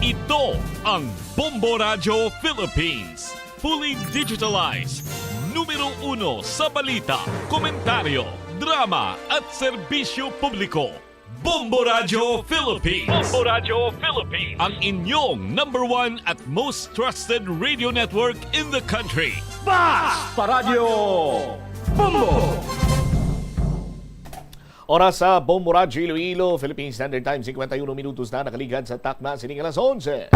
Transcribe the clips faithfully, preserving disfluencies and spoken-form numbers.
Ito ang Bombo Radyo Philippines. Fully digitalized. Numero uno sa balita, komentaryo, drama, at serbisyo publiko. Bombo Radyo Philippines. Bombo Radyo Philippines. Ang inyong number one at most trusted radio network in the country. Basta Radyo Bombo! Oras sa Bombo Radyo Iloilo, Philippine Standard Time, cincuenta y uno minutos na nakaligad sa takna sining alas onse.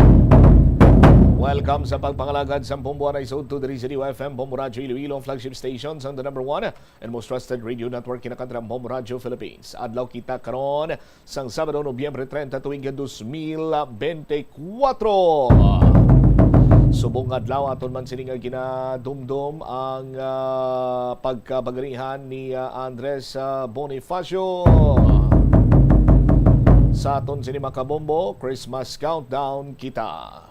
Welcome sa pagpangalagad sa Bombo Anay Sud to diri sa D Y F M, Bombo Radyo Iloilo, ang flagship station sa the number one and most trusted radio network kinakantra Bombo Radyo Philippines. Adlaw kita karon sang Sabado, Nobyembre treinta, tuig dos mil bente kuwatro. Subong nga adlaw aton man sini nga ginadumdom ang, ah, pagkabagarihan ni, ah, Andres, ah, Bonifacio. Sa aton sini makabombo, Christmas countdown kita.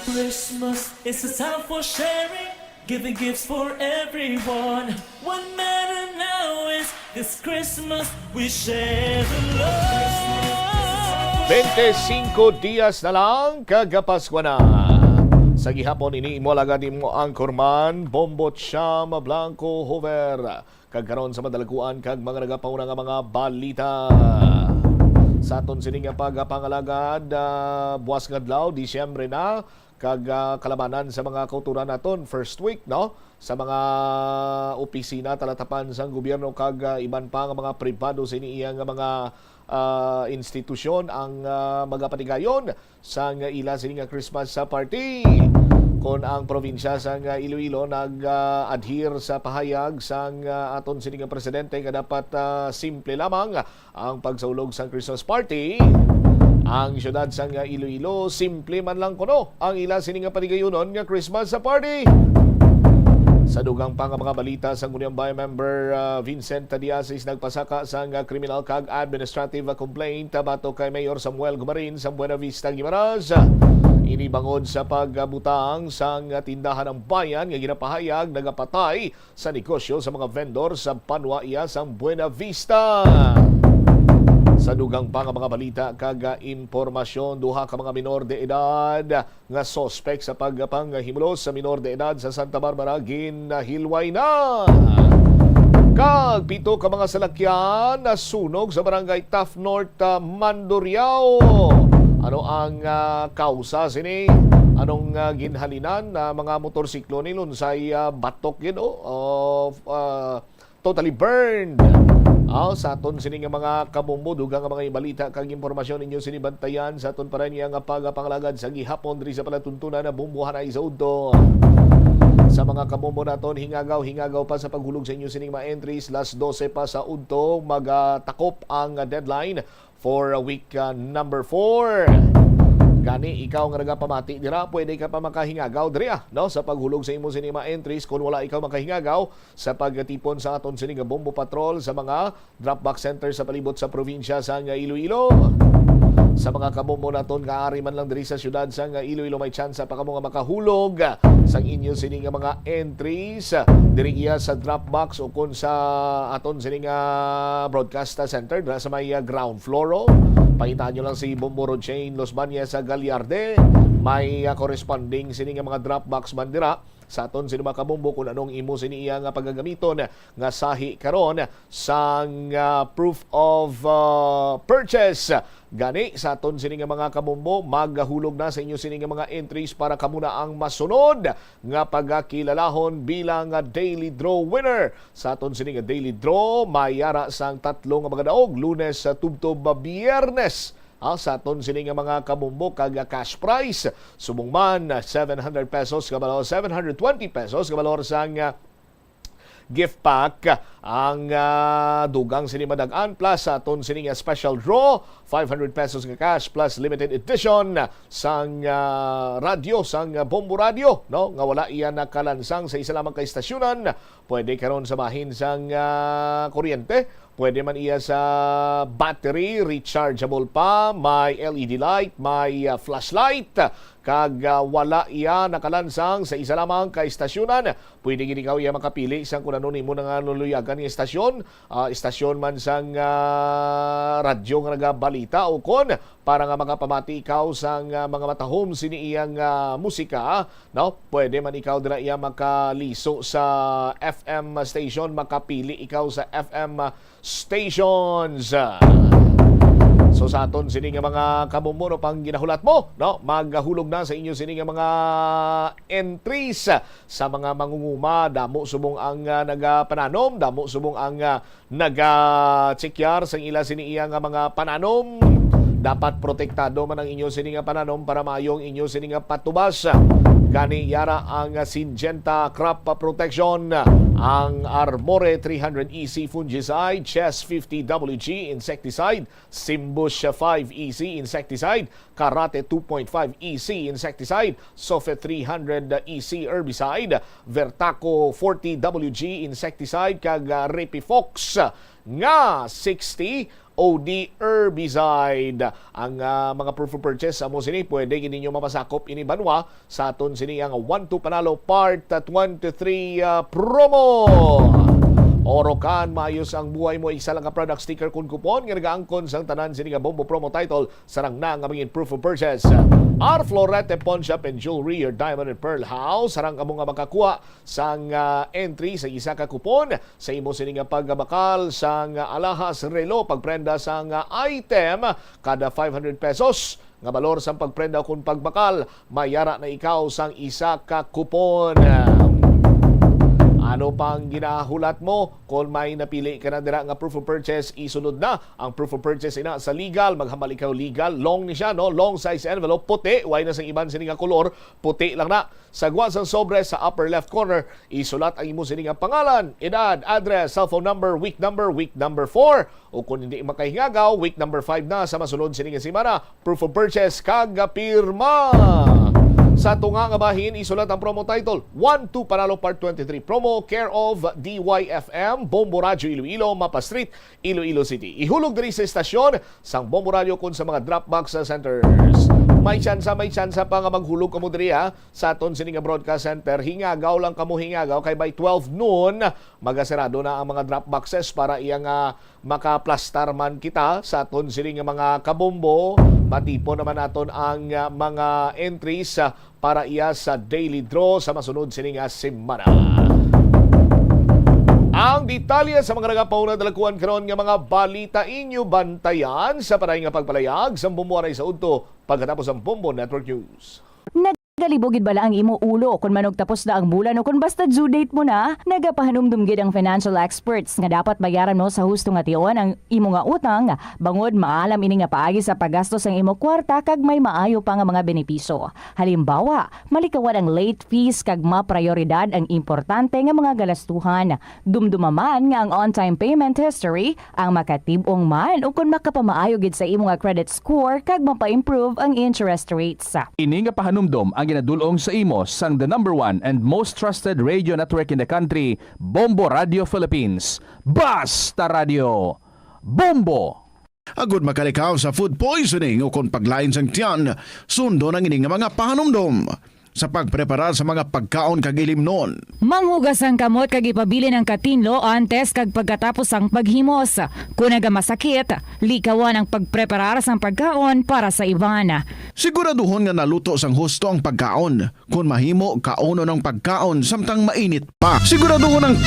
Christmas is a time for sharing, giving gifts for everyone. What matter now is this Christmas we share the love. Bente singko dias na lang, kag Paskwa na. Sa gihapon ini, imo alagad, imo anchorman, Bombo Cham Blanco Hover. Kag karon sa madalaguan kag mga nagapauna nga mga balita. Sa aton sini nga pagpangalagad, ah, buwas nga adlaw, Disyembre na, kag, ah, kalabanan sa mga kautoran naton, first week, no? Sa mga opisina, talatapan sang gobyerno kag, ah, iban pa nga mga pribado sini iya nga mga, ah, institusyon ang, ah, magapatigayon sang ila sini nga Christmas, ah, party. Kon ang probinsya sang, ah, Iloilo nag, ah, adhere sa pahayag sang, ah, aton sini nga presidente nga dapat, ah, simple lamang ang pagsaulog sang Christmas party, ang siyudad sang, ah, Iloilo simple man lang kuno ang ila sini nga patigayunon nga Christmas, ah, party. Sa dugang pa nga mga balita, Sangguniang Bayan Member, ah, Vincent Tadiasis nagpasaka sang, ah, criminal kag administrative, ah, complaint, ah, batok kay Mayor Samuel Gumarin sa Buena Vista, Guimaras. Ini bangod sa pagbutang sang, ah, tindahan ang bayan nga ginapahayag nagapatay sa negosyo sa mga vendor sa banwa iya sang Buena Vista. Sa dugang pa nga mga balita kag, ah, impormasyon, duha ka mga minor de edad nga suspek sa pagpanghimulos sa minor de edad sa Santa Barbara ginhilway na. Kag pito ka mga salakyan nasunog sa barangay Taft North, ah, Mandurriao. Ano ang, ah, kausa sini? Anong, ah, ginhalinan na mga motorsiklo ni lunsay, ah, batok gid, oh, of, ah, totally burned. Aw, sa aton sini nga mga kabombo, dugang nga mga balita kag impormasyon ninyo sini bantayan sa aton pa rin nga pagapangalagad sa gihapon diri sa palatuntunan na Bombohan ay sa udto. Sa mga kabombo naton, hingagaw, hingagaw pa sa paghulog sa inyo sining mga entries, las dose pa sa udto, magatakop ang deadline for, uh, week, uh, number four. Gani, ikaw nga nagapamati dira, pwede ka pa makahingagaw diri, ah, no, sa paghulog sa imo sini mga entries. Kung wala ikaw makahingagaw sa pagtipon sa aton sini nga Bombo Patrol sa mga drop box center sa palibot sa probinsya sang Iloilo. Sa mga kabombo naton nga ari man lang diri sa siyudad sang Iloilo, may tsansa pa kamo nga makahulog sang inyo sini nga mga entries diri iya sa drop box o kon sa aton sini nga broadcast center dira sa may, ah, ground floor, oh. Pangitaan nyo lang si Bombo Rochain Los Bañez sa Gallarde. May, ah, corresponding sini nga mga drop box man dira sa aton sini mga kabombo kung anong imo sini iya nga pagagamiton nga sahi karon sang, ah, proof of, ah, purchase. Gani, sa aton sini nga mga kabombo, maghulog na sa inyo sini nga mga entries para kamo na ang masunod nga pagakilalahon bilang, ah, daily draw winner. Sa aton sini nga daily draw, may ara sang tatlo nga mga daog, Lunes, ah, tubtob, ah, Biyernes. Ah, sa aton sini nga mga kabombo kag, ah, cash prize, subong man, ah, seven hundred pesos ka balor, seven hundred twenty pesos ka balor sang, ah, gift pack ang, ah, dugang sini madag-an, plus sa aton sini nga special draw, five hundred pesos nga cash plus limited edition sang, ah, radyo, sang, ah, Bombo Radyo, no, nga wala iya nakalansang sa isa lamang ka estasyonan. Pwede karon sa bahin sang, ah, kuryente, pwede man iya sa battery, rechargeable pa, may L E D light, may, ah, flashlight, kag, ah, wala iya nakalansang sa isa lamang ka estasyonan. Pwede gid ikaw iya makapili sang kun ano nimo na nga luluyagan nga istasyon, ah, istasyon man sang, ah, radyo nga nagabalita, ukon para nga makapamati ikaw sang, ah, mga matahom sini iyang, ah, musika, no? Pwede man ikaw dira iya makaliso sa F M station, makapili ikaw sa F M stations. So, sa aton sini nga mga kabombo, no, pang ginahulat mo, no? Maghulog na sa inyo sini nga mga entries sa mga mangunguma. Damo subong ang, ah, nagapananom, damo subong ang, ah, naga-check-yar sang ila sini iya nga mga pananom. Dapat protektado man ang inyo sini nga pananom para maayo ang inyo sini nga patubas. Gani, yara ang Syngenta Crop Protection, ang Armore three hundred E C fungicide, Chest fifty W G insecticide, Simbush five E C insecticide, Karate two point five E C insecticide, Sofit three hundred E C herbicide, Vertaco forty W G insecticide, kag, ah, Repifox nga sixty O D herbicide. Ang, ah, mga proof of purchase amo sini, pwede gid ninyo mapasakop ini banwa sa aton sini ang One Two Panalo Part twenty-three, ah, promo. Orocan, maayos ang buhay mo, isa lang ka product, sticker kun coupon nga nagaangkon sang tanan sini nga Bombo promo title. Sarang na nga mangin proof of purchase. Ar Florete Pawn Shop and Jewelry, your diamond and pearl house. Sarang kamo nga makakuha sang, ah, entry sa isa ka coupon sa imo sini nga pagbakal sang alahas, relo, pagprenda sang, ah, item kada five hundred pesos nga balor sang pagprenda kon pagbakal, mayara na ikaw sang isa ka coupon. Ano pang ginahulat mo? Kon may napili ka na dira nga proof of purchase, isunod na ang proof of purchase ina sa legal. Maghambal ikaw legal. Long ni siya, no? Long size envelope, puti. Way na sang iban sini nga kolor, puti lang na. Sa gwa sang sobre sa upper left corner, isulat ang imo sini nga pangalan, edad, address, cellphone number, week number, week number four. O kung hindi makahingagaw, week number five na sa masunod sini nga semana. Proof of purchase kag pirma. Sa tunga nga bahin, isulat ang promo title, One Two Panalo Part twenty-three Promo, care of D Y F M, Bombo Radyo Iloilo, Mapa Street, Iloilo City. Ihulog diri sa estasyon sang Bombo Radyo kon sa mga drop box centers. May tsansa, may tsansa pa nga maghulog kamo diri, ha, sa aton sini nga broadcast center. Hingagaw lang kamo, hingagaw, kay by twelve noon, magasirado na ang mga drop boxes para iya nga makaplastar man kita sa aton sini nga mga kabombo. Matipon naman naton ang, ah, mga entries, ah, para iya sa daily draw sa masunod sini nga semana. Ang detalye sa mga nagapauna, dalakuan karon nga mga balita inyo bantayan sa paray nga pagpalayag sa Bombo Aray sa Udto pagkatapos ang Bombo Network News. Nagalibog gid bala ang imo ulo kon manugtapos na ang bulan o kon basta due date mo na? Nagapahanumdom gid ang financial experts nga dapat bayaran mo sa husto nga tion ang imo nga utang, bangod maalam ini nga paagi sa paggasto sang imo kwarta kag may maayo pa nga mga benepisyo. Halimbawa, malikawan ang late fees kag maprayoridad ang importante nga mga galastuhan. Dumduma man nga ang on-time payment history ang makatib-ong man ukon makapamaayo gid sa imo nga credit score kag mapa-improve ang interest rates. Ini nga pahanumdom ang ginadul-ong sa imo sang the number one and most trusted radio network in the country, Bombo Radio Philippines. Basta Radio, Bombo! Agud makalikaw sa food poisoning ukon paglain sang tiyan, sundon ang ini nga mga pahanumdom. Sa pagpreparar sa mga pagkaon kag ilimnon. Manghugas ang kamot kag ipabilin ang katinlo antes kag pagkatapos sang paghimos. Kon nagamasakit, likawan ang pagpreparar sang pagkaon para sa iban. Siguraduhon nga naluto sang husto ang pagkaon. Kon mahimo, kaunon ang pagkaon samtang mainit pa. Siguraduhon ang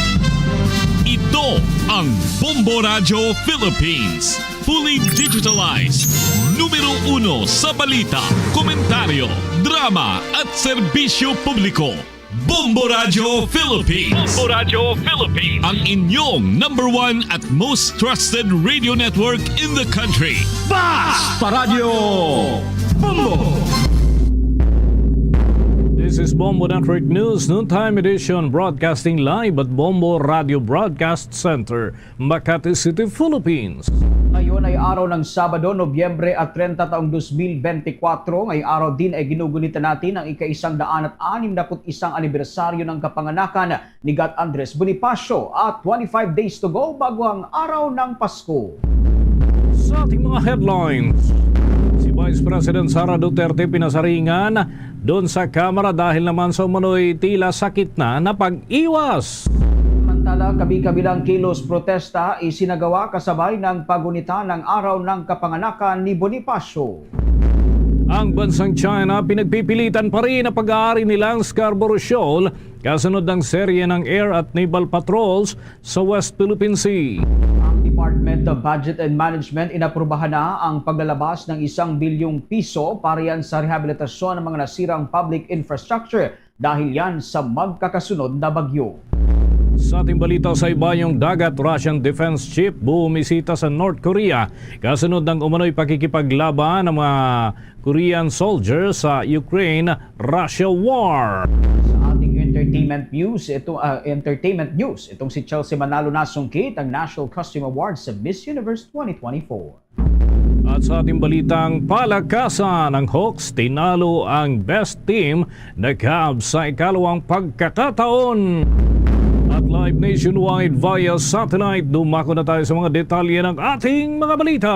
Ito ang Bombo Radyo Philippines. Fully digitalized. Numero uno sa balita, komentaryo, drama, at serbisyo publiko. Bombo Radyo Philippines. Bombo Radyo Philippines. Ang inyong number one at most trusted radio network in the country. Basta Radyo Bombo! This is Bombo Network News, noontime edition, broadcasting live at Bombo Radio Broadcast Center, Makati City, Philippines. Ngayon ay araw ng Sabado, Nobyembre at treinta, taong dos mil bente kwatro. Ngayong araw din ay ginugunitan natin ang ika-isang daan at anim na put isang anibersaryo ng kapanganakan ni Gat Andres Bonifacio at twenty-five days to go bago ang araw ng Pasko. Sa ating mga headlines, si Vice President Sara Duterte pinasaringan doon sa Kamara dahil naman sa umano'y tila sakit na na pag-iwas. Samantala, Samantala, kabi-kabilang kilos protesta isinagawa kasabay ng pagunita ng araw ng kapanganakan ni Bonifacio. Ang bansang China pinagpipilitan pa rin ang pag-aari nilang Scarborough Shoal kasunod ng serye ng air at naval patrols sa West Philippine Sea. Ang Department of Budget and Management inaprubahan na ang paglalabas ng isang bilyong piso para yan sa rehabilitasyon ng mga nasirang public infrastructure dahil yan sa magkakasunod na bagyo. Sa ating balita, sa ibayong dagat, Russian Defense Ship bumisita sa North Korea kasunod ng umano'y pakikipaglaban ng mga Korean soldiers sa Ukraine-Russia war. Sa ating entertainment news, ito, ah, entertainment news, itong si Chelsea Manalo nasungkit ang National Costume Awards sa Miss Universe twenty twenty-four. At sa ating balitang palakasan, ang Hawks tinalo ang best team na Cavs sa ikalawang pagkakataon. At live nationwide via satellite, dumako na tayo sa mga detalye ng ating mga balita.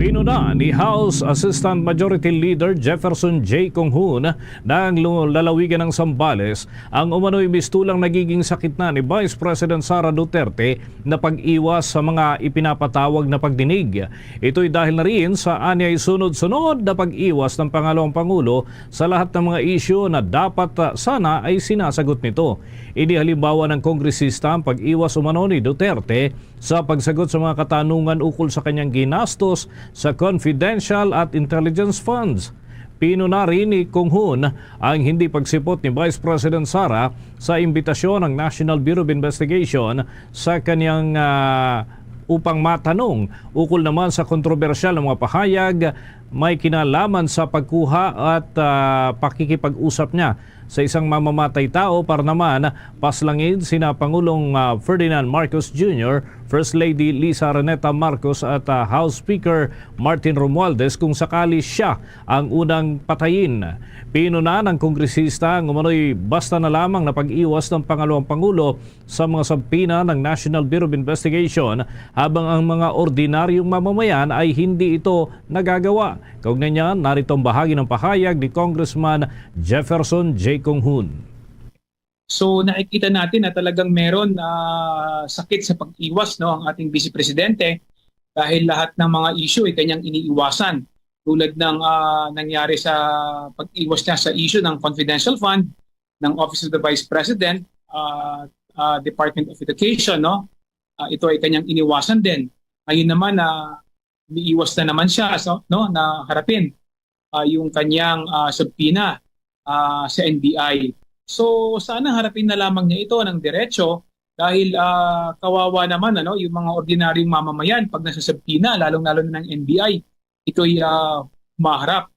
Pinuna ni House Assistant Majority Leader Jefferson J. Conghun ng lu-, lalawigan ng Zambales ang umano'y mistulang nagiging sakit na ni Vice President Sara Duterte na pag-iwas sa mga ipinapatawag na pagdinig. Ito'y dahil na rin sa anya'y sunod-sunod na pag-iwas ng pangalawang pangulo sa lahat ng mga isyu na dapat, ah, sana ay sinasagot nito. Ini halimbawa ng kongresista ang pag-iwas umano ni Duterte sa pagsagot sa mga katanungan ukol sa kanyang ginastos sa confidential at intelligence funds. Pinuna rin ni Conghun ang hindi pagsipot ni Vice President Sara sa imbitasyon ng National Bureau of Investigation sa kanyang, ah, upang matanong ukol naman sa kontrobersyal na mga pahayag may kinalaman sa pagkuha at, ah, pakikipag-usap niya sa isang mamamatay tao para naman paslangin sina Pangulong, ah, Ferdinand Marcos Junior, First Lady Liza Araneta Marcos at, ah, House Speaker Martin Romualdez kung sakali siya ang unang patayin. Pinuna ng kongresista ang umano'y basta na lamang na pag-iwas ng pangalawang pangulo sa mga subpoena ng National Bureau of Investigation, habang ang mga ordinaryong mamamayan ay hindi ito nagagawa. Kaugnay niyan, narito ang bahagi ng pahayag ni Congressman Jefferson J. Conghun. So, nakikita natin na talagang meron, ah, sakit sa pag-iwas, no, ang ating Vice Presidente dahil lahat ng mga issue ay kanyang iniiwasan, tulad ng, ah, nangyari sa pag-iwas niya sa issue ng confidential fund ng Office of the Vice President, ah, ah, Department of Education, no? Ah, ito ay kanyang iniwasan din. Ngayon naman, ah, umiiwas na naman siya, so, no, na harapin, ah, yung kanyang, ah, subpoena, ah, sa N B I. So, sana harapin na lamang niya ito ng diretso dahil, ah, kawawa naman, ano, yung mga ordinaryong mamamayan pag nasa subpoena, lalong-lalo na ng N B I, ito'y, ah, humaharap.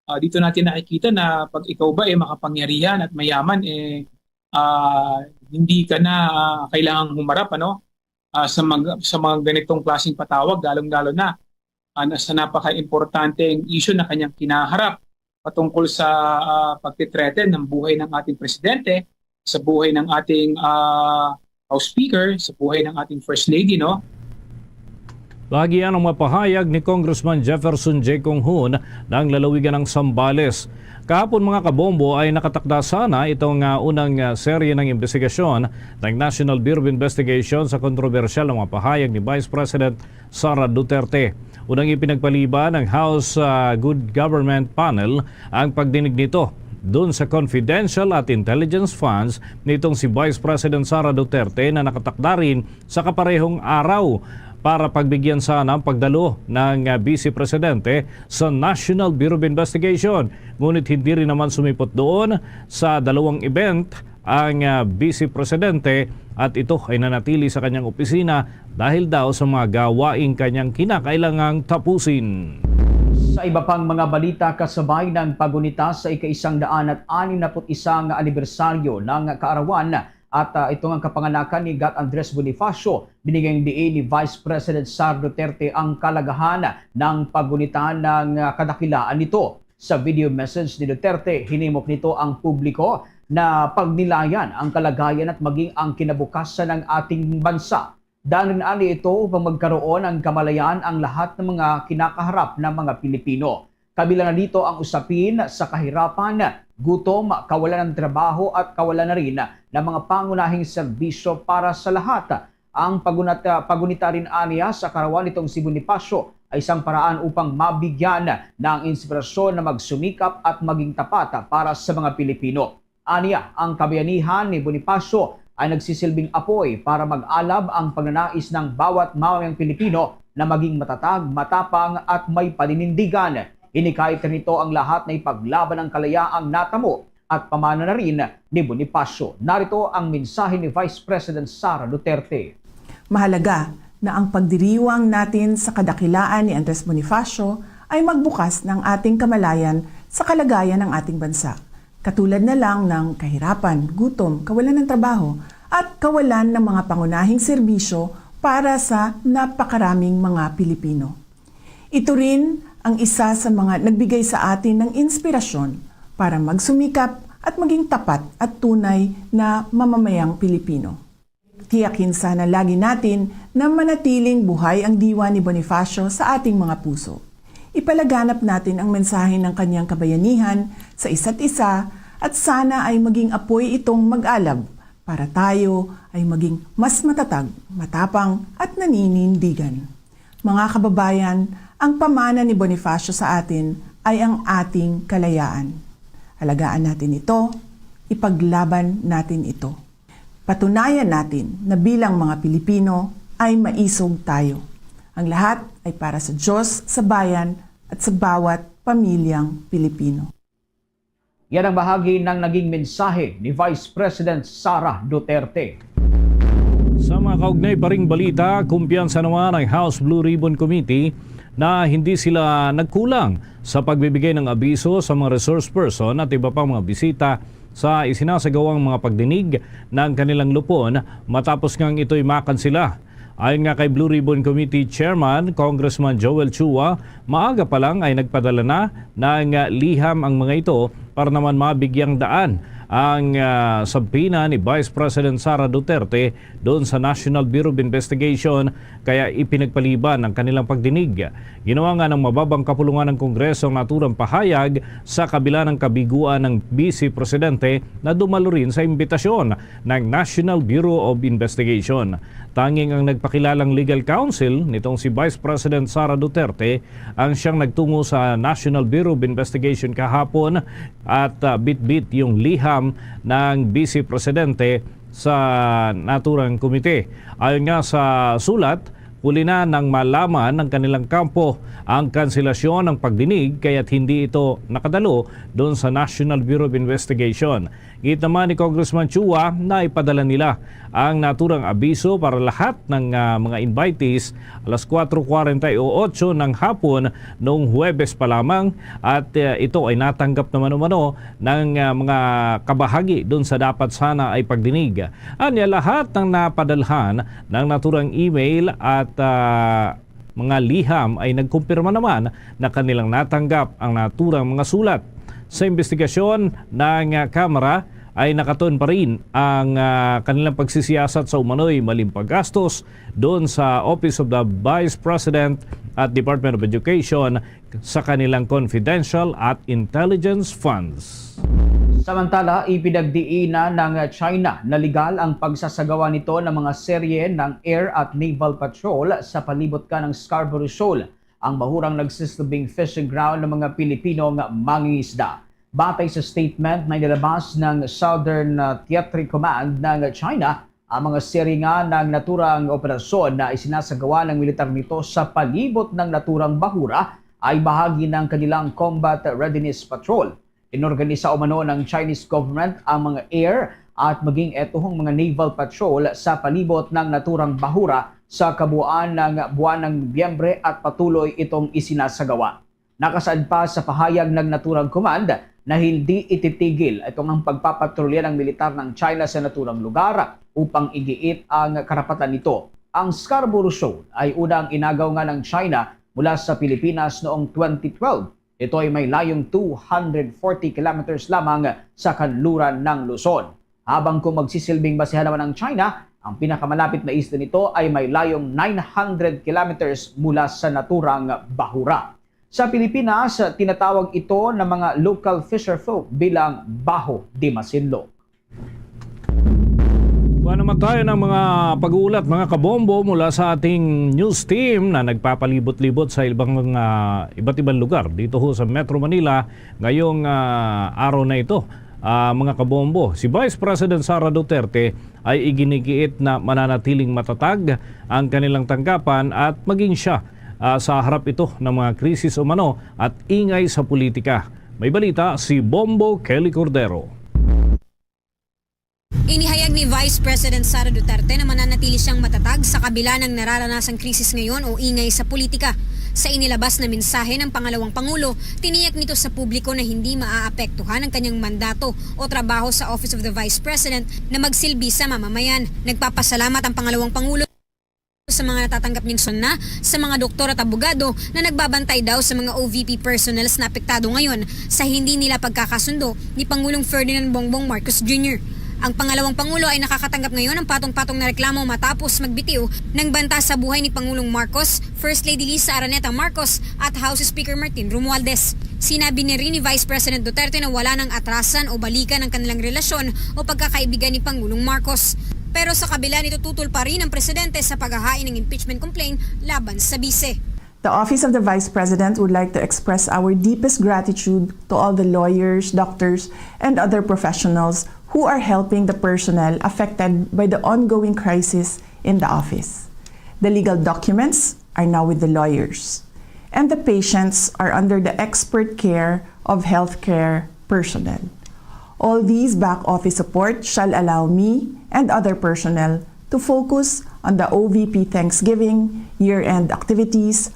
Ah, dito natin nakikita na pag ikaw ba, eh, makapangyarihan at mayaman, eh, ah, hindi ka na, ah, kailangang humarap, ano, ah, sa mag-, sa mga ganitong klaseng patawag, lalong-lalo na, ah, na sa napaka-importanteng issue na kanyang kinaharap patungkol sa, ah, pagtitreten ng buhay ng ating presidente, sa buhay ng ating, ah, House Speaker, sa buhay ng ating First Lady, no? Bahagi yan ang mga pahayag ni Congressman Jefferson J. Conghun ng lalawigan ng Zambales. Kahapon, mga kabombo, ay nakatakda sana itong, ah, unang, ah, serye ng imbestigasyon ng National Bureau of Investigation sa kontrobersyal na mga pahayag ni Vice President Sara Duterte. Unang ipinagpaliban ng House, ah, Good Government Panel ang pagdinig nito dun sa confidential at intelligence funds nitong si Vice President Sara Duterte na nakatakda rin sa kaparehong araw para pagbigyan sana ang pagdalo ng, ah, Vice Presidente sa National Bureau of Investigation. Ngunit hindi rin naman sumipot doon sa dalawang event ang, ah, Vice Presidente at ito ay nanatili sa kanyang opisina dahil daw sa mga gawaing kanyang kinakailangang tapusin. Sa iba pang mga balita, kasabay ng pagunita sa ika-isang daan at anim na put isa nga anibersaryo ng kaarawan at, ah, ito nga kapanganakan ni Gat Andres Bonifacio, binigyang diin ni Vice President Sara Duterte ang kalagahan ng pagunita ng, ah, kadakilaan nito. Sa video message ni Duterte, hinimok nito ang publiko na pagnilayan ang kalagayan at maging ang kinabukasan ng ating bansa. Daan rin ani ito upang magkaroon ng kamalayan ang lahat ng mga kinakaharap ng mga Pilipino. Kabilang na dito ang usapin sa kahirapan, gutom, kawalan ng trabaho at kawalan na rin ng mga pangunahing serbisyo para sa lahat. Ang pagunat-, pagunita rin aniya sa karawan nitong si Bonifacio ay isang paraan upang mabigyan ng inspirasyon na magsumikap at maging tapat para sa mga Pilipino. Aniya, ang kabayanihan ni Bonifacio ay nagsisilbing apoy para mag-alab ang pagnanais ng bawat mamamayang Pilipino na maging matatag, matapang at may paninindigan. Hinikayat nito ang lahat na ipaglaban ang kalayaang natamo at pamana na rin ni Bonifacio. Narito ang mensahe ni Vice President Sara Duterte. Mahalaga na ang pagdiriwang natin sa kadakilaan ni Andres Bonifacio ay magbukas ng ating kamalayan sa kalagayan ng ating bansa, katulad na lang ng kahirapan, gutom, kawalan ng trabaho, at kawalan ng mga pangunahing serbisyo para sa napakaraming mga Pilipino. Ito rin ang isa sa mga nagbigay sa atin ng inspirasyon para magsumikap at maging tapat at tunay na mamamayang Pilipino. Tiyakin sana lagi natin na manatiling buhay ang diwa ni Bonifacio sa ating mga puso. Ipalaganap natin ang mensahe ng kanyang kabayanihan sa isa't isa at sana ay maging apoy itong mag-alab para tayo ay maging mas matatag, matapang at naninindigan. Mga kababayan, ang pamana ni Bonifacio sa atin ay ang ating kalayaan. Alagaan natin ito, ipaglaban natin ito. Patunayan natin na bilang mga Pilipino ay maisog tayo. Ang lahat ay para sa Diyos, sa bayan, at sa bawat pamilyang Pilipino. Yan ang bahagi ng naging mensahe ni Vice President Sara Duterte. Sa mga kaugnay pa ring balita, kumpiyansa naman ang House Blue Ribbon Committee na hindi sila nagkulang sa pagbibigay ng abiso sa mga resource person at iba pang mga bisita sa isinasagawang mga pagdinig ng kanilang lupon matapos ngang ito'y makansela. Ayon nga kay Blue Ribbon Committee Chairman Congressman Joel Chua, maaga pa lang ay nagpadala na ng liham ang mga ito para naman mabigyang daan ang, ah, subpoena ni Vice President Sara Duterte doon sa National Bureau of Investigation, kaya ipinagpaliban ang kanilang pagdinig. Ginawa nga ng mababang kapulungan ng Kongreso ang naturang pahayag sa kabila ng kabiguan ng Vice Presidente na dumalo rin sa imbitasyon ng National Bureau of Investigation. Tanging ang nagpakilalang legal counsel nitong si Vice President Sara Duterte ang siyang nagtungo sa National Bureau of Investigation kahapon at, ah, bitbit yung liham ng Vice Presidente sa naturang komite. Ayon nga sa sulat, huli na nang malaman ng kanilang kampo ang kanselasyon ng pagdinig, kaya't hindi ito nakadalo doon sa National Bureau of Investigation. Giit naman ni Congressman Chua na ipadala nila ang naturang abiso para lahat ng, ah, mga invitees alas kuwatro kuwarenta y ocho ng hapon noong Huwebes pa lamang, at, ah, ito ay natanggap naman umano ng, ah, mga kabahagi doon sa dapat sana ay pagdinig. Anya, lahat ng napadalhan ng naturang email at, ah, mga liham ay nagkumpirma naman na kanilang natanggap ang naturang mga sulat. Sa investigasyon ng, ah, Kamara ay nakaton pa rin ang, ah, kanilang pagsisiyasat sa umano'y maling paggastos doon sa Office of the Vice President at Department of Education sa kanilang confidential at intelligence funds. Samantala, ipinagdiinan ng China na legal ang pagsasagawa nito ng mga serye ng air at naval patrol sa palibot ka ng Scarborough Shoal, ang bahurang nagsisilbing fishing ground ng mga Pilipinong mangingisda. Batay sa statement na inilabas ng Southern, uh, Theatric Command ng China, ang mga serye nga ng naturang operasyon na isinasagawa ng militar nito sa palibot ng naturang bahura ay bahagi ng kanilang Combat Readiness Patrol. Inorganisa umano ng Chinese government ang mga air at maging etuhong mga naval patrol sa palibot ng naturang bahura sa kabuuan ng buwan ng Nobyembre at patuloy itong isinasagawa. Nakasaad pa sa pahayag ng naturang command na hindi ititigil itong ang pagpapatrolya ng militar ng China sa naturang lugar upang igiit ang karapatan nito. Ang Scarborough Shoal ay unang inagaw nga ng China mula sa Pilipinas noong twenty twelve. Ito ay may layong two hundred forty kilometers lamang sa kanluran ng Luzon. Habang kung magsisilbing basehan naman ang China, ang pinakamalapit na isla nito ay may layong nine hundred kilometers mula sa naturang bahura. Sa Pilipinas, tinatawag ito ng mga local fisherfolk bilang baho de masinlok. Kuha naman tayo ng mga pag-uulat, mga kabombo, mula sa ating news team na nagpapalibot-libot sa ibang, ah, iba't ibang lugar dito ho sa Metro Manila ngayong, ah, araw na ito. Ah, mga kabombo, si Vice President Sara Duterte ay iginigiit na mananatiling matatag ang kanilang tanggapan at maging siya, ah, sa harap ito ng mga krisis umano at ingay sa politika. May balita si Bombo Kelly Cordero. Inihayag ni Vice President Sara Duterte na mananatili siyang matatag sa kabila ng nararanasang krisis ngayon o ingay sa politika. Sa inilabas na mensahe ng pangalawang pangulo, tiniyak nito sa publiko na hindi maaapektuhan ang kanyang mandato o trabaho sa Office of the Vice President na magsilbi sa mamamayan. Nagpapasalamat ang pangalawang pangulo sa mga natatanggap niyang sona sa mga doktor at abogado na nagbabantay daw sa mga O V P personnels na apektado ngayon sa hindi nila pagkakasundo ni Pangulong Ferdinand Bongbong Marcos Junior. Ang pangalawang pangulo ay nakakatanggap ngayon ng patong-patong na reklamo matapos magbitiw ng banta sa buhay ni Pangulong Marcos, First Lady Lisa Araneta Marcos at House Speaker Martin Romualdez. Sinabi ni rin ni Vice President Duterte na wala nang atrasan o balikan ang kanilang relasyon o pagkakaibigan ni Pangulong Marcos. Pero sa kabila nito, tutol pa rin ang presidente sa paghahain ng impeachment complaint laban sa bise. The Office of the Vice President would like to express our deepest gratitude to all the lawyers, doctors, and other professionals who are helping the personnel affected by the ongoing crisis in the office. The legal documents are now with the lawyers, and the patients are under the expert care of healthcare personnel. All these back office support shall allow me and other personnel to focus on the O V P Thanksgiving, year-end activities,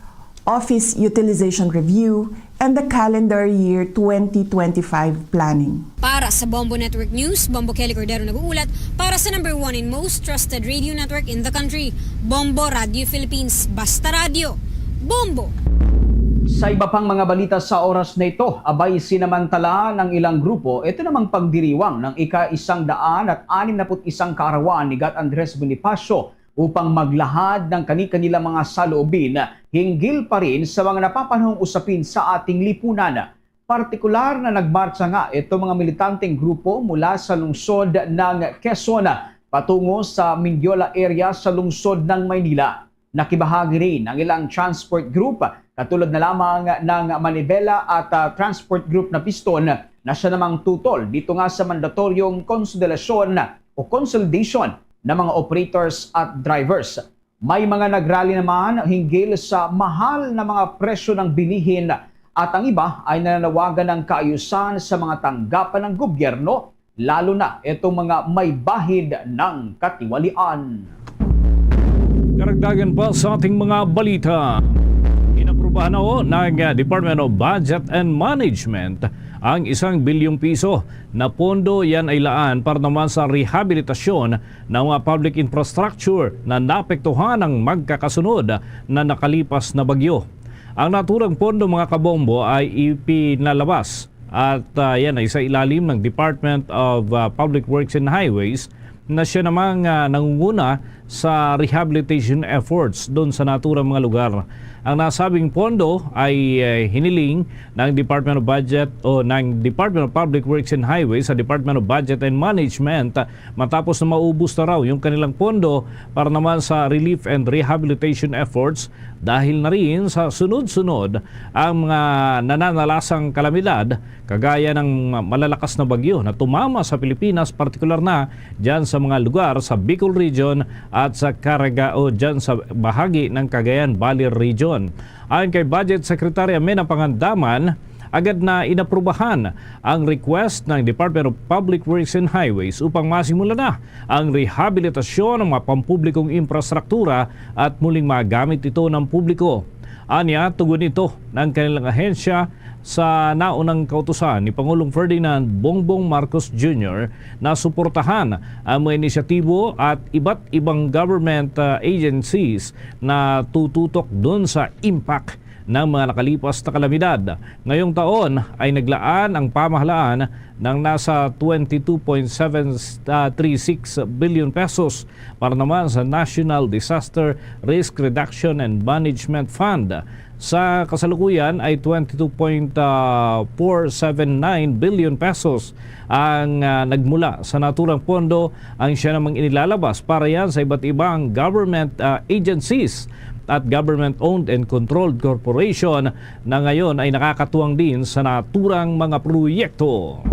office utilization review, and the calendar year twenty twenty-five planning. Para sa Bombo Network News, Bombo Kelly Cordero nag-uulat para sa number one and most trusted radio network in the country, Bombo Radio Philippines. Basta radyo, Bombo! Sa iba pang mga balita sa oras na ito, abay, sinamantala ng ilang grupo ito namang pagdiriwang ng ika-isang daan at anim na put isang kaarawan ni Gat Andres Bonifacio upang maglahad ng kani-kanilang mga saloobin hinggil pa rin sa mga napapanahong usapin sa ating lipunan. Partikular na nagmartsa nga ito mga militanteng grupo mula sa lungsod ng Quezon patungo sa Mendiola area sa lungsod ng Maynila. Nakibahagi rin ang ilang transport group, katulad na lamang ng Manivela at, ah, transport group na Piston, na siya namang tutol dito nga sa mandatoryong konsiderasyon o consolidation ng mga operators at drivers. May mga nagrally naman hinggil sa mahal na mga presyo ng bilihin at ang iba ay nananawagan ng kaayusan sa mga tanggapan ng gobyerno, lalo na itong mga may bahid ng katiwalian. Karagdagan pa sa ating mga balita. Inaprubahan na ho ng Department of Budget and Management ang isang bilyong piso na pondo. Yan ay laan para naman sa rehabilitasyon ng mga public infrastructure na naapektuhan ng magkakasunod na nakalipas na bagyo. Ang naturang pondo, mga kabombo, ay ipinalabas at, ah, yan ay sa ilalim ng Department of, ah, Public Works and Highways na siya namang, ah, nangunguna sa rehabilitation efforts doon sa naturang mga lugar. Ang nasabing pondo ay, eh, hiniling ng Department of Budget o ng Department of Public Works and Highways sa Department of Budget and Management, ah, matapos na maubos na raw yung kanilang pondo para naman sa relief and rehabilitation efforts dahil na rin sa sunod-sunod ang mga nananalasang kalamidad kagaya ng malalakas na bagyo na tumama sa Pilipinas, partikular na dyan sa mga lugar sa Bicol Region at sa Caraga o dyan sa bahagi ng Cagayan Valley Region. Ayon kay Budget Secretary Mena Pangandaman, agad na inaprubahan ang request ng Department of Public Works and Highways upang masimulan na ang rehabilitasyon ng mga pampublikong infrastruktura at muling magamit ito ng publiko. Anya, tugon ito ng kanilang ahensya sa naunang kautusan ni Pangulong Ferdinand Bongbong Marcos Junior na suportahan ang mga inisyatibo at iba't ibang government, ah, agencies na tututok dun sa impact ng mga nakalipas na kalamidad. Ngayong taon ay naglaan ang pamahalaan ng nasa twenty-two point seven three six billion pesos para naman sa National Disaster Risk Reduction and Management Fund. Sa kasalukuyan ay twenty-two point four seven nine billion pesos ang, ah, nagmula sa naturang pondo ang siya namang inilalabas para yan sa iba't ibang government, ah, agencies at government-owned and controlled corporation na ngayon ay nakakatuwang din sa naturang mga proyekto.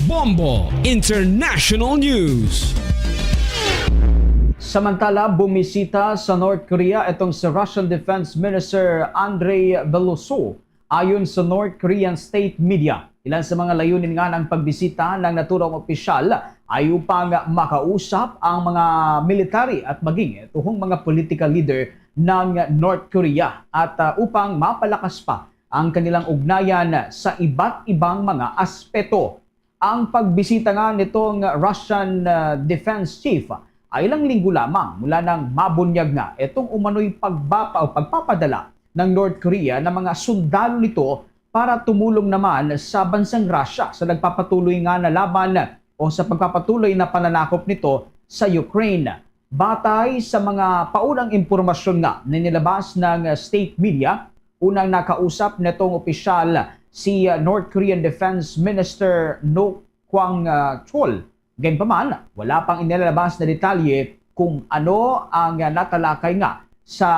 Bombo International News. Samantala, bumisita sa North Korea itong si Russian Defense Minister Andrei Veloso. Ayon sa North Korean state media, ilan sa mga layunin nga ng pagbisita ng naturang opisyal ay upang makausap ang mga military at maging tuhong mga political leader ng North Korea at, ah, upang mapalakas pa ang kanilang ugnayan sa iba't ibang mga aspeto. Ang pagbisita nga nitong Russian, ah, defense chief ay ilang linggo lamang mula nang mabunyag nga itong umano'y pagbapa o pagpapadala ng North Korea ng mga sundalo nito para tumulong naman sa bansang Russia sa nagpapatuloy nga na laban o sa pagpapatuloy na pananakop nito sa Ukraine. Batay sa mga paunang impormasyon nga ninilabas ng state media, unang nakausap netong opisyal si North Korean Defense Minister No Kwang, ah, Chol. Gayunpaman, wala pang inilalabas na detalye kung ano ang natalakay nga sa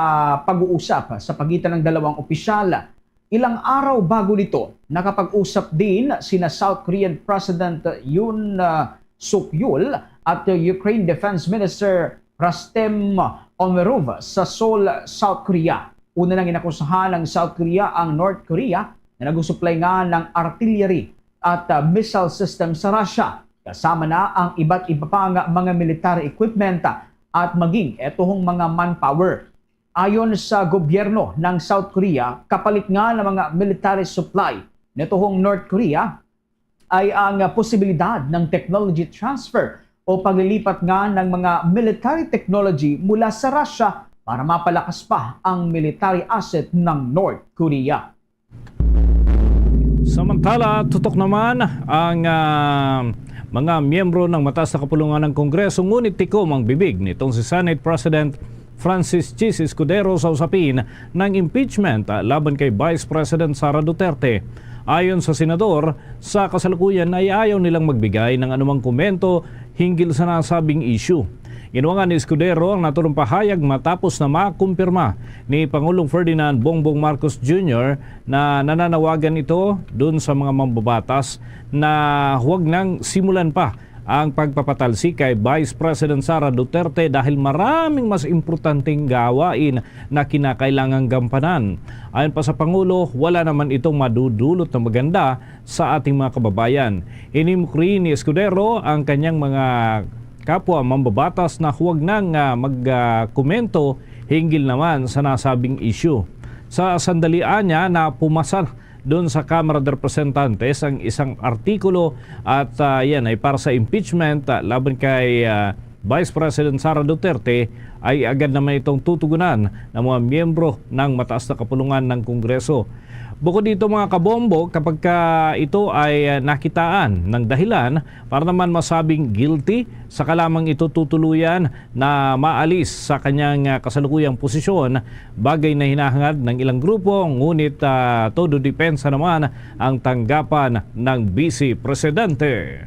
pag-uusap sa pagitan ng dalawang opisyal. Ilang araw bago nito, nakapag-usap din sina South Korean President Yoon, ah, Suk Yeol at Ukraine Defense Minister Rustem Umerov sa Seoul, South Korea. Una nang inakusahan ng South Korea ang North Korea na nagsusuplay nga ng artillery at, ah, missile system sa Russia, kasama na ang iba't iba pang mga military equipment at maging etuhong mga manpower. Ayon sa gobyerno ng South Korea, kapalit nga ng mga military supply nituhong North Korea ay ang posibilidad ng technology transfer o paglilipat nga ng mga military technology mula sa Russia para mapalakas pa ang military asset ng North Korea. Samantala, tutok naman ang, ah, mga miyembro ng mataas na kapulungan ng Kongreso, ngunit tikom ang bibig nitong si Senate President Francis Chiz Escudero sa usapin ng impeachment, ah, laban kay Vice President Sara Duterte. Ayon sa senador, sa kasalukuyan ay ayaw nilang magbigay ng anumang komento hinggil sa nasabing issue. Ginuwangan ni Escudero ang naturang pahayag matapos na makumpirma ni Pangulong Ferdinand Bongbong Marcos Junior na nananawagan ito dun sa mga mambabatas na huwag nang simulan pa ang pagpapatalsik kay Vice President Sara Duterte dahil maraming mas importanteng gawain na kinakailangang gampanan. Ayon pa sa Pangulo, wala naman itong madudulot na maganda sa ating mga kababayan. Hinimok rin ni Escudero ang kanyang mga kapwa mambabatas na huwag nang, ah, mag, ah, komento hinggil naman sa nasabing issue. Sa sandalian niya na pumasa doon sa Kamara de Representantes ang isang artikulo at, ah, yan ay para sa impeachment, ah, laban kay, ah, Vice President Sara Duterte ay agad naman itong tutugunan ng mga miyembro ng mataas na kapulungan ng Kongreso. Bukod dito, mga kabombo, kapag ka ito ay, ah, nakitaan ng dahilan para naman masabing guilty, saka lamang ito tutuluyan na maalis sa kanyang, ah, kasalukuyang posisyon, bagay na hinahangad ng ilang grupo, ngunit, ah, todo depensa naman ang tanggapan ng Vice Presidente.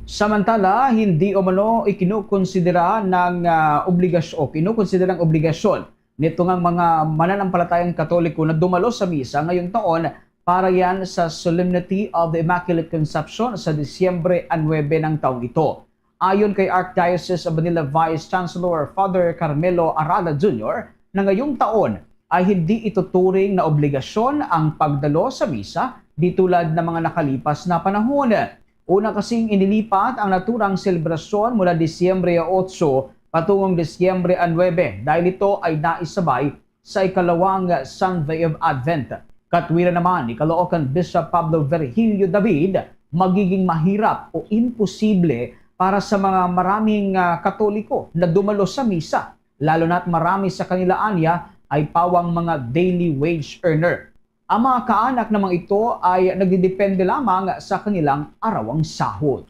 Samantala, hindi umano ikinukonsidera ng, ah, obligasyon o kinukonsidera ng obligasyon nito nga mga mananampalatayang Katoliko na dumalo sa misa ngayong taon para yan sa Solemnity of the Immaculate Conception sa Disyembre nuebe ng taong ito. Ayon kay Archdiocese of Manila Vice Chancellor Father Carmelo Arala Junior, na ngayong taon ay hindi ituturing na obligasyon ang pagdalo sa misa di tulad ng mga nakalipas na panahon. Una kasing inilipat ang naturang selebrasyon mula Disyembre otso patungong Disyembre nuebe dahil ito ay naisabay sa ikalawang Sunday of Advent. Katwiran naman ni Caloocan Bishop Pablo Virgilio David, magiging mahirap o imposible para sa mga maraming, ah, Katoliko na dumalo sa misa, lalo na't marami sa kanila anya ay pawang mga daily wage earner. Ang mga kaanak namang ito ay nagdidepende lamang sa kanilang arawang sahod.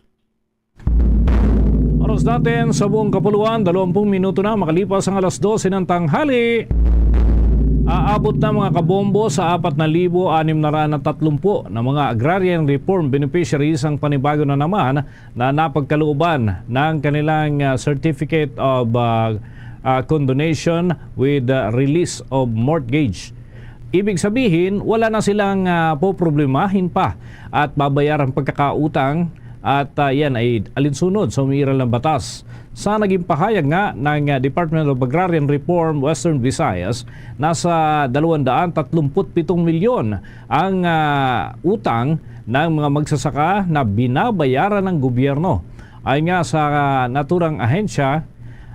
Oras natin sa buong kapuluan, dalawampung minuto na makalipas ang alas dose ng tanghali. Aabot na, mga kabombo, sa apat na libo anim na raan na tatlumpu na mga agrarian reform beneficiaries ang panibago na naman na napagkalooban ng kanilang, ah, Certificate of, ah, ah, Condonation with, ah, Release of Mortgage. Ibig sabihin, wala na silang, ah, poproblemahin pa at babayaran pagkakautang at, ah, yan ay alinsunod sa umiiral na batas. Sa naging pahayag nga ng, ah, Department of Agrarian Reform Western Visayas, nasa dalawang daan tatlumpu't pitong milyon ang, ah, utang ng mga magsasaka na binabayaran ng gobyerno. Ayon nga sa, ah, naturang ahensya,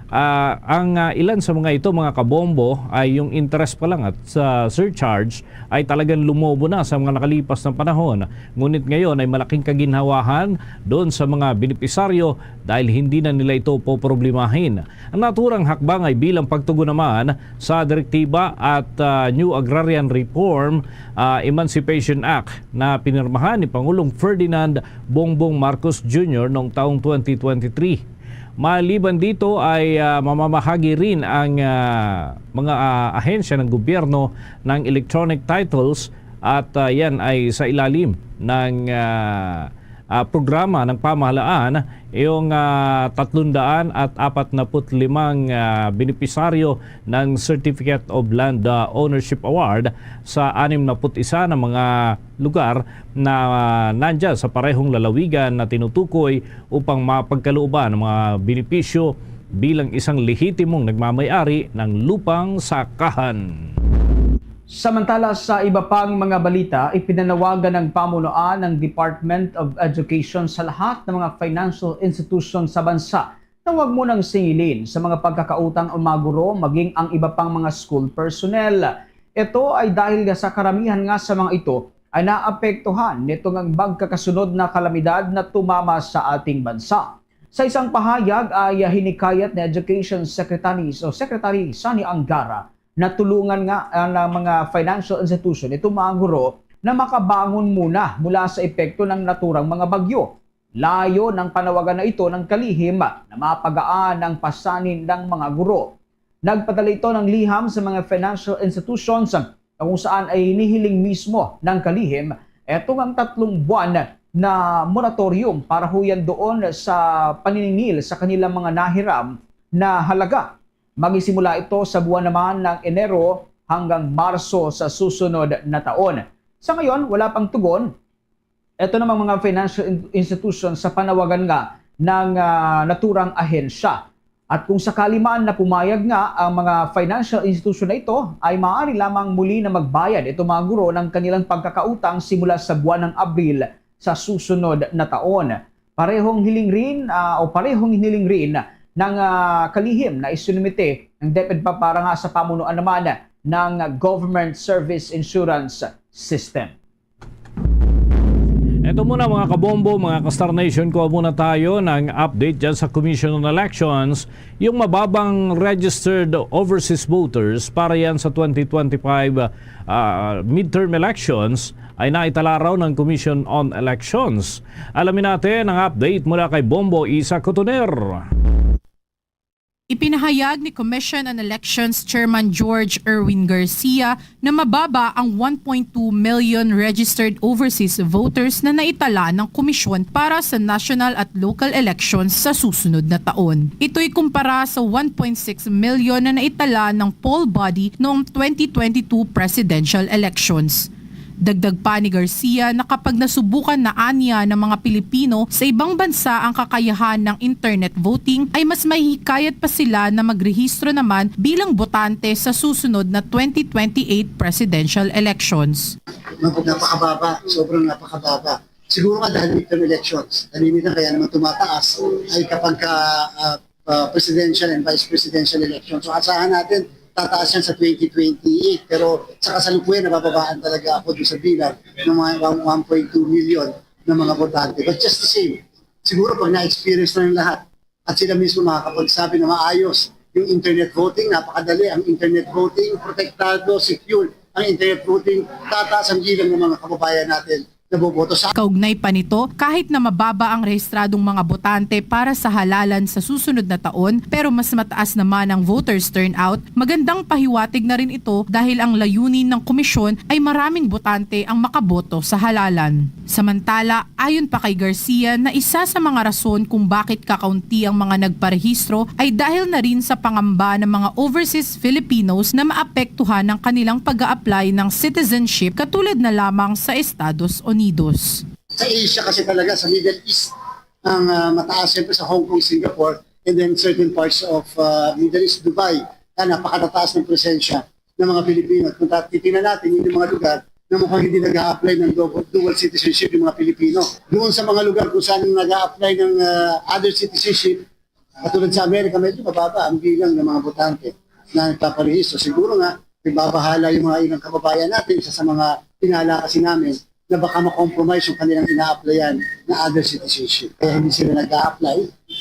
ah, ang, ah, ilan sa mga ito, mga kabombo, ay yung interest pa lang at sa surcharge ay talagang lumobo na sa mga nakalipas na panahon. Ngunit ngayon ay malaking kaginhawahan doon sa mga benepisaryo dahil hindi na nila ito poproblemahin. Ang naturang hakbang ay bilang pagtugon naman sa direktiba at, ah, New Agrarian Reform, ah, Emancipation Act na pinirmahan ni Pangulong Ferdinand Bongbong Marcos Junior noong taong twenty twenty-three. Maliban dito ay, ah, mamamahagi rin ang, ah, mga, ah, ahensya ng gobyerno ng electronic titles at, ah, yan ay sa ilalim ng, ah, ah, programa ng pamahalaan, yung, ah, tatlong daan at apat naput limang, ah, benepisaryo ng Certificate of Land, ah, Ownership Award sa anim naput isa na mga lugar na, ah, nandyan sa parehong lalawigan na tinutukoy upang mapagkalooban ang mga benepisyo bilang isang lehitimong nagmamay-ari ng lupang sakahan. Samantala, sa iba pang mga balita, ipinanawagan ng pamunuan ng Department of Education sa lahat ng mga financial institution sa bansa na huwag munang singilin sa mga pagkakautang ang mga guro, maging ang iba pang mga school personnel. Ito ay dahil nga sa karamihan nga sa mga ito ay naapektuhan nitong ang magkakasunod na kalamidad na tumama sa ating bansa. Sa isang pahayag ay hinikayat ni Education Secretary o Secretary Sonny Angara na tulungan nga ang mga financial institution itong mga guro na makabangon muna mula sa epekto ng naturang mga bagyo. Layo ng panawagan na ito ng kalihim na mapagaan ang pasanin ng mga guro. Nagpadala ito ng liham sa mga financial institutions na kung saan ay hinihiling mismo ng kalihim etong ang tatlong buwan na moratorium para huyan doon sa paniningil sa kanilang mga nahiram na halaga. Magsisimula ito sa buwan naman ng Enero hanggang Marso sa susunod na taon. Sa ngayon, wala pang tugon ito namang mga financial in-, institution sa panawagan nga ng, ah, naturang ahensya. At kung sakali man na pumayag nga ang mga financial institution na ito, ay maaari lamang muli na magbayad itong mga guro ng kanilang pagkakautang simula sa buwan ng Abril sa susunod na taon. Parehong hiling rin, ah, o parehong hiniling rin ng, ah, kalihim na isinumite ng DepEd pa para nga sa pamunuan naman ng Government Service Insurance System. Ito muna, mga kabombo, mga ka-Star Nation, kuha muna tayo ng update dyan sa Commission on Elections. Yung mababang registered overseas voters para yan sa twenty twenty-five, ah, midterm elections ay naitala raw ng Commission on Elections. Alamin natin ang update mula kay Bombo Isa Cotoner. Ipinahayag ni Commission on Elections Chairman George Erwin Garcia na mababa ang one point two million registered overseas voters na naitala ng komisyon para sa national at local elections sa susunod na taon. Ito'y kumpara sa one point six million na naitala ng poll body noong twenty twenty-two presidential elections. Dagdag pa ni Garcia na kapag nasubukan na anya ng mga Pilipino sa ibang bansa ang kakayahan ng internet voting, ay mas mahihikayat pa sila na magrehistro naman bilang botante sa susunod na twenty twenty-eight presidential elections. Nap-, napakababa, sobrang napakababa. Siguro nga dahil midterm elections, tahimik lang, kaya naman tumataas ay kapag ka, ah, ah, presidential and vice presidential election. So, asahan natin, tataas yan sa twenty twenty-eight. Pero sa kasalukuyan, nabababaan talaga ako doon sa bilang ng mga one, one point two million na mga botante. But just the same, siguro pag na-experience na ng lahat at sila mismo makakapagsabi na maayos Yung internet voting, napakadali. Ang internet voting, protektado, secure. Ang internet voting, tataas ang bilang ng mga kababayan natin na boboto sa Kaugnay pa nito, kahit na mababa ang rehistradong mga botante para sa halalan sa susunod na taon, pero mas mataas naman ang voters turnout, magandang pahiwatig na rin ito dahil ang layunin ng komisyon ay maraming botante ang makaboto sa halalan. Samantala, ayon pa kay Garcia na isa sa mga rason kung bakit kakaunti ang mga nagparehistro ay dahil na rin sa pangamba ng mga overseas Filipinos na maapektuhan ang kanilang pag-a-apply ng citizenship katulad na lamang sa Estados Unidos. Sa Asia kasi talaga, sa Middle East, ang ah, mataas siyempre sa Hong Kong, Singapore, and then certain parts of ah, Middle East, Dubai, na napakatataas ng presensya ng mga Pilipino. At kung titingnan natin, yung mga lugar na mukhang hindi nag-a-apply ng double, dual citizenship yung mga Pilipino. Doon sa mga lugar kung saan nag-a-apply ng ah, other citizenship, katulad sa Amerika, medyo mababa ang bilang ng mga botante na nagpaparehistro. Siguro nga, may babahala yung mga ilang kababayan natin, isa sa mga pinala kasi namin na baka ma-compromise yung kanilang ina-applyan na other citizenship. Kaya hindi sila nag-a-apply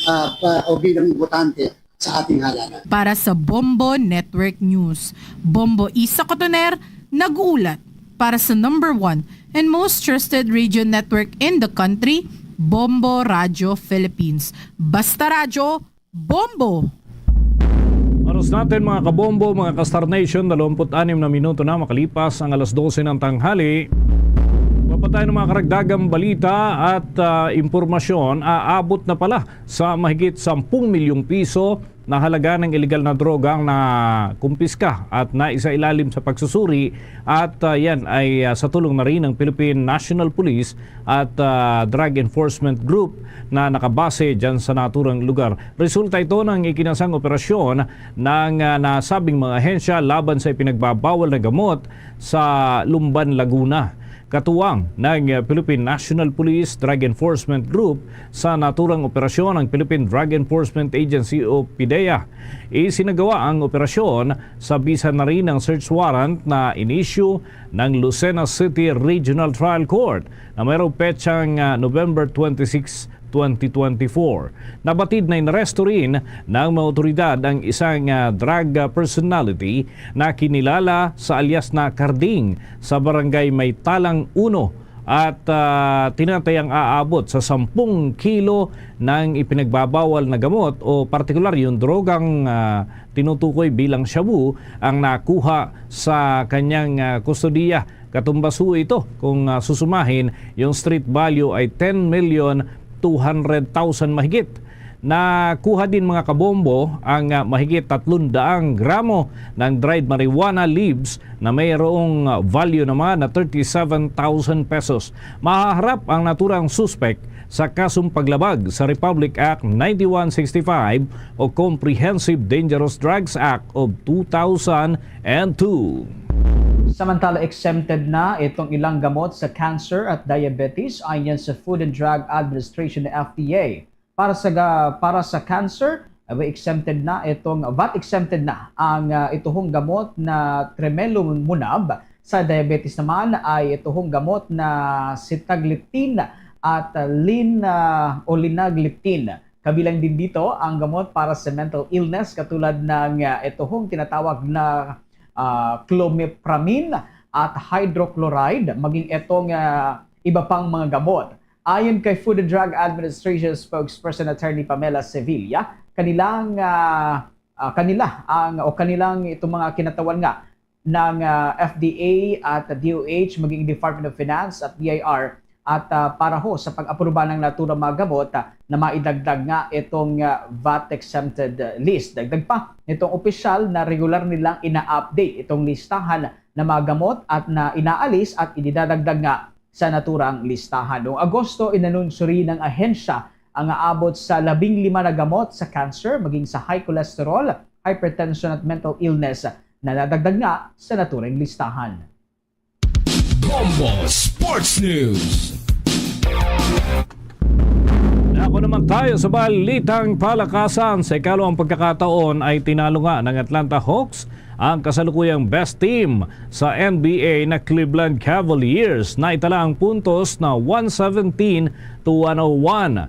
ah, pa, o bilang botante sa ating halalan. Para sa Bombo Network News, Bombo Isa Cotoner, nag-uulat para sa number one and most trusted radio network in the country, Bombo Radio Philippines. Basta Radyo, Bombo! Oras natin, mga kabombo, mga ka-Star Nation, dalawampu't anim na minuto na makalipas ang alas dose ng tanghali. Mapatay ng mga karagdagang balita at ah, impormasyon, aabot na pala sa mahigit sampung milyong piso na halaga ng iligal na droga ang nakumpiska at naisailalim sa pagsusuri at ah, yan ay ah, sa tulong na rin ng Philippine National Police at ah, Drug Enforcement Group na nakabase dyan sa naturang lugar. Resulta ito ng ikinasang operasyon ng ah, nasabing mga ahensya laban sa ipinagbabawal na gamot sa Lumban, Laguna. Katuwang ng ah, Philippine National Police Drug Enforcement Group sa naturang operasyon ang Philippine Drug Enforcement Agency o PDEA. Isinagawa ang operasyon sa bisa na rin ng search warrant na in-issue ng Lucena City Regional Trial Court na mayroong petsang ah, November twenty-six, twenty twenty-four. Nabatid na inaresto rin ng mga otoridad ang isang ah, drug ah, personality na kinilala sa alias na Carding sa barangay Maytalang uno at ah, tinatayang aabot sa sampung kilo ng ipinagbabawal na gamot o partikular yung drogang ah, tinutukoy bilang shabu ang nakuha sa kanyang ah, kustodiya. Katumbas ho ito kung ah, susumahin, yung street value ay ten million two hundred thousand mahigit. Nakuha din, mga kabombo, ang ah, mahigit tatlong daang gramo ng dried marijuana leaves na mayroong ah, value naman na thirty-seven thousand pesos. Mahaharap ang naturang suspek sa kasong paglabag sa Republic Act ninety-one sixty-five o Comprehensive Dangerous Drugs Act of two thousand and two. Samantala, exempted na itong ilang gamot sa cancer at diabetes ayon sa Food and Drug Administration, F D A. Para sa ga-, para sa cancer, eh, exempted na itong, vat exempted na ang ah, ituhong gamot na tremelumunab. Sa diabetes naman ay ituhong gamot na sitagliptin at ah, lin ah, o linagliptin. Kabilang din dito ang gamot para sa mental illness, katulad ng ah, ituhong tinatawag na ah, clomipramine at hydrochloride, maging itong ah, iba pang mga gamot. Ayon kay Food and Drug Administration Spokesperson Attorney Pamela Sevilla, kanilang ah, ah, kanila ang o kanilang itong mga kinatawan nga ng ah, F D A at D O H, maging Department of Finance at B I R, at ah, para ho sa pag-aproba ng naturang mga gamot ah, na maidagdag nga itong ah, vat exempted list. Dagdag pa nitong opisyal na regular nilang ina-update itong listahan ng mga gamot at na inaalis at ididadagdag nga sa naturang listahan. Noong Agosto, inanunsyo rin ng ahensya ang aabot sa labing lima na gamot sa cancer, maging sa high cholesterol, hypertension at mental illness na nadagdag nga sa naturang listahan. Bombo Sports News. Ako naman tayo sa balitang palakasan. Sa ikalawang pagkakataon ay tinalo nga ng Atlanta Hawks ang kasalukuyang best team sa N B A na Cleveland Cavaliers. Naitala ang puntos na one seventeen to one oh one.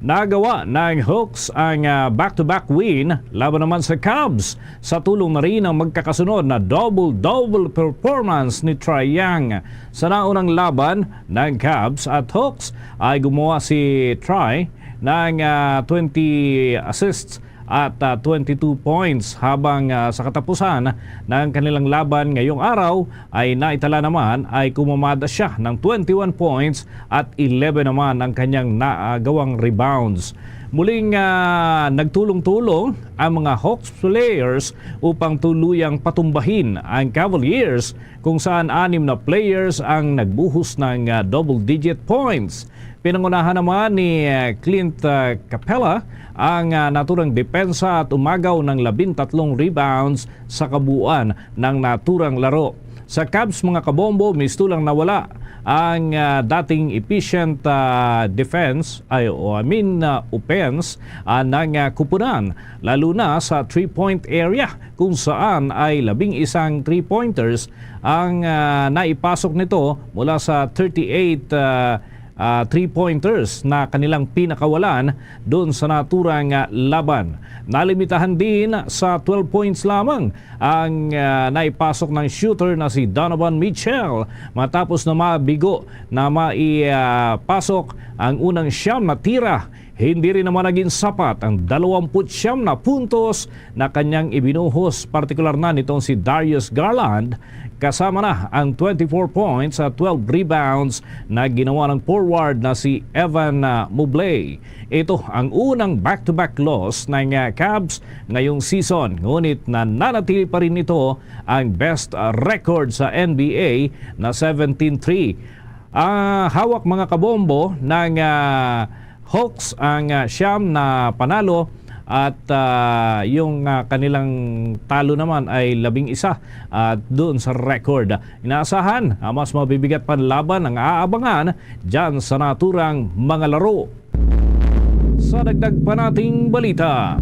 Nagawa ng Hawks ang, ah, back-to-back win laban naman sa Cubs, sa tulong na rin ng magkakasunod na double-double performance ni Trae Young. Sa naunang laban ng Cubs at Hawks ay gumawa si Trae ng, ah, twenty assists at, ah, twenty-two points, habang, ah, sa katapusan ng kanilang laban ngayong araw ay naitala naman ay kumamada siya ng twenty-one points at eleven naman ang kanyang nagawang rebounds. Muling, ah, nagtulong-tulong ang mga Hawks players upang tuluyang patumbahin ang Cavaliers, kung saan anim na players ang nagbuhos ng, ah, double-digit points. Pinangunahan naman ni, ah, Clint, ah, Capela ang, ah, naturang depensa at umagaw ng labintatlong rebounds sa kabuuan ng naturang laro. Sa Cubs, mga kabombo, mistulang nawala ang, ah, dating efficient, ah, defense, ay, o, I mean, ah, offense, ah, ng, ah, kupunan, lalo na sa three-point area, kung saan ay labing isang three-pointers ang, ah, naipasok nito mula sa thirty-eight, ah, ah, three-pointers na kanilang pinakawalan doon sa naturang, ah, laban. Nalimitahan din sa twelve points lamang ang, ah, naipasok ng shooter na si Donovan Mitchell, matapos na mabigo na maipasok ang unang siyam na tira. Hindi rin naman naging sapat ang dalawampu't siyam na puntos na kanyang ibinuhos, partikular na nitong si Darius Garland, kasama na ang twenty-four points at twelve rebounds na ginawa ng forward na si Evan, ah, Mobley. Ito ang unang back-to-back loss ng, ah, Cavs ngayong season, ngunit nananatili pa rin ito ang best, ah, record sa N B A na seventeen three. Ah, hawak, mga kabombo, ng, ah, Hawks ang, ah, siyam na panalo at, ah, yung, ah, kanilang talo naman ay labing isa, ah, doon sa record. Inaasahan ang mas mabibigat pang laban ang aabangan dyan sa naturang mga laro. Sa dagdag pa nating balita,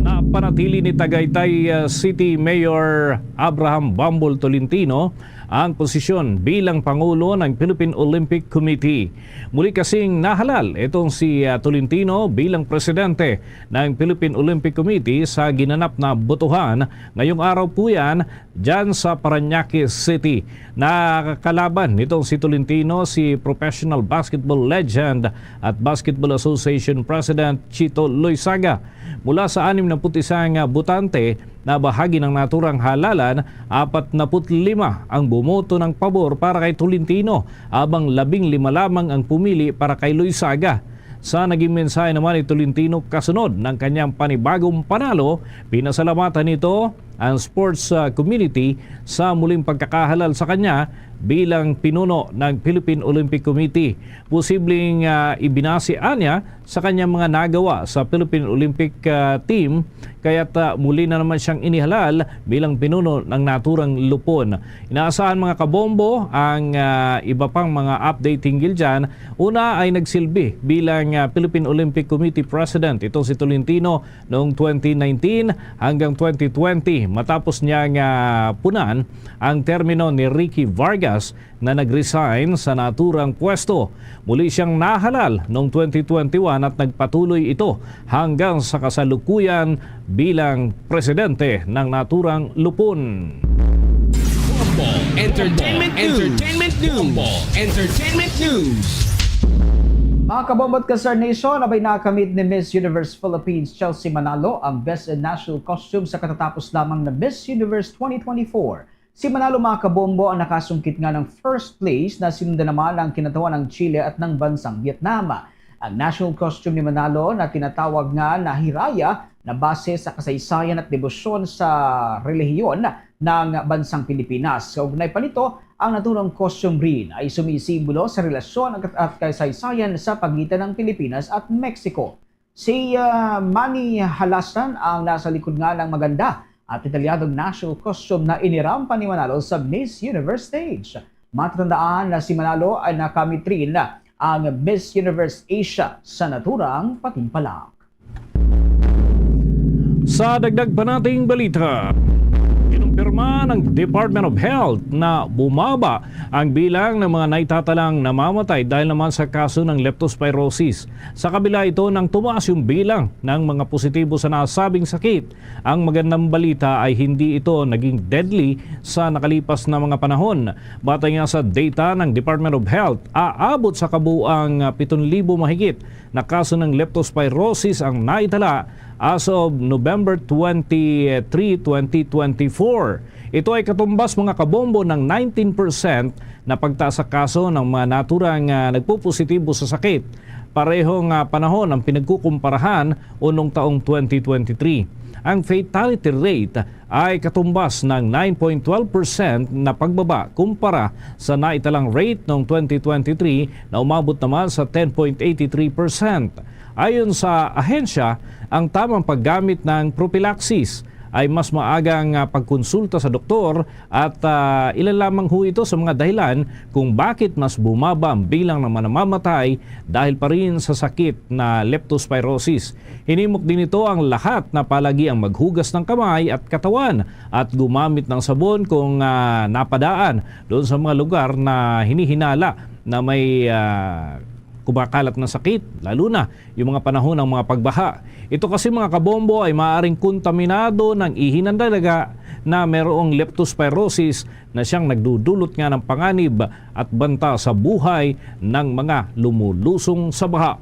napanatili ni Tagaytay, ah, City Mayor Abraham Bambol Tolentino ang posisyon bilang Pangulo ng Philippine Olympic Committee. Muli kasing nahalal itong si, ah, Tolentino bilang presidente ng Philippine Olympic Committee sa ginanap na botohan ngayong araw po yan dyan sa Parañaque City. Nakakalaban nitong si Tolentino si professional basketball legend at Basketball Association President Chito Loyzaga. Mula sa anim na put isang botante na bahagi ng naturang halalan, apat na put lima ang bumoto ng pabor para kay Tolentino, habang labing lima lamang ang pumili para kay Loyzaga. Sa naging mensahe naman ni Tolentino kasunod ng kanyang panibagong panalo, pinasalamatan nito ang sports, ah, community sa muling pagkakahalal sa kanya bilang pinuno ng Philippine Olympic Committee. Posibleng, ah, ibinase anya sa kanyang mga nagawa sa Philippine Olympic, ah, team, kaya't, ah, muli na naman siyang inihalal bilang pinuno ng naturang Lupon. Inaasahan, mga kabombo, ang, ah, iba pang mga update hinggil dyan. Una ay nagsilbi bilang, ah, Philippine Olympic Committee President itong si Tolentino noong twenty nineteen hanggang twenty twenty, matapos niyang, ah, punan ang termino ni Ricky Vargas na nag-resign sa naturang pwesto. Muli siyang nahalal noong twenty twenty-one at nagpatuloy ito hanggang sa kasalukuyan bilang presidente ng naturang Lupon. Bombo Entertainment News. Entertainment News. Bombo Entertainment News. Mga kabombo at ka-Star Nation, abay nakamit ni Miss Universe Philippines Chelsea Manalo ang Best in National Costume sa katatapos lamang na Miss Universe twenty twenty-four. Si Manalo, mga kabombo, ang nakasungkit nga ng first place na sinundan naman ang kinatawa ng Chile at ng bansang Vietnam. Ang national costume ni Manalo na tinatawag nga na Hiraya na base sa kasaysayan at debosyon sa relihiyon ng bansang Pilipinas. Kaugnay pa nito, ang naturang costume rin ay sumisimbolo sa relasyon at kasaysayan sa pagitan ng Pilipinas at Mexico. Si, ah, Manny Halasan ang nasa likod nga ng maganda at detalyadong national costume na inirampa ni Manalo sa Miss Universe stage. Matatandaan na si Manalo ay nakamit rin ang Miss Universe Asia sa naturang patimpalak. Sa dagdag pa nating balita, kinumpirma ng Department of Health na bumaba ang bilang ng mga naitatalang namamatay dahil naman sa kaso ng leptospirosis. Sa kabila ito, nang tumaas yung bilang ng mga positibo sa nasabing sakit, ang magandang balita ay hindi ito naging deadly sa nakalipas na mga panahon. Batay nga sa data ng Department of Health, aabot sa kabuang pitong libo mahigit na kaso ng leptospirosis ang naitala as of November twenty-three, twenty twenty-four. Ito ay katumbas, mga kabombo, ng nineteen percent na pagtaas sa kaso ng mga naturang, ah, nagpupositibo sa sakit. Parehong, ah, panahon ang pinagkukumparahan o nung taong twenty twenty-three. Ang fatality rate ay katumbas ng nine point twelve percent na pagbaba kumpara sa naitalang rate noong twenty twenty-three na umabot naman sa ten point eight three percent. Ayon sa ahensya, ang tamang paggamit ng prophylaxis ay mas maagang, ah, pagkonsulta sa doktor at, ah, ilan lamang ho ito sa mga dahilan kung bakit mas bumaba ang bilang ng mga namamatay dahil pa rin sa sakit na leptospirosis. Hinimok din ito ang lahat na palagi ang maghugas ng kamay at katawan at gumamit ng sabon kung, ah, napadaan doon sa mga lugar na hinihinala na may, ah, kumakalat na sakit, lalo na yung mga panahon ng mga pagbaha. Ito kasi, mga kabombo, ay maaaring kontaminado ng ihi ng dalaga na mayroong leptospirosis na siyang nagdudulot nga ng panganib at banta sa buhay ng mga lumulusong sa baha.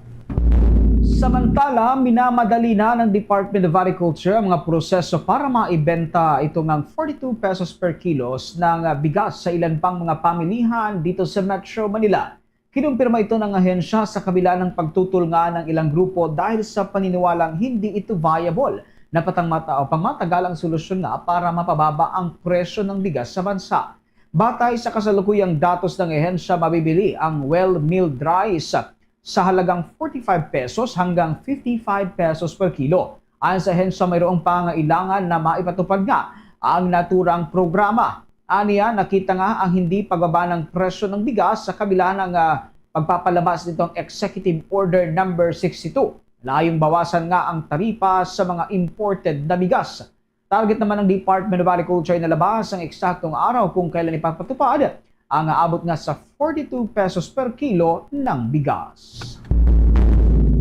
Samantala, minamadali na ng Department of Agriculture ang mga proseso para maibenta ito ngang forty-two pesos per kilos ng bigas sa ilan pang mga pamilihan dito sa Metro Manila. Kinumpirma ito ng ahensya sa kabila ng pagtutol nga ng ilang grupo dahil sa paniniwalang hindi ito viable na patang mata o pangmatagalang solusyon nga para mapababa ang presyo ng bigas sa bansa. Batay sa kasalukuyang datos ng ahensya, mabibili ang well milled rice sa halagang forty-five pesos hanggang fifty-five pesos per kilo. Ayon sa ahensya, mayroong pangailangan na maipatupad nga ang naturang programa. Aniya, nakita nga ang hindi pagbaba ng presyo ng bigas sa kabila ng, ah, pagpapalabas nitong Executive Order Number sixty-two. Layong bawasan nga ang taripa sa mga imported na bigas. Target naman ng Department of Agriculture na labas ang eksaktong araw kung kailan ipapatupad ang aabot nga sa forty-two pesos per kilo ng bigas.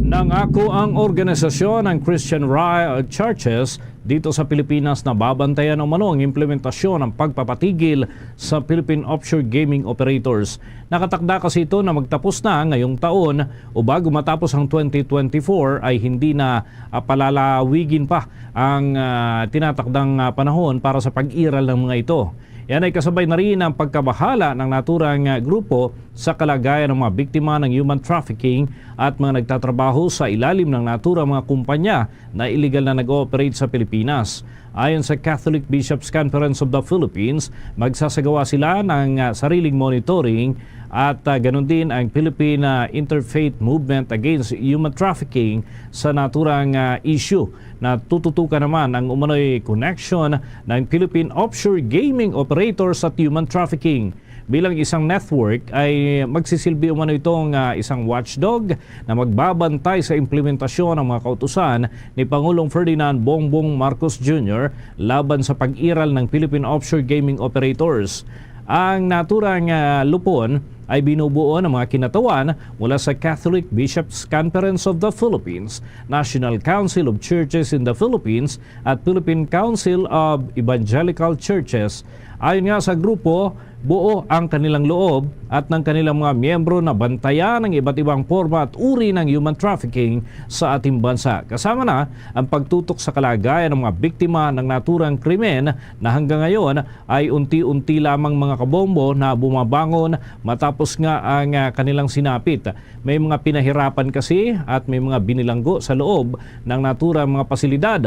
Nangako ang organisasyon ng Christian Ri-, Churches dito sa Pilipinas na babantayan umano ang implementasyon ng pagpapatigil sa Philippine offshore gaming operators. Nakatakda kasi ito na magtapos na ngayong taon o bago matapos ang twenty twenty-four ay hindi na, ah, palalawigin pa ang, ah, tinatakdang, ah, panahon para sa pag-iral ng mga ito. Yan ay kasabay na rin ang pagkabahala ng naturang, ah, grupo sa kalagayan ng mga biktima ng human trafficking at mga nagtatrabaho sa ilalim ng naturang mga kumpanya na iligal na nag-ooperate sa Pilipinas. Ayon sa Catholic Bishops' Conference of the Philippines, magsasagawa sila ng, ah, sariling monitoring at, ah, ganun din ang Philippine, ah, Interfaith Movement Against Human Trafficking sa naturang, ah, issue. Natututukan naman ang umano'y connection ng Philippine offshore gaming operators at human trafficking. Bilang isang network ay magsisilbi umano itong, ah, isang watchdog na magbabantay sa implementasyon ng mga kautusan ni Pangulong Ferdinand Bongbong Marcos Junior laban sa pag-iral ng Philippine offshore gaming operators. Ang naturang, ah, lupon ay binubuo ng mga kinatawan mula sa Catholic Bishops' Conference of the Philippines, National Council of Churches in the Philippines, at Philippine Council of Evangelical Churches. Ayon nga sa grupo, buo ang kanilang loob at ng kanilang mga miyembro na bantayan ang iba't ibang porma at uri ng human trafficking sa ating bansa. Kasama na ang pagtutok sa kalagayan ng mga biktima ng naturang krimen na hanggang ngayon ay unti-unti lamang, mga kabombo, na bumabangon matapos nga ang, ah, kanilang sinapit. May mga pinahirapan kasi at may mga binilanggo sa loob ng naturang mga pasilidad.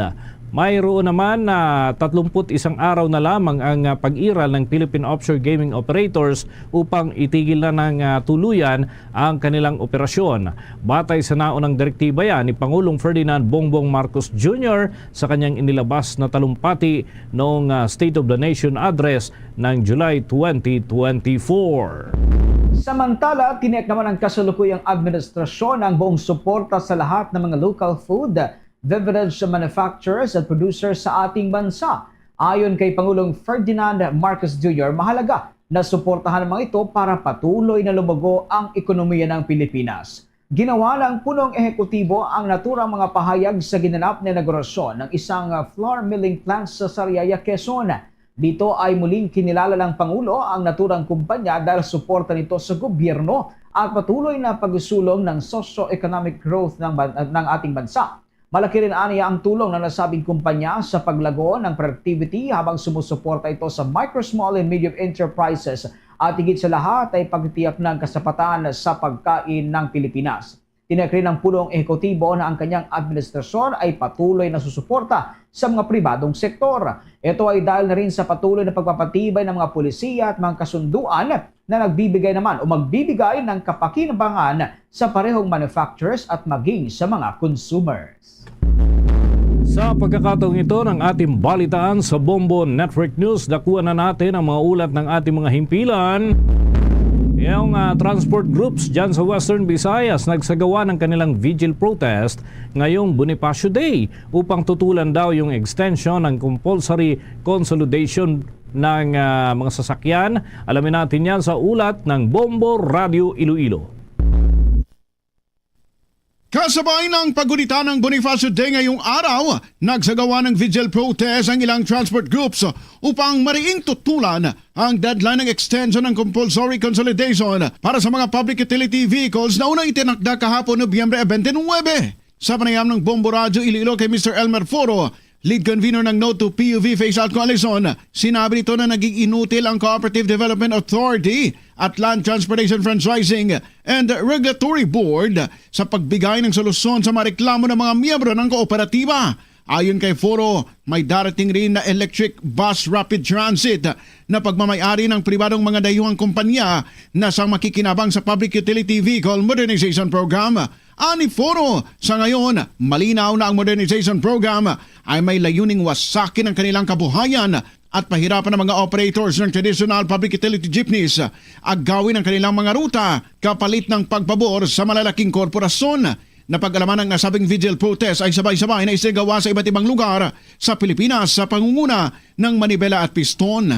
Mayroon naman na tatlumpu't isang araw na lamang ang, ah, pag-iral ng Philippine offshore gaming operators upang itigil na ng, ah, tuluyan ang kanilang operasyon. Batay sa naunang direktiba yan ni Pangulong Ferdinand Bongbong Marcos Junior sa kanyang inilabas na talumpati noong, ah, State of the Nation Address ng July twenty twenty-four. Samantala, tiniyak naman ng kasalukuyang administrasyon ang buong suporta sa lahat ng mga local food, beverage manufacturers at producers sa ating bansa. Ayon kay Pangulong Ferdinand Marcos Junior, mahalaga na suportahan ang mga ito para patuloy na lumugo ang ekonomiya ng Pilipinas. Ginawa ng punong ehekutibo ang naturang mga pahayag sa ginanap na inaugurasyon ng isang, ah, flour milling plant sa Sariaya, Quezon. Dito ay muling kinilala ng Pangulo ang naturang kumpanya dahil suporta nito sa gobyerno at patuloy na pagsulong ng socio-economic growth ng ban-, ng ating bansa. Malaki rin aniya ang tulong ng nasabing kumpanya sa paglago ng productivity habang sumusuporta ito sa micro, small, and medium enterprises at higit sa lahat ay pagtitiyak ng kasapatan sa pagkain ng Pilipinas. Tiniyak rin ng punong ehekutibo na ang kanyang administrasyon ay patuloy na susuporta sa mga pribadong sektor. Ito ay dahil na rin sa patuloy na pagpapatibay ng mga polisiya at mga kasunduan na nagbibigay naman o magbibigay ng kapakinabangan sa parehong manufacturers at maging sa mga consumers. Sa pagkakataong ito ng ating balitaan sa Bombo Network News, dakuan na natin ang mga ulat ng ating mga himpilan. Yung, ah, transport groups dyan sa Western Visayas nagsagawa ng kanilang vigil protest ngayong Bonifacio Day upang tutulan daw yung extension ng compulsory consolidation ng, ah, mga sasakyan. Alamin natin yan sa ulat ng Bombo Radio Iloilo. Kasabay ng paggunita ng Bonifacio Day ngayong araw, nagsagawa ng vigil protest ang ilang transport groups upang mariing tutulan ang deadline ng extension ng compulsory consolidation para sa mga public utility vehicles na unang itinakda kahapon, Nobyembre twenty-nine. Sa panayam ng Bombo Radyo Iloilo kay Mister Elmer Foro, lead convener ng No to P U V Phase Out Coalition, sinabi nito na naging inutil ang Cooperative Development Authority at Land Transportation Franchising and Regulatory Board sa pagbigay ng solusyon sa mga reklamo ng mga miyembro ng kooperatiba. Ayon kay Foro, may darating rin na electric bus rapid transit na pagmamayari ng pribadong mga dayuhang kompanya na sang makikinabang sa Public Utility Vehicle Modernization Program. Ani Foro, sa ngayon, malinaw na ang modernization program ay may layuning wasakin ang kanilang kabuhayan at pahirapan ang mga operators ng traditional public utility jeepneys. Agawin ang kanilang mga ruta kapalit ng pagpabor sa malalaking korporasyon. Napag-alaman ang nasabing vigil protest ay sabay-sabay na isinagawa sa iba't ibang lugar sa Pilipinas sa pangunguna ng Manibela at Piston.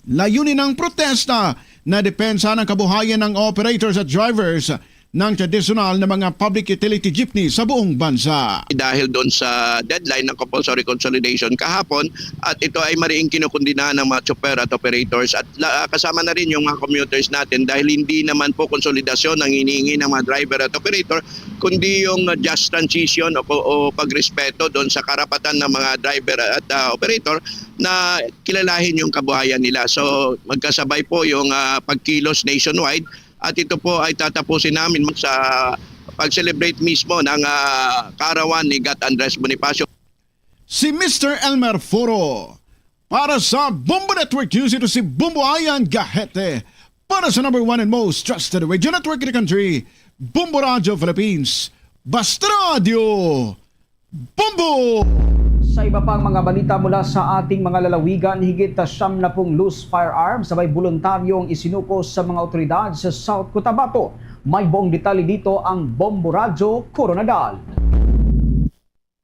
Layunin ng protesta na depensa ng kabuhayan ng operators at drivers ng tradisyonal na mga public utility jeepney sa buong bansa. Dahil doon sa deadline ng compulsory consolidation kahapon, at ito ay mariing kinukundina ng mga chopper at operators at la-, kasama na rin yung mga commuters natin dahil hindi naman po konsolidasyon ang hinihingi ng mga driver at operator, kundi yung just transition o, o pagrespeto doon sa karapatan ng mga driver at, ah, operator na kilalahin yung kabuhayan nila. So, magkasabay po yung, ah, pagkilos nationwide at ito po ay tatapusin namin sa pag-celebrate mismo ng, ah, kaarawan ni Gat Andres Bonifacio. Si Mister Elmer Foro. Para sa Bombo Network News, ito si Bombo Ayan Gahete. Para sa number one and most trusted radio network in the country, Bombo Radio Philippines. Basta Radio Bombo! Sa iba pang mga balita mula sa ating mga lalawigan, higit siyam na pung loose firearms sabay boluntaryong isinuko sa mga otoridad sa South Cotabato. May buong detalye dito ang Bombo Radyo Koronadal.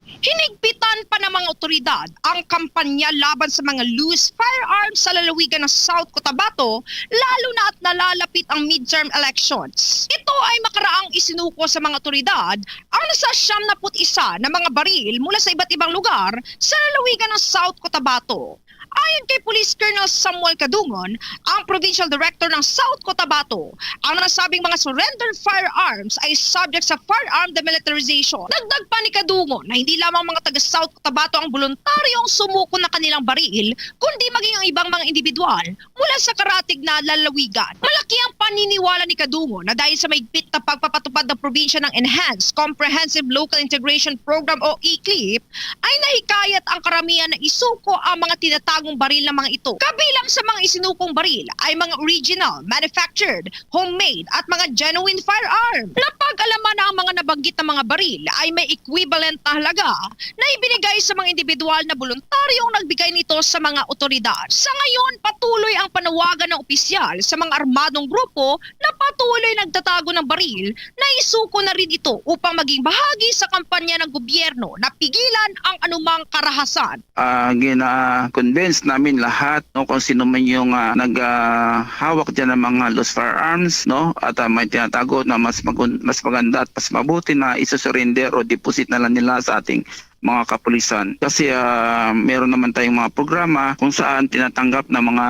Hinigpitan pa ng mga otoridad ang kampanya laban sa mga loose firearms sa lalawigan ng South Cotabato, lalo na at nalalapit ang midterm elections. Ito ay makaraang isinuko sa mga otoridad ang nasa siyam na put isa na mga baril mula sa iba't ibang lugar sa lalawigan ng South Cotabato. Ayon kay Police Colonel Samuel Cadungon, ang Provincial Director ng South Cotabato, ang nasabing mga surrendered firearms ay subject sa firearm demilitarization. Dagdag pa ni Cadungon na hindi lamang mga taga South Cotabato ang voluntaryong sumuko ng kanilang baril, kundi maging ang ibang mga individual mula sa karatig na lalawigan. Malaki ang paniniwala ni Cadungon na dahil sa mahigpit na pagpapatupad ng probinsya ng Enhanced Comprehensive Local Integration Program o ECLIP, ay nahikayat ang karamihan na isuko ang mga tinatagong baril ng mga ito. Kabilang sa mga isinukong baril ay mga original, manufactured, homemade, at mga genuine firearm. Napag-alaman na ang mga nabanggit na mga baril ay may equivalent na halaga na ibinigay sa mga individual na voluntaryong nagbigay nito sa mga otoridad. Sa ngayon, patuloy ang panawagan ng opisyal sa mga armadong grupo na patuloy nagtatago ng baril na isuko na rin ito upang maging bahagi sa kampanya ng gobyerno na pigilan ang anumang karahasan. Ah, gina-, ah, convince namin lahat, no, kung sino man yung, ah, nag, ah, hawak dyan ng mga loose firearms, no, at, ah, may tinatago na mas magun-, mas maganda at mas mabuti na isa-surrender o deposit na lang nila sa ating mga kapulisan. Kasi, ah, meron naman tayong mga programa kung saan tinatanggap ng mga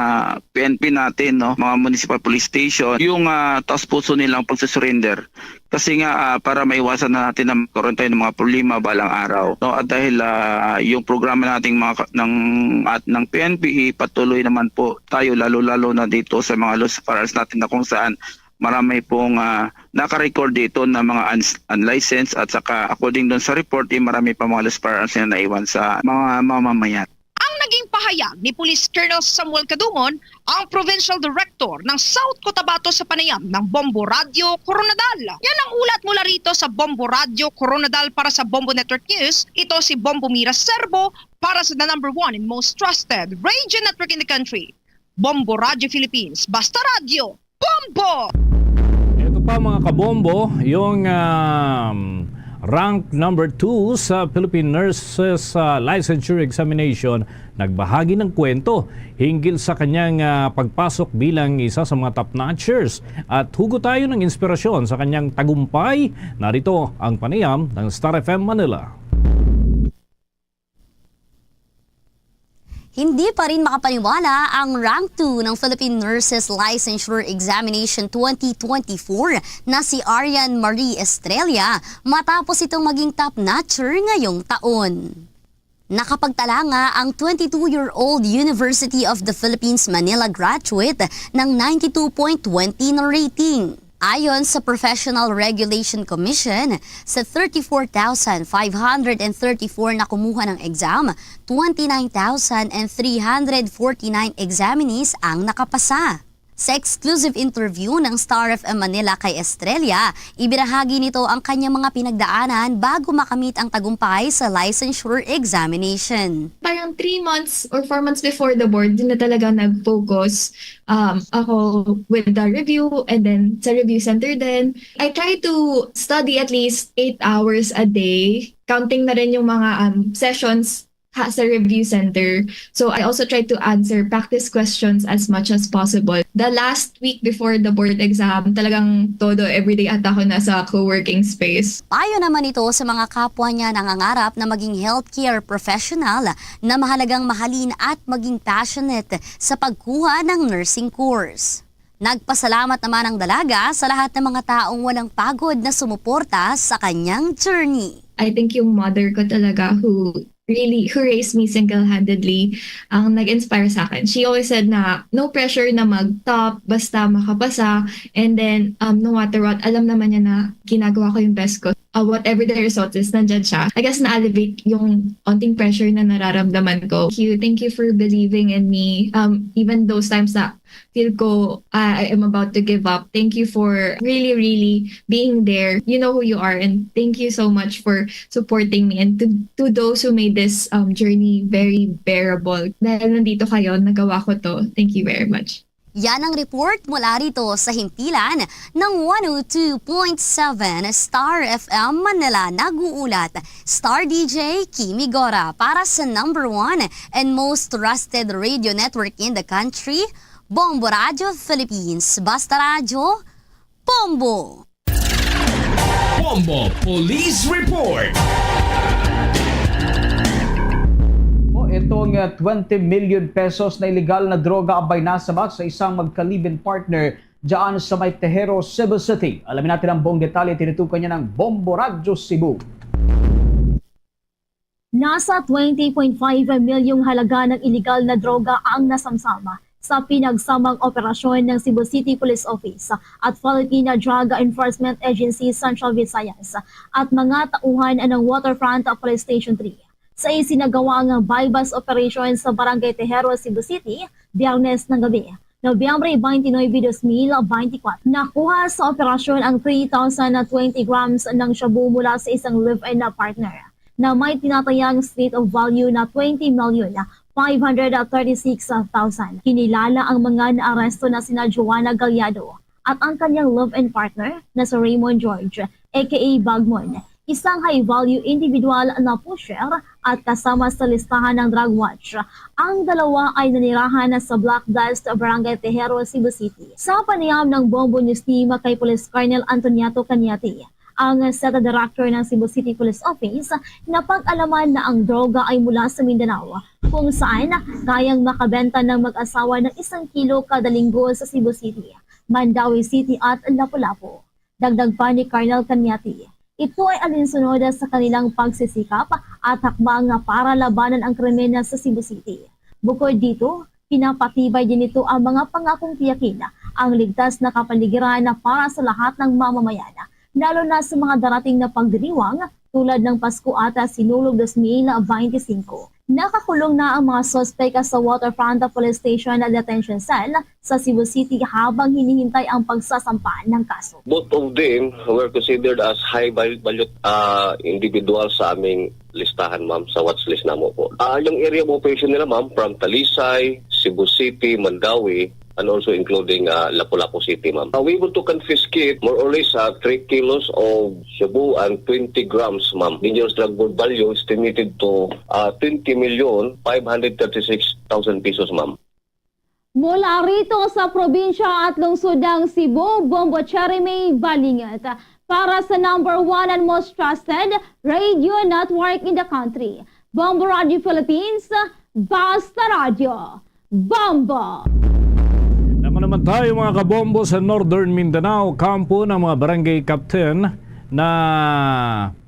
P N P natin, no, mga municipal police station, yung, ah, taos puso nilang pagsusurrender. Kasi nga, ah, para maiwasan na natin na magkaroon tayo ng mga problema balang araw, no? At dahil, ah, yung programa nating mga ka-, ng, at ng P N P, patuloy naman po tayo, lalo-lalo na dito sa mga loose firearms natin na kung saan marami pong, ah, naka-record dito na mga uns-, unlicensed at saka according doon sa report, eh, marami pa mga loose firearms na naiwan sa mga mamamayan. Ang naging pahayag ni Police Colonel Samuel Cadungon, ang Provincial Director ng South Cotabato sa panayam ng Bombo Radyo Coronadal. Yan ang ulat mula rito sa Bombo Radyo Coronadal para sa Bombo Network News. Ito si Bombo Mira Serbo para sa the number one and most trusted radio network in the country, Bombo Radyo Philippines. Basta radyo, bombo! Ito pa, mga kabombo, yung, um, rank number two sa Philippine Nurses, uh, Licensure Examination nagbahagi ng kwento hinggil sa kanyang, ah, pagpasok bilang isa sa mga top notchers. At hugot tayo ng inspirasyon sa kanyang tagumpay. Narito ang panayam ng Star F M Manila. Hindi pa rin makapaniwala ang Rank two ng Philippine Nurses Licensure Examination twenty twenty-four na si Arian Marie Estrella matapos itong maging top notcher ngayong taon. Nakapagtala nga ang twenty-two-year-old University of the Philippines Manila graduate ng ninety-two point twenty na rating. Ayon sa Professional Regulation Commission, sa thirty-four thousand five hundred and thirty-four na kumuha ng exam, twenty-nine thousand three hundred forty-nine examinees ang nakapasa. Sa exclusive interview ng Star F M Manila kay Estrella, ibinahagi nito ang kanyang mga pinagdaanan bago makamit ang tagumpay sa licensure examination. Parang three months or four months before the board, din na talaga nag-focus, um, ako with the review and then sa review center din. I try to study at least eight hours a day, counting na rin yung mga, um, sessions ha, sa review center. So, I also try to answer practice questions as much as possible. The last week before the board exam, talagang todo everyday ata ako nasa co-working space. Payo naman ito sa mga kapwa niya nangangarap na maging healthcare professional na mahalagang mahalin at maging passionate sa pagkuha ng nursing course. Nagpasalamat naman ang dalaga sa lahat ng mga taong walang pagod na sumuporta sa kanyang journey. I think yung mother ko talaga who really, who raised me single-handedly, ang nag-inspire sa akin. She always said na no pressure na mag-top, basta makapasa. And then, um, no matter what, alam naman niya na ginagawa ko yung best ko. Uh, whatever the result is, nandyan siya. I guess na-alleviate yung onting pressure na nararamdaman ko. Thank you, thank you for believing in me. Um, even those times na feel ko, ah, I am about to give up. Thank you for really, really being there. You know who you are, and thank you so much for supporting me. And to, to those who made this, um, journey very bearable, dahil nandito kayo, nagawa ko to. Thank you very much. Yan ang report mula rito sa himpilan ng one oh two point seven Star F M Manila. Nag-uulat, Star D J Kimi Gora para sa number one and most trusted radio network in the country, Bombo Radyo Philippines. Basta Radyo, Bombo! Bombo Police Report. O, itong, ah, twenty million pesos na illegal na droga abay nasabat sa isang magka-live-in partner dyan sa may Tejero, Cebu City. Alamin natin ang buong detalye, tinutukan niya ng Bombo Radyo Cebu. Nasa twenty point five milyong halaga ng iligal na droga ang nasamsam sa pinagsamang operasyon ng Cebu City Police Office at Philippine Drug Enforcement Agency Central Visayas at mga tauhan ng Waterfront Police Station three sa isinagawang buy-bust operation sa Barangay Tejero, Cebu City, Biyernes ng gabi. Nobyembre twenty-nine, dos mil beintikwatro. Nakuha sa operasyon ang three thousand twenty grams ng shabu mula sa isang live-in na partner na may tinatayang street value na twenty million five hundred thirty-six thousand. Kinilala ang mga naaresto na sina Joanna Gallardo at ang kanyang live-in partner na si Raymond George, A K A Bagmon, isang high-value individual na pusher at kasama sa listahan ng Drug Watch. Ang dalawa ay nanirahan sa Block Dust, Barangay Tejero, Cebu City. Sa panayam ng Bombo News Team kay Police Colonel Antoniato Cañate, ang Seta Director ng Cebu City Police Office, napag-alaman na ang droga ay mula sa Mindanao, kung saan kayang makabenta ng mag-asawa ng isang kilo kada linggo sa Cebu City, Mandaue City at Lapu-Lapu. Dagdag pa ni Colonel Cañate, ito ay alinsunod sa kanilang pagsisikap at hakbang para labanan ang krimen sa Cebu City. Bukod dito, pinapatibay din nito ang mga pangakong tiyakin ang ligtas na kapaligiran para sa lahat ng mamamayan, lalo na sa mga darating na pagdiriwang tulad ng Pasko at Sinulog twenty twenty-five. Nakakulong na ang mga suspek sa Waterfront Police Station Detention Cell sa Cebu City habang hinihintay ang pagsasampa ng kaso. Both of them were considered as high val-, value, ah, individual sa aming listahan, ma'am, sa watch list namo po. Ah, yung area of operation nila, ma'am, from Talisay, Cebu City, Mandaue, and also including, ah, Lapu-Lapu City, ma'am. Ah, we able to confiscate more or less, ah, three kilos of shabu and twenty grams, ma'am. Dangerous drug value estimated to, ah, twenty million five hundred thirty-six thousand pesos, ma'am. Mula rito sa probinsya at lungsod ng Cebu, Bombo Cherry May Balingat. Para sa number one and most trusted radio network in the country, Bombo Radio Philippines, Basta Radio. Bombo! Nako naman tayo, mga kabombo, sa Northern Mindanao, kampo ng mga barangay captain na,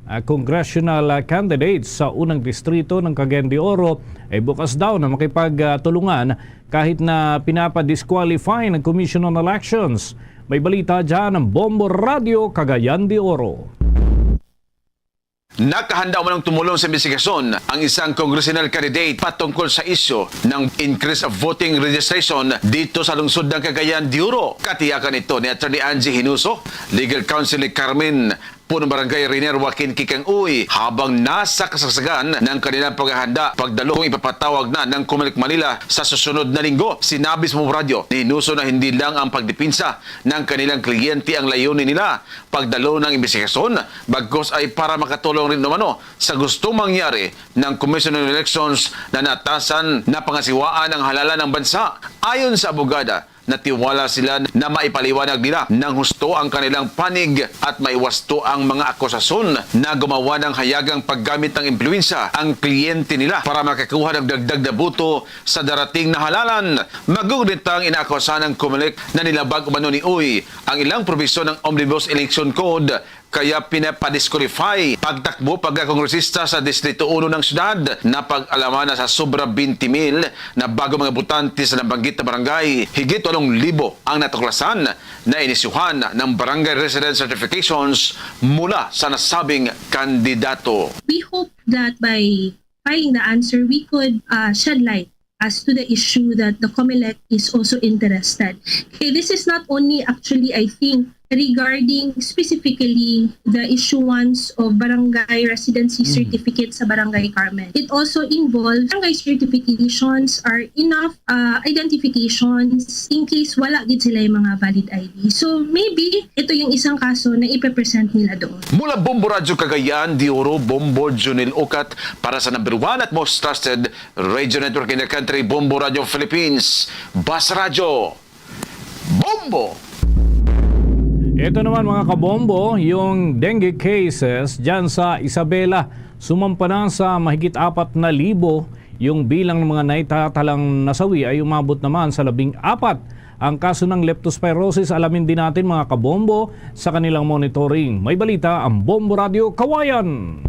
ah, congressional, ah, candidates sa unang distrito ng Cagayan de Oro ay bukas daw na makipagtulungan kahit na pinapa-disqualify ng Commission on Elections. May balita dyan ang Bombo Radio Cagayan de Oro. Nakahanda man ang tumulong sa investigasyon ang isang congressional candidate patungkol sa isyu ng increase of voting registration dito sa lungsod ng Cagayan de Oro. Katiyakan ito ni Attorney Angie Hinuso, legal counsel ni Carmen Punong Barangay Riner Joaquin Kikang Uy, habang nasa kasagsagan ng kanilang paghahanda pagdalo kung ipapatawag na ng Comelec Manila sa susunod na linggo. Sinabi sa Bombo Radio ni Hinuso na hindi lang ang pagdepensa ng kanilang kliyente ang layunin nila pagdalo ng investigasyon, bagkus ay para makatulong rin umano sa gustong mangyari ng Commission on Elections na natasan na pangasiwaan ang halalan ng bansa. Ayon sa abogada, natiwala sila na maipaliwanag nila ng husto ang kanilang panig at maiwasto ang mga akusasyon na gumawa ng hayagang paggamit ng impluwensya ang kliyente nila para makakuha ng dagdag na boto sa darating na halalan. Magugnit ang inaakusahan ng Comelec na nilabag umano ni Uy ang ilang probisyon ng Omnibus Election Code, kaya pinapa-disqualify pagtakbo pagkakongresista sa Distrito Uno ng syudad. Napag-alaman na sa sobra twenty mil na bago mga botante sa nabanggit na barangay, higit walong libo ang natuklasan na inisyuhan ng barangay resident certifications mula sa nasabing kandidato. We hope that by filing the answer, we could, uh, shed light as to the issue that the Comelec is also interested. Okay, this is not only actually, I think, regarding specifically the issuance of barangay residency Mm. certificate sa Barangay Carmen. It also involves barangay certifications are enough, uh, identifications in case wala gid sila yung mga valid I D. So maybe ito yung isang kaso na ipe-present nila doon. Mula Bombo Radyo Cagayan de Oro, Bombo Junel Ucat para sa number one at most trusted radio network in the country, Bombo Radio Philippines, Bas Radio, Bombo! Ito naman, mga kabombo, yung dengue cases dyan sa Isabela. Sumampa na sa mahigit apat na libo, yung bilang ng mga naitatalang nasawi ay umabot naman sa labing apat. Ang kaso ng leptospirosis, alamin din natin, mga kabombo, sa kanilang monitoring. May balita ang Bombo Radio Kawayan.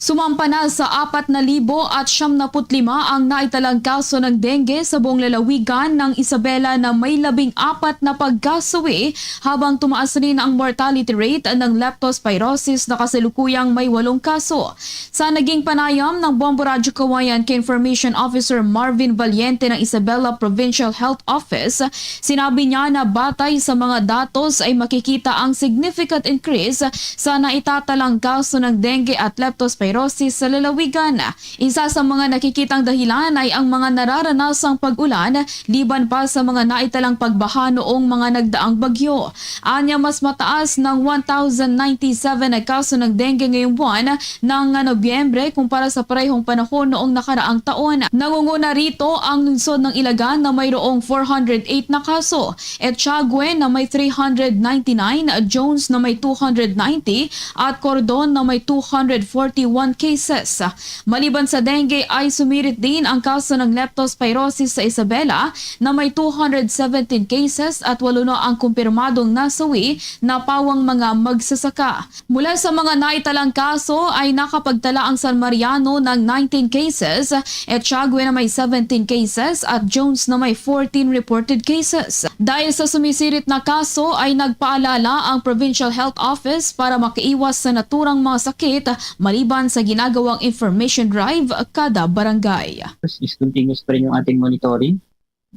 Sumampa na sa apat na libo at siyam na put lima ang naitalang kaso ng dengue sa buong lalawigan ng Isabela na may labing apat na pagkasuwi, habang tumaas rin ang mortality rate ng leptospirosis na kasalukuyang may walong kaso. Sa naging panayam ng Bombo Radyo Kawayan kay Information Officer Marvin Valiente ng Isabela Provincial Health Office, sinabi niya na batay sa mga datos ay makikita ang significant increase sa naitatalang kaso ng dengue at leptospirosis leptospirosis sa lalawigan. Isa sa mga nakikitang dahilan ay ang mga nararanasang pag-ulan liban pa sa mga naitalang pagbaha noong mga nagdaang bagyo. Anya, mas mataas ng one thousand ninety-seven na kaso ng dengue ngayong buwan ng Nobyembre kumpara sa parehong panahon noong nakaraang taon. Nangunguna rito ang lungsod ng Ilagan na mayroong four hundred eight na kaso, Echagüe na may three hundred ninety-nine, Jones na may two hundred ninety, at Cordon na may two hundred forty-one cases. Maliban sa dengue, ay sumirit din ang kaso ng leptospirosis sa Isabela na may two hundred seventeen cases at walo na ang kumpirmadong nasawi na pawang mga magsasaka. Mula sa mga naitalang kaso ay nakapagtala ang San Mariano ng nineteen cases, Echagüe na may seventeen cases at Jones na may fourteen reported cases. Dahil sa sumisirit na kaso ay nagpaalala ang Provincial Health Office para makaiwas sa naturang mga sakit maliban sa ginagawang information drive kada barangay. Is continuous pa rin yung ating monitoring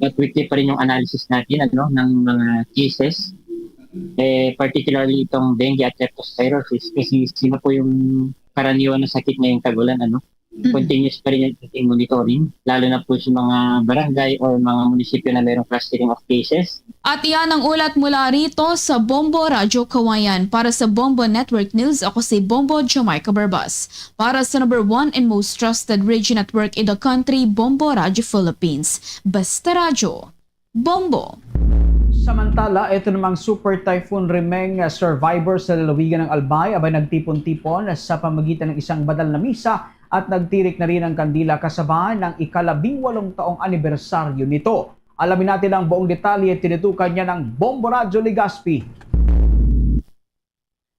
at weekly pa rin yung analysis natin, ano, ng mga cases. Eh, particularly itong dengue at leptospirosis kasi sila po yung karaniwan na sakit ngayong tag-ulan, ano. Mm. Continuous pa rin yung ating monitoring, lalo na po sa mga barangay or mga munisipyo na mayroong clustering of cases. At iyan ang ulat mula rito sa Bombo Radyo Kawayan. Para sa Bombo Network News, ako si Bombo Jamaica Barbas. Para sa number one and most trusted radio network in the country, Bombo Radyo Philippines. Basta Radyo, Bombo. Samantala, ito namang Super Typhoon Remeng, ah, survivor sa lalawigan ng Albay, abay nagtipon-tipon sa pamagitan ng isang banal na misa at nagtirik na rin ng kandila kasabay ng ikalabing walong taong anibersaryo nito. Alamin natin ang buong detalye, tinutukan niya ng Bombo Radyo Legazpi.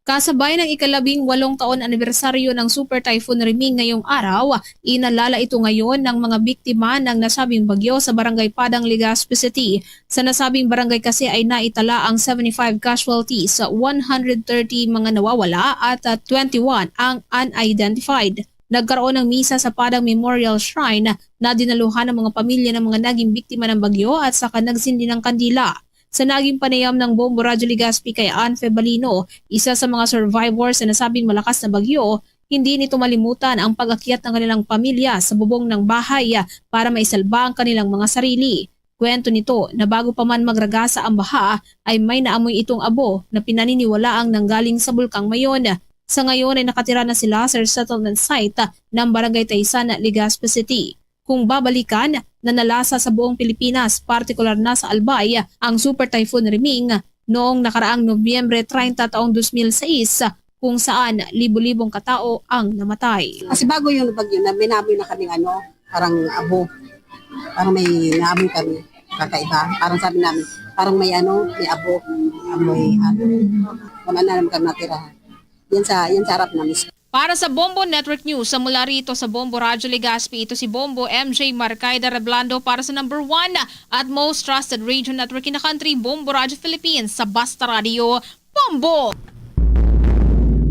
Kasabay ng ikalabing walong taon anibersaryo ng Super Typhoon Reming ngayong araw, inalala ito ngayon ng mga biktima ng nasabing bagyo sa Barangay Padang, Legazpi City. Sa nasabing barangay kasi ay naitala ang seventy-five casualties, one hundred thirty mga nawawala at, ah, twenty-one ang unidentified. Nagkaroon ng misa sa Padang Memorial Shrine na dinaluhan ng mga pamilya ng mga naging biktima ng bagyo at saka nagsindi ng kandila. Sa naging panayam ng Bombo Radyo Legazpi kay Ann Febalino, isa sa mga survivor sa nasabing malakas na bagyo, hindi nito malimutan ang pag-akyat ng kanilang pamilya sa bubong ng bahay para maisalba ang kanilang mga sarili. Kwento nito na bago pa man magragasa ang baha, ay may naamoy itong abo na pinaniniwalaang nanggaling sa Bulkang Mayon. Sa ngayon ay nakatira na sila sa resettlement site ng Barangay Taysan, Legazpi City. Kung babalikan, nanalasa sa buong Pilipinas, partikular na sa Albay, ang Super Typhoon Reming noong nakaraang Nobyembre treinta taong dos mil sais, kung saan libo-libong katao ang namatay. Kasi bago yung bagyo na, may naamoy na kaming ano, parang abo. Parang may naamoy kami, kakaiba. Parang sabi namin, parang may ano, may abo. Amoy ano. Wala na naman kami natirahan. Yan sa, yan sa harap namin. Para sa Bombo Network News, sa mula rito sa Bombo Radyo Legazpi, ito si Bombo M J Marcaida Reblando para sa number one at most trusted radio network in the country, Bombo Radyo Philippines, sa Basta Radio, Bombo!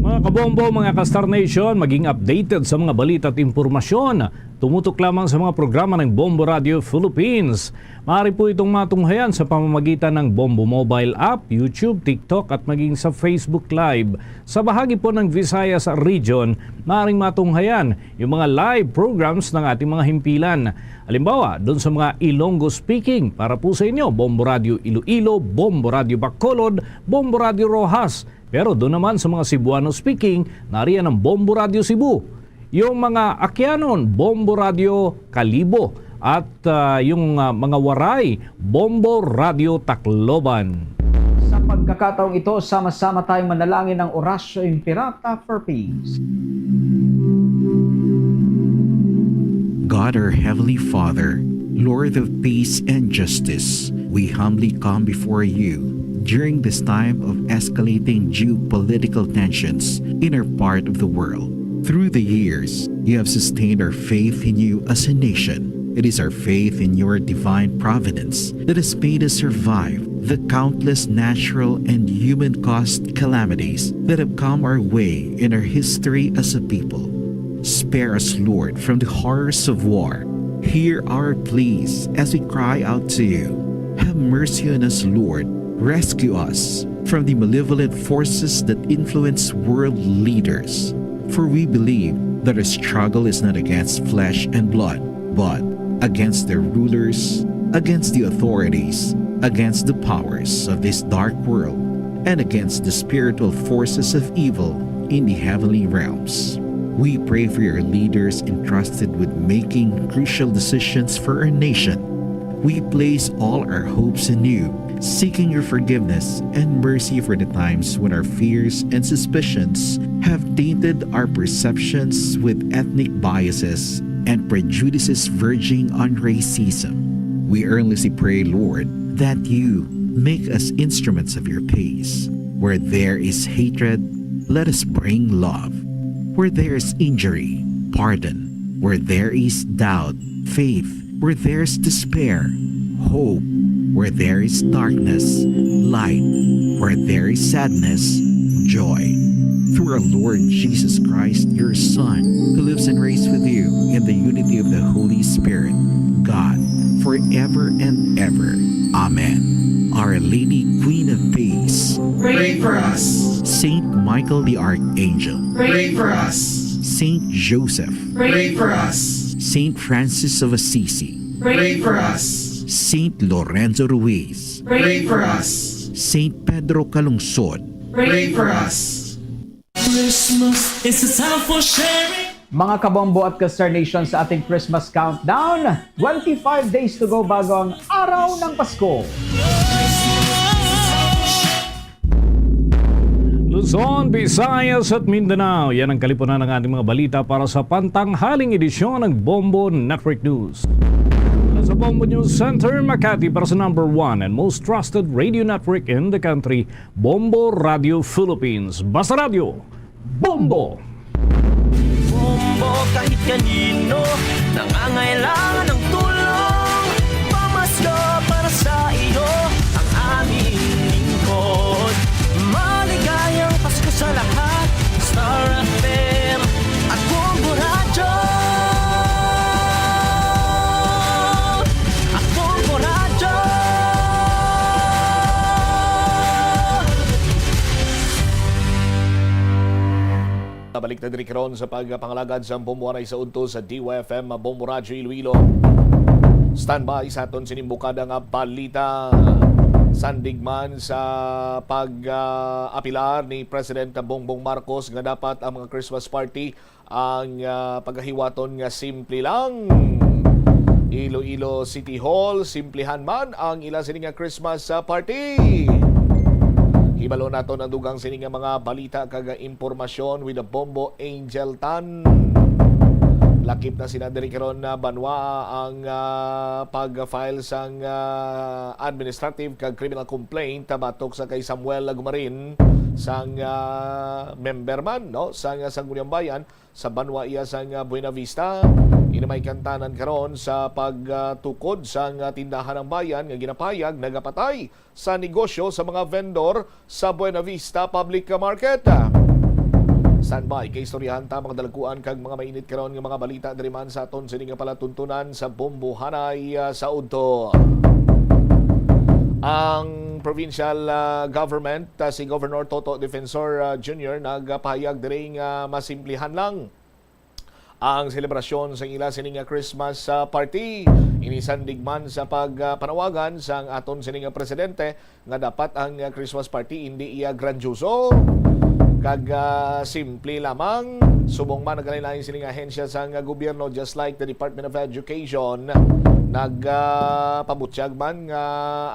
Mga kabombo, mga ka-Star Nation, maging updated sa mga balita at impormasyon. Tumutok lamang sa mga programa ng Bombo Radio Philippines. Maaari po itong matunghayan sa pamamagitan ng Bombo Mobile App, YouTube, TikTok, at maging sa Facebook Live. Sa bahagi po ng Visayas Region, maaaring matunghayan yung mga live programs ng ating mga himpilan. Halimbawa, doon sa mga Ilonggo speaking, para po sa inyo, Bombo Radio Iloilo, Bombo Radio Bacolod, Bombo Radio Roxas. Pero doon naman sa mga Cebuano speaking, nariyan ang Bombo Radio Cebu. Yung mga Akyanon, Bombo Radio Kalibo. At, ah, yung, ah, mga Waray, Bombo Radio Tacloban. Sa pagkakataong ito, sama-sama tayong manalangin ng Oratio Imperata for Peace. God, our Heavenly Father, Lord of peace and justice, we humbly come before you during this time of escalating geopolitical tensions in our part of the world. Through the years, you have sustained our faith in you as a nation. It is our faith in your divine providence that has made us survive the countless natural and human-caused calamities that have come our way in our history as a people. Spare us, Lord, from the horrors of war. Hear our pleas as we cry out to you. Have mercy on us, Lord. Rescue us from the malevolent forces that influence world leaders. For we believe that our struggle is not against flesh and blood, but against the rulers, against the authorities, against the powers of this dark world, and against the spiritual forces of evil in the heavenly realms. We pray for your leaders entrusted with making crucial decisions for our nation. We place all our hopes in you, seeking your forgiveness and mercy for the times when our fears and suspicions have tainted our perceptions with ethnic biases and prejudices verging on racism. We earnestly pray, Lord, that you make us instruments of your peace. Where there is hatred, let us bring love. Where there is injury, pardon. Where there is doubt, faith. Where there is despair, hope. Where there is darkness, light. Where there is sadness, joy. Through our Lord Jesus Christ, your Son, who lives and reigns with you in the unity of the Holy Spirit, God, forever and ever. Amen. Our Lady, Queen of Peace, pray for us. Saint Michael the Archangel, pray for us. Saint Joseph, pray for us. Saint Francis of Assisi, pray for us. Saint Lorenzo Ruiz, pray for us. Saint Pedro Calungsod, pray for us. Christmas is a time for sharing. Mga kabombo at ka-Star Nation, sa ating Christmas countdown, twenty-five days to go bago ang araw ng Pasko. Luzon, Visayas at Mindanao, yan ang kalipunan ng ating mga balita para sa pantanghaling edisyon ng Bombo Network News. Mula sa Bombo News Center, Makati, para sa number one and most trusted radio network in the country, Bombo Radio Philippines. Basta Radyo, Bombo! Bombo, kahit kanino nangangailangan ng tulong, pamasko para sa iyo ang aming lingkod. Maligayang Pasko sa lahat, Star F M at Bombo Radyo. At Bombo Radyo. Balik na diri karon sa pagpangalagad sa Bombo Anay sa udto sa D Y F M, Bombo Radyo Iloilo. Standby sa aton sining bukada nga balita. Sandig man sa pag, ah, apilar ni President Bongbong Marcos nga dapat ang mga Christmas party ang, ah, pagahiwaton nga simple lang. Iloilo City Hall, simplehan man ang ila sini nga Christmas, ah, party. Hibalo naton ang dugang sini nga mga balita kag impormasyon with the Bombo Angel Tan. Lakip na sina diri karon na banwa ang, ah, pag-file sang, ah, administrative kag criminal complaint batok sa kay Samuel Lagumarin sang, ah, member man, no, sang, ah, Sangguniang Bayan sa banwa iya sang, ah, Buena Vista. Ini may kantanan karon sa pagtukod sang, ah, tindahan ang bayan nga ginapahayag nagapatay sa negosyo sa mga vendor sa Buena Vista Public Market. Standby kay istoryahan ta mga dalagkuan kag mga mainit karon nga mga balita diri man sa aton sini nga palatuntunan sa Bombo Anay, ah, sa udto. Ang provincial, ah, government, ah, si Governor Toto Defensor, ah, Junior nagapahayag diri nga masimplihan lang ang selebrasyon sa ila sini nga Christmas, ah, party. Ini sandig man sa pag, ah, panawagan sang aton sini nga presidente nga dapat ang, ah, Christmas party hindi iya grandioso kag, ah, simple lamang. Subong man nagkalain-lain sini nga ahensya sang, ah, gobyerno, just like the Department of Education, nag, ah, pabutyag man nga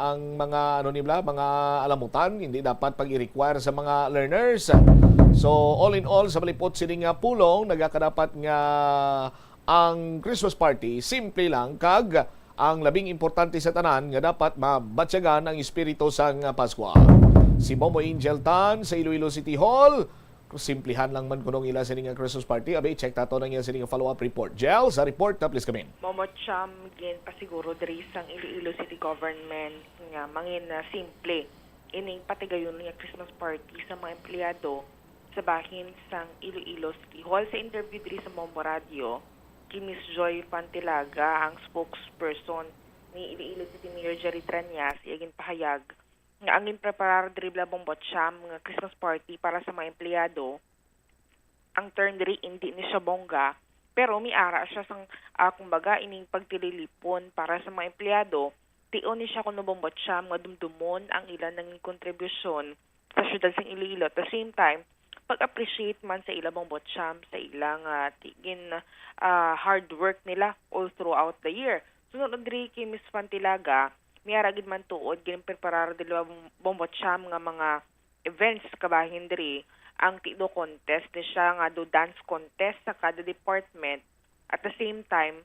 ang mga, ano nila, mga alamutan hindi dapat pag-i-require sa mga learners. So, all in all, sa malipot sini nga pulong, nagakadapat nga ang Christmas party simple lang kag ang labing importante sa tanan nga dapat mabatyagan ang espiritu sang Paskwa. Si Bombo Angel Tan sa Iloilo City Hall, simplihan lang man kuno ang ila sini nga Christmas party. Abi, check ta to na niya sini nga follow-up report. Jel, sa report na, please come in. Momocham ginpasiguro diri sang Iloilo City Government nga mangin, ah, simple ining patigayon nga Christmas party sa mga empleyado sa bahin sang Iloilo City Hall. Sa interview diri sa Bombo Radio, kay Miss Joy Pantilaga, ang spokesperson ni Iloilo City Mayor Jerry Treñas, iya ginpahayag nga ang ginpreparar diri bala Bombo Cham nga Christmas party para sa mga empleyado Ang term diri indi ni siya bongga, pero may ara siya sang, ah, kumbaga, ining pagtililipon para sa mga empleyado. Tion ni siya kuno, Bombo Cham, nga dumdumon ang ila nangin kontribusyon sa siyudad sang Iloilo. At the same time, pag-appreciate man sa ila, Bombo Cham, sa ila nga ti-, gin, ah, hard work nila all throughout the year. Sunod diri kay Miss Fantilaga, may ara gid man tuod ginpreparar diri, Bombo Cham, nga mga events kabahin diri. Ang Tido Contest ni siya nga do dance contest sa kada department. At the same time,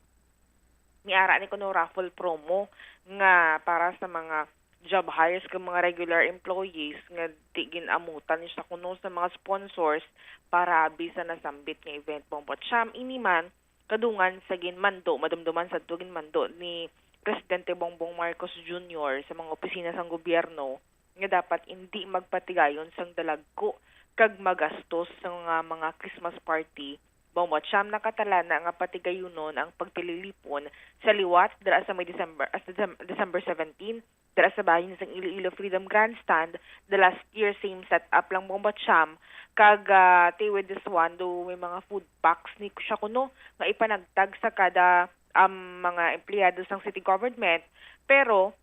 may ara ni kuno raffle promo nga para sa mga job hires kag mga regular employees nga di gin-amutan ni siya kuno sa mga sponsors para abi sa nasambit nga event, Bombo Cham. Ini man kadungan sa ginmando, madumduman sadto, ginmando ni Presidente Bongbong Marcos Junior sa mga opisina sang gobyerno nga dapat indi magpatigayon sang dalagko kag magastos sa mga, mga Christmas party. Bombo Cham, nakatalana nga patigayunon ang pagtililipon sa liwat dira sa may December, ah, sa Decem-, December seventeen, dira sa bahin sang Iloilo Freedom Grandstand. The last year, same setup lang, Bombo Cham. Kag, ah, ti with this one, do may mga food packs ni siya kuno nga ipanagtag sa kada, um, mga empleyado sang city government. Pero,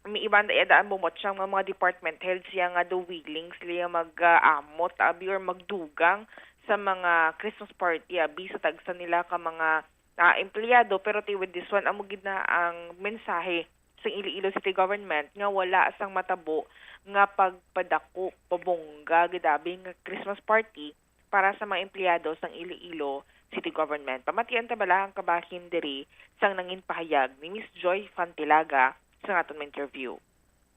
may iban da iya daan, Bombo Cham, nga mga department heads siya nga do willing sila mag, ah, amot, abi, or magdugang sa mga Christmas party, abi, sa tagsa nila ka mga, ah, empleyado. Pero ti with this one, amo gid na ang mensahe sa Iloilo City Government nga wala sang matabo nga pagpadako, pabongga gid, abi, nga Christmas party para sa mga empleyado sang Iloilo City Government. Pamatian ta bala ang kabahin diri sang nangin pahayag ni Miss Joy Fantilaga sa aton interview.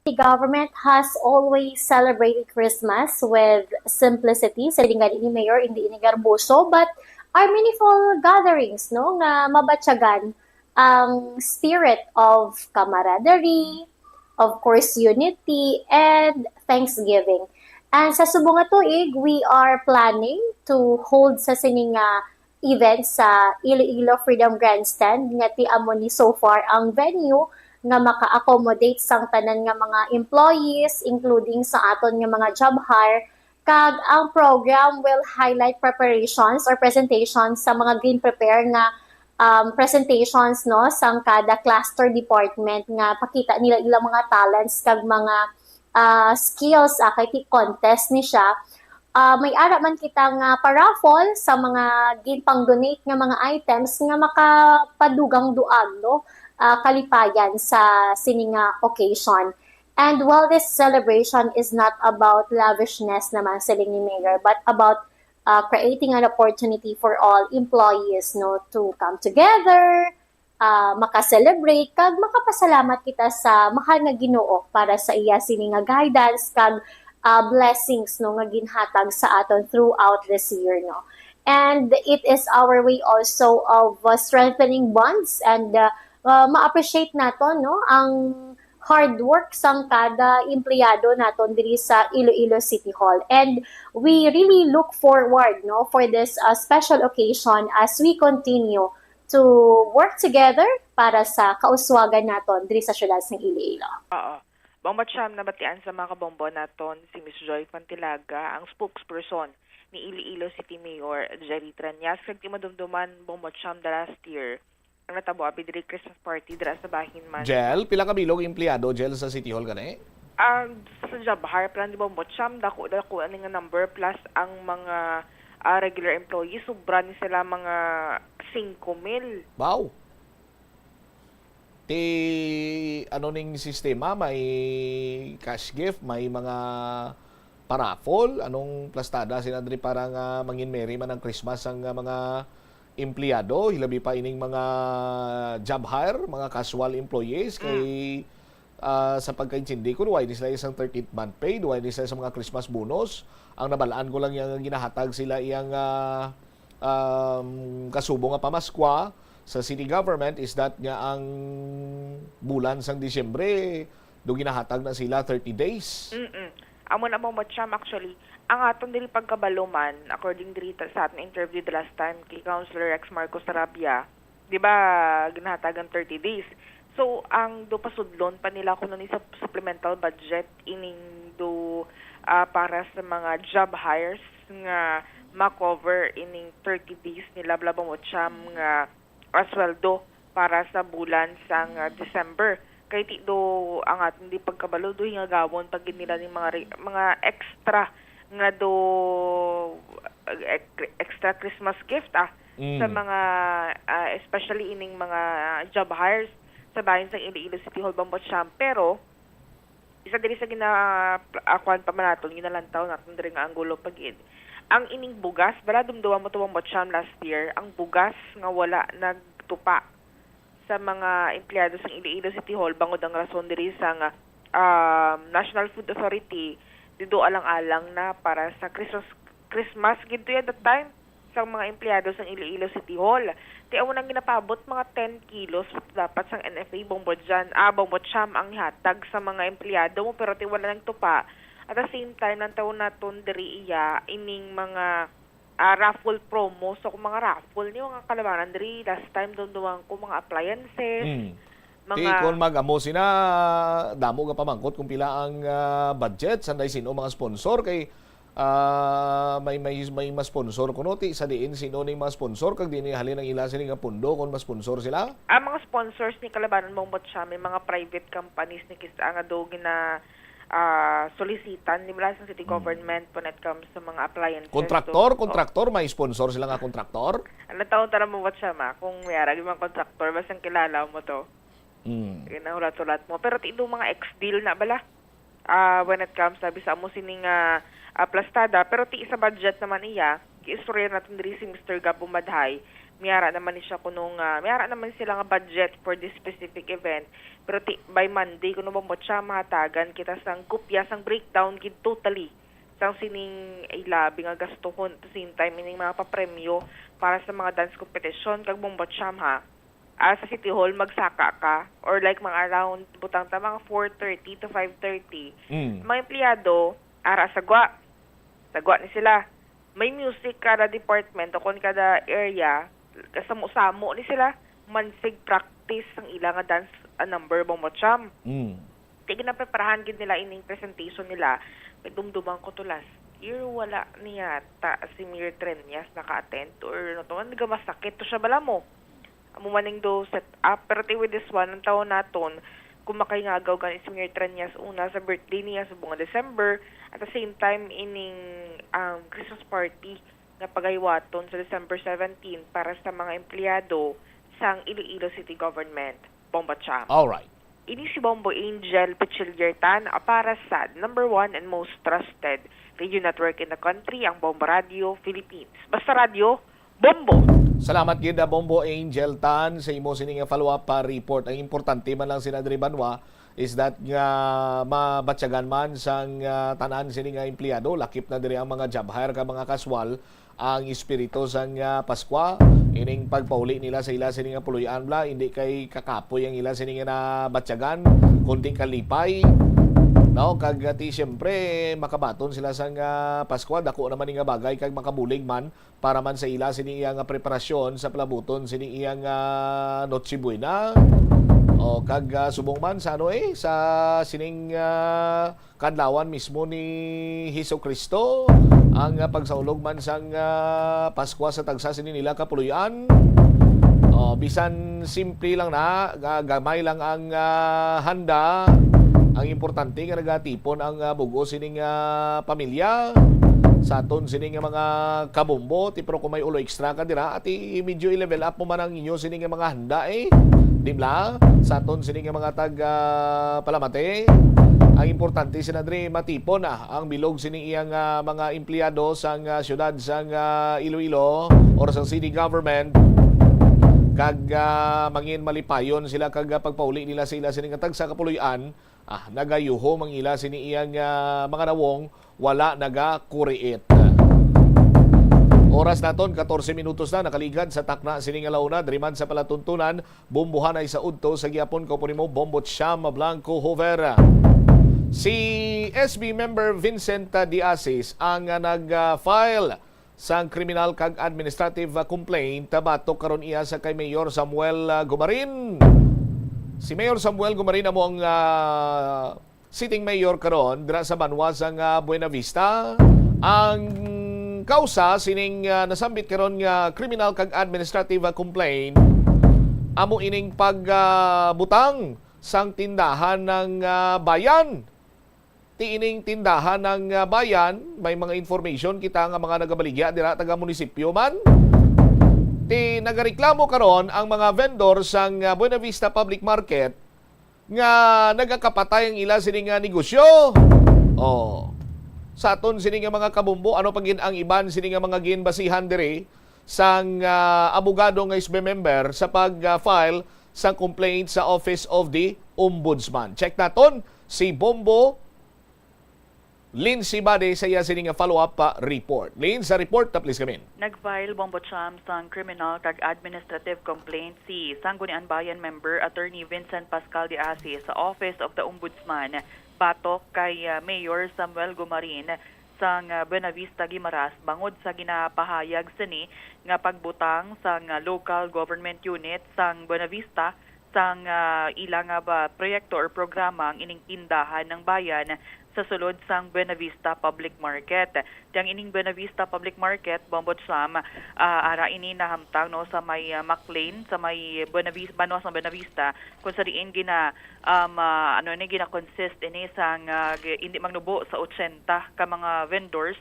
The government has always celebrated Christmas with simplicity, sa lingkod ni Mayor, hindi ini garboso, but are meaningful gatherings, no, nga mabatyagan ang spirit of camaraderie, of course, unity, and thanksgiving. And sa subong nga tuig, we are planning to hold sa sini nga event sa Iloilo Freedom Grandstand nga ti amo ni so far ang venue nga maka-accommodate sang tanan nga mga employees, including sa aton nga mga job hire. Kag ang program will highlight preparations or presentations sa mga gin-prepare nga, um, presentations, no, sang kada cluster department nga pakita nila ilang mga talents kag mga, ah, skills, ah, kay ti contest ni siya. Ah, may ara man kita nga pa-raffle sa mga ginpang-donate nga mga items nga makapadugang duag, no, ah, kalipayan sa sini nga occasion. And while this celebration is not about lavishness naman, siling ni Mayor, but about, ah, creating an opportunity for all employees, no, to come together, ah, maka-celebrate, kag makapasalamat kita sa mahal nga Ginoo para sa iya sini nga guidance kag, ah, blessings, no, nga ginhatag sa aton throughout this year, no. And it is our way also of, uh, strengthening bonds and, uh, uh, ma-appreciate naton, no, ang hard work sang kada empleyado naton diri sa Iloilo City Hall. And we really look forward, no, for this, uh, special occasion as we continue to work together para sa kauswagan naton diri sa siyudad sang Iloilo. Oo. Bombo Cham, nabatian sa mga kabombo naton si Miss Joy Fantilaga, ang spokesperson ni Iloilo City Mayor Jerry Treñas, kag ti madumduman, Bombo Cham, the last year, ang natabo abi diri Christmas party dira sa bahin man. Jel, pila ka bilog empleyado, Jel, sa City Hall gani? Ah, sa job hire plan, di, Bombo Cham, dako-dako ani nga number, plus ang mga, ah, regular employees, sobra ni sila mga singko mil. Wow! Ti, ano ning sistema, may cash gift, may mga pa-raffle, anong plastada sila diri para nga mangin merry man ang Christmas ang, ah, mga empleyado, hilabi pa ining mga job hire, mga casual employees, kay, ah, sa pagkaintindi ko, duwa ini sila isang thirteenth month pay, duwa ini sila sa mga Christmas bonus. Ang nabalaan ko lang, yang ginahatag sila iyang, ah, um, kasubo nga pamaskwa sa city government is that nga ang bulan sang Disyembre, do ginahatag na sila thirty days. Mm-mm. Amo na, Bombo Cham, actually, ang aton diri pagkabalo man, according diri ta-, sa aton interview the last time kay Councilor Rex Marcos Sarabia, di ba, ginahatagan thirty days. So, ang do pasudlon pa nila kuno ni sa supplemental budget ining do, ah, para sa mga job hires nga ma-cover ining thirty days nila bala, Bombo Cham, nga, ah, sweldo para sa bulan sang, ah, December. Kay ti do ang aton di pagkabalo, do hingagawon pa gid nila ning mga re-, mga extra nga do, ah, ek-, extra Christmas gift, ah, Mm. sa mga, ah, especially ining mga job hires sa bahin sang Iloilo City Hall, Bombo Cham. Pero isa diri sa gina-, ah, kuwan pa man naton, ginalantaw naton diri nga anggulo pa gid. Ang ining bugas, bala, dumduman mo to, Bombo Cham, last year, ang bugas nga wala nagtupa sa mga empleyado sang Iloilo City Hall, bangod ang rason diri sang, um, National Food Authority, dido alang-alang na para sa Christmas, Christmas gid to yan that time, sa mga empleyado sang Iloilo City Hall. Ti amo nang ginapaabot mga ten kilos dapat sang N F A, Bombo Jan, ah, Bombo Cham, ang ihatag sa mga empleyado mo, pero ti wala nagtupa. At the same time, lantaw naton diri iya ining mga, ah, raffle promo. So, kung mga raffle niyo nga kalabanan diri, last time dumduman ko mga appliances, Mm. Ti mga kon mag-amo sina, damo nga pamangkot kung pila ang, ah, budget, sanday sin-o mga sponsor kay, ah, may, may, may ma-sponsor kuno, ti sa diin sin-o ning mga sponsor kag diin halin ang ila sini nga pundo kon ma-sponsor sila? Ang mga sponsors ni kalabanan mo, Bombo Cham, may mga private companies ni kis-, nga do gina, ah, solicitan ni bala sang city Mm. government when it comes sa mga appliances. Kontraktor, So, oh. Kontraktor, may sponsor sila nga kontraktor? Ano taon tara mo, Bombo Cham, ah, kung may ara gyud mga kontraktor, basta kilala mo to. Mm. Ginahulat-hulat mo. Pero ti do mga ex-deal na bala. Ah, when it comes, sabi sa amo sini nga, ah, plastada, pero ti sa budget naman iya, giistorya natin diri si Mister Gab Bumadhay. May ara naman ni siya kuno nga, may ara naman sila nga budget for this specific event. Pero ti by Monday kuno, Bombo Cham, mahatagan kita sang kopya sang breakdown gid totally sang sining ilabi nga gastuhon, at the same time ining mga papremyo para sa mga dance competition kag, Bombo Cham, ha. Ah, sa City Hall, magsaka ka, or like mga around, butang ta, mga four thirty to five thirty, Mm. mga empleyado, ara sa gwa. Sa gwa ni sila. May music kada department o kon kada area, kasamo-samo ni sila, mansig practice ang ila nga dance, ah, number, Bombo Cham. Mm. Kay ginapreparahan gid nila ining presentation nila. Kay dumduman ko to last year, wala niya ta si Mayor Treñas naka-attend or ano to. Nagamasakit to siya, bala mo. Amo man ning do set up. Pero ti with this one, ang taon naton, kung makahingagaw gani si Mayor Treñas una sa birthday niya sa buong December, at the same time, ining, um, Christmas party nga pagahiwaton sa December seventeen para sa mga empleyado sang Iloilo City Government. Bombo Cham. Alright. Ini si Bombo Angel Pichiliertan para sa number one and most trusted radio network in the country, ang Bombo Radio Philippines. Basta radyo, Bombo! Salamat gid, ah, Bombo Angel Tan, sa imo sini nga follow-up, ah, report. Ang importante man lang sina diri banwa is that nga mabatyagan man sang, ah, tanan sini nga empleyado, lakip na diri ang mga job hire ka mga kaswal, ang espiritu sang, ah, Paskwa, ining pagpauli nila sa ila sini nga puloy-an bala, hindi kay kakapoy ang ila sini nga nabatyagan, kundi kalipay, no? Kag, ah, ti, siyempre, makabaton sila sang, ah, Paskwa, dako naman ni nga bagay kag makabulig man para man sa ila sini iya nga preparasyon sa palabuton sini iya nga Noche Buena. O, kag, ah, subong man sa ano, eh, sa sining, ah, kaadlawan mismo ni Jesu-Cristo, ang, ah, pagsaulog man sang, ah, Paskwa sa tagsa sini nila ka puloy-an. O, bisan simple lang na, ga-, gamay lang ang, ah, handa. Ang importante nga nagatipon ang, ah, bug-os sining, ah, pamilya. Sa aton sini nga mga kabombo, ti, pero kung may ulo extra ka dira, ati medyo i-level up mo man ang inyo sini nga mga handa, eh. Di bala? Sa aton sini nga mga tag, ah, palamati, ang importante sina diri matipon na ang bilog sini iyang, ah, mga empleyado sang, ah, siyudad sang, ah, Iloilo or sa city government, kag, ah, mangin malipayon sila kag, ah, pagpauli nila sa ila sini nga tagsa ka puloy-an, ah, nagayuhom ang ila sini iyang, ah, mga nawong, wala nagakuriit. Oras naton, katorse minutos na nakaligad sa takna sini nga launa. Diri man sa palatuntunan, bombohanay sa udto sa gihapon, kaupo nimo, Bombo Cham Blanco Hoover. Si S B member Vincent, ah, De Asis ang, ah, nag-file sang kriminal kag administrative, ah, complaint, ah, batok karon iya sa kay Mayor Samuel, ah, Gumarin. Si Mayor Samuel Gumarin amo ang, ah, sitting mayor karon dira sa banwa sang, ah, Buenavista. Ang kausa sining, ah, nasambit karon nga criminal kag administrative, ah, complaint, amo ining pagbutang sang tindahan ng, ah, bayan. Ti ining tindahan ng, ah, bayan, may mga information kita nga mga nagabaligya dira taga munisipyo man. Ti nagareklamo karon ang mga vendor sang, ah, Buena Vista Public Market nga nagakapatay ang ila sini nga negosyo. Oh. Sa aton sini nga mga kabombo, ano pa gid ang iban sini nga mga ginbasihan diri sang, ah, abogado nga S B member sa pag, ah, file sang complaint sa Office of the Ombudsman? Check naton si Bombo Lindsay Bade sa iya sini nga follow-up pa report. Lin, sa report na please kami. Nag-file, Bombo Cham, sang criminal kag administrative complaint si Sangguniang Bayan member Attorney Vincent Pascal de Asis sa Office of the Ombudsman batok kay, ah, Mayor Samuel Gumarin sang, ah, Buenavista Guimaras bangod sa ginapahayag sini nga pagbutang sang, ah, local government unit sang Buenavista sang, ah, ila nga ba, proyekto or programa ang ining tindahan ng bayan sa sulod sang Buenavista Public Market. Ti ang ining Buenavista Public Market, Bombo Cham, ah, ara ini nahamtang, no, sa may, ah, McLean, sa may Buenavis-, banwa sa Buenavista, kung sa diin gina, um, ah, ano ni, gina-consist ini sang, ah, gi-, hindi magnubo sa ochenta ka mga vendors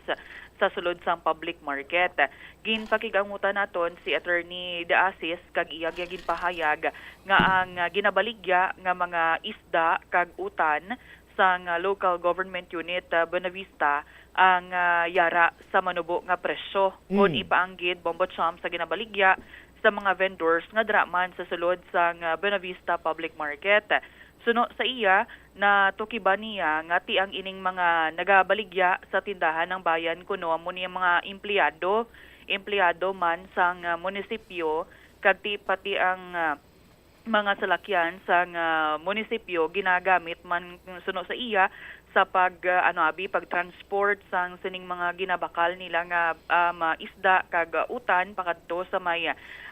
sa sulod sang public market. Ginpakig-amutan naton si Attorney De Asis kag iya nga ginpahayag nga ang, ah, ginabaligya nga mga isda kag utan sang, ah, local government unit, ah, Buenavista ang, ah, yara sa manubo nga presyo kon Mm. ipaanggid, Bombo Cham, sa ginabaligya sa mga vendors nga dira man sa sulod sang, ah, Buenavista Public Market. Suno sa iya, natukiban niya nga ti ang ining mga nagabaligya sa tindahan ng bayan kuno amo ni mga empleyado, empleyado man sang, ah, munisipyo, kag ti pati ang, ah, mga salakyan sang, ah, munisipyo ginagamit man suno sa iya sa pag, ah, ano abi, pag-transport sang sining mga ginabakal nila nga, ah, mga isda kag, ah, utan pakadto sa may,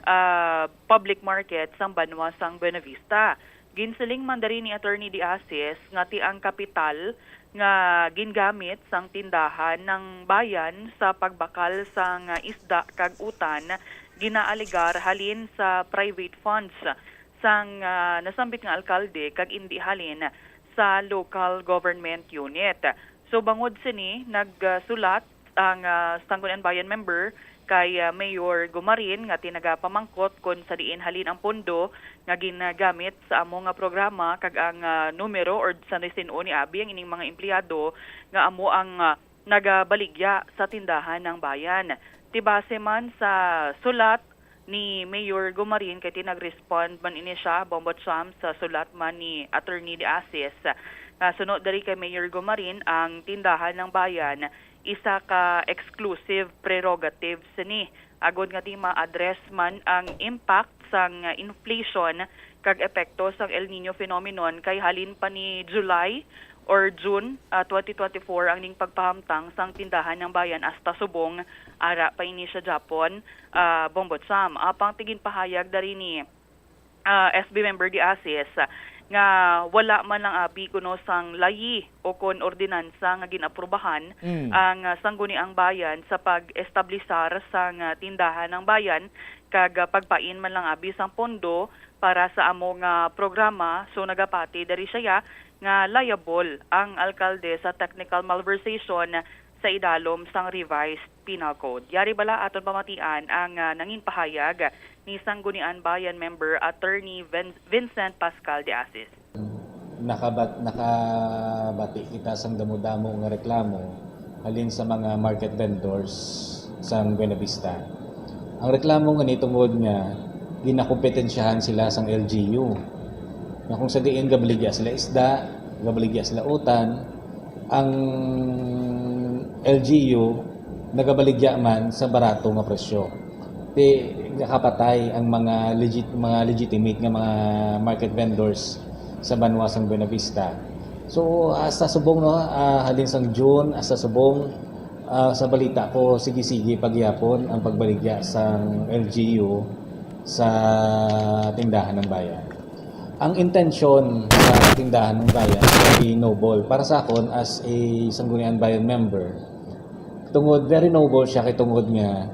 ah, public market sang banwa sang Buenavista. Ginsiling man diri ni Attorney De Asis nga ti ang kapital nga gingamit sang tindahan ng bayan sa pagbakal sang isda kag utan ginaaligar halin sa private funds sang, ah, nasambit nga alkalde kag indi halin sa local government unit. So, bangod sini, nagsulat ang, ah, Sangguniang Bayan member kay, ah, Mayor Gumarin nga ti nagapamangkot kon sa diin halin ang pondo nga ginagamit sa amo nga programa kag ang, ah, numero or sa nisin-o ni abi ang ining mga empleyado nga amo ang, ah, nagabaligya sa tindahan ng bayan. Ti base man sa sulat ni Mayor Gumarin kay ti nag-respond man ini siya, Bombo Cham, sa sulat man ni Attorney De Asis. Ah, suno diri kay Mayor Gumarin, ang tindahan ng bayan isa ka exclusive prerogative sini agod nga ti ma-address man ang impact sang inflation kag epekto sang El Nino phenomenon kay halin pa ni July or June, ah, twenty twenty-four ang ning pagpahamtang sang tindahan ng bayan hasta subong ara pa ini siya gihapon, ah, Bombo Cham. Apang ti ginpahayag diri ni, ah, S B member De Asis nga wala man lang abi kuno sang layi o kon ordinansa nga gin-aprubahan Mm. ang, ah, Sangguniang Bayan sa pag-establisar sang, ah, tindahan ng bayan kag, ah, pagpain man lang abi sang pondo para sa amo nga programa. So, nagapati diri siya nga liable ang alkalde sa technical malversation sa idalom sang Revised Penal Code. Yari bala aton pamatian ang, ah, nangin pahayag ni Sanggunian Bayan member Attorney Vin-, Vincent Pascal de Asis. Nakabat-, nakabati kita sang damo-damo nga reklamo halin sa mga market vendors sang Buenavista. Ang reklamo nga ni tungod nga ginakompetensyahan sila sang L G U. Nga kung sa diin gabaligya sila isda, gabaligya sila utan, ang L G U nagabaligya man sa barato nga presyo. Ti nakapatay ang mga legit-, mga legitimate nga mga market vendors sa banwa sang Buenavista. So, hasta subong, no, ah, halin sang June, hasta subong, ah, sa balita ko, sige-sige pa gihapon ang pagbaligya sang L G U sa tindahan ng bayan. Ang intensyon sa tindahan ng bayan ay noble. Para sa akon, as a Sangguniang Bayan member, Tungod, very noble siya kay tungod nga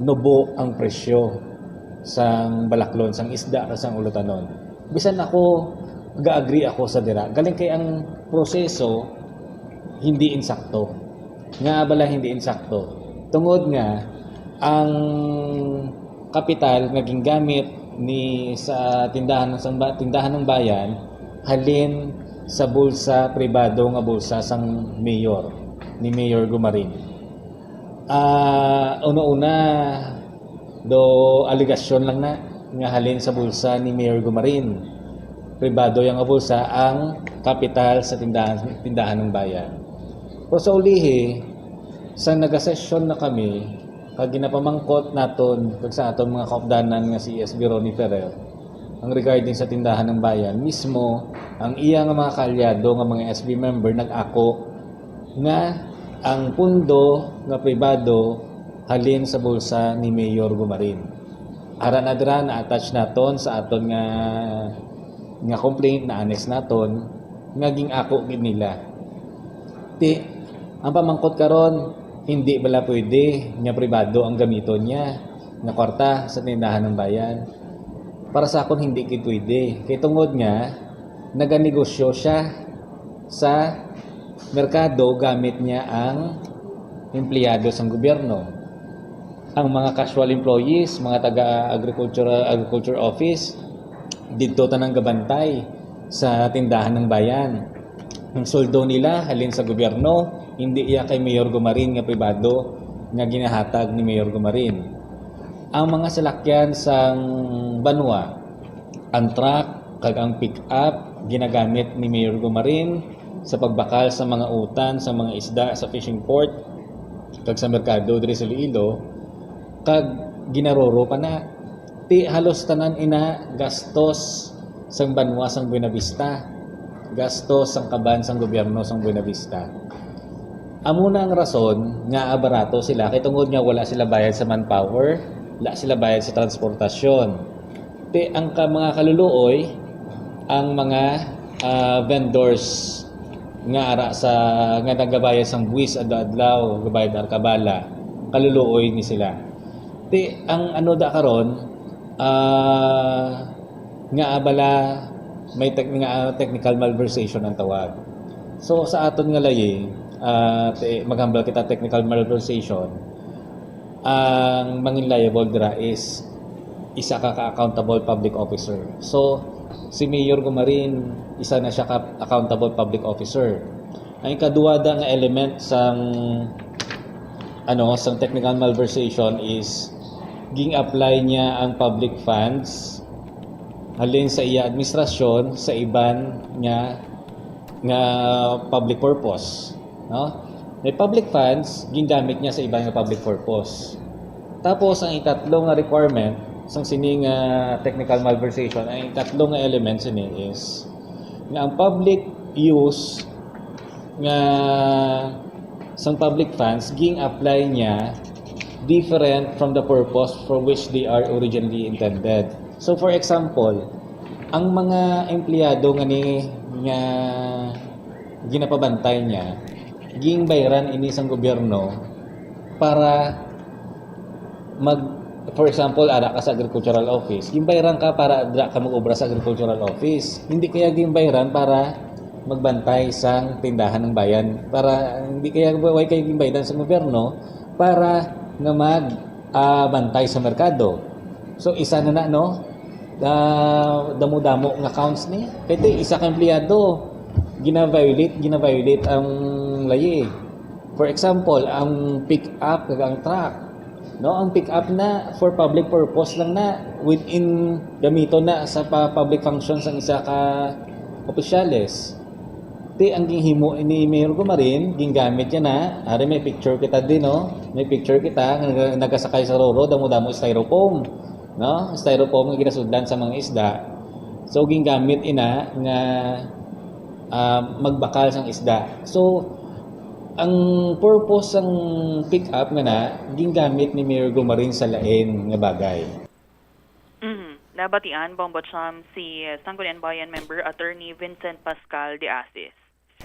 nubo ang presyo sang balaklon, sang isda, kag sang ulutanon. Bisan ako, ga-agree ako sa dira. Galing kay ang proseso hindi insakto. Nga bala hindi insakto? Tungod nga ang kapital nga gingamit ni sa tindahan sang ba-, tindahan ng bayan halin sa bulsa pribado nga bulsa sang mayor, ni Mayor Gumarin. Ah, una-una, do alegasyon lang na nga halin sa bulsa ni Mayor Gumarin. Pribado yang bulsa ang kapital sa tindahan, tindahan ng bayan. Pero sa ulihi, sa nagasesyon na kami, kag ginapamangkot naton kag sa aton mga kaupdanan nga si S B Ronnie Ferrer, ang regarding sa tindahan ng bayan, mismo ang iya nga mga kaalyado nga mga S B member nag-ako nga ang pundo nga pribado halin sa bulsa ni Mayor Gumarin. Ara na dira, na-attach naton sa aton nga, nga complaint, na-annex naton, nga ging-ako gid nila. Ti, ang pamangkot karon, hindi bala pwede nga pribado ang gamiton niya nga kwarta sa tindahan ng bayan? Para sa akon, hindi gid pwede. Kay tungod nga, naganegosyo siya sa merkado gamit niya ang empleyado sang gobyerno. Ang mga casual employees, mga taga agricultural, agriculture office, didto tanan gabantay sa tindahan ng bayan. Ang sweldo nila halin sa gobyerno, hindi iya kay Mayor Gumarin nga pribado nga ginahatag ni Mayor Gumarin. Ang mga salakyan sang banwa, ang truck kag ang pick-up ginagamit ni Mayor Gumarin sa pagbakal sa mga utan sa mga isda sa fishing port kag sa merkado diri sa Iloilo, kag ginaroro pa na. Ti halos tanan ina gastos sang banwa sang Buenavista, gastos sang kaban sang gobyerno sang Buenavista. Amo na ang rason nga barato sila, kay tungod nga wala sila bayad sa manpower, wala sila bayad sa transportasyon. Ti ang ka, mga kaluluoy, ang mga, ah, vendors nga ara sa, nga nagabayad sang buwis adlaw-adlaw, gabayad arkabala, kaluluoy ni sila. Ti ang ano da karon, ah, nga bala may tec-, nga technical malversation ang tawag. So, sa aton nga layi, ah, ti, maghambal kita technical malversation, ang mangin liable dira is isa ka, ka accountable public officer. So, si Mayor Gumarin, isa na siya ka accountable public officer. Ang ikaduha da nga element sang, ano, sang technical malversation is ging-apply niya ang public funds halin sa iya administrasyon sa iban nga, nga public purpose, no? May public funds, gingamit niya sa iban nga public purpose. Tapos, ang ikatlo nga requirement sang sini nga technical malversation, ang ikatlo nga element sini is nga ang public use nga sang public funds, ging-apply niya different from the purpose for which they are originally intended. So, for example, ang mga empleyado nga ni, nga ginapabantay niya, gingbayran ini sang gobyerno para mag, for example, ara ka sa agricultural office, gingbayran ka para dira ka mag-obra sa agricultural office. Hindi kaya gingbayran para magbantay sang tindahan ng bayan, para hindi kaya, why kaya gingbayran sa gobyerno para nga mag, ah, bantay sa merkado. So, isa na na, no? Ah, damo-damo nga counts ni. Kay ti, isa ka empleyado, gina-violate, gina-violate ang layi. For example, ang pick-up kag ang truck. No, ang pick-up na for public purpose lang na, within, gamiton na sa pa-, public functions ang isa ka opisyales. Ti ang ginhimo ni Mayor Gumarin, gingamit niya na. Ari, may picture kita din, no? May picture kita nga naga-, nagasakay sa roro, damo-damo styrofoam, no? Styrofoam nga ginasudlan sa mga isda. So, gingamit ina nga, ah, magbakal sang isda. So, ang purpose sang pick-up nga na, gingamit ni Mayor Gumarin sa lain nga bagay. Mhm. Nabatian, Bombo Cham, si Sangguniang Bayan member Attorney Vincent Pascal de Asis.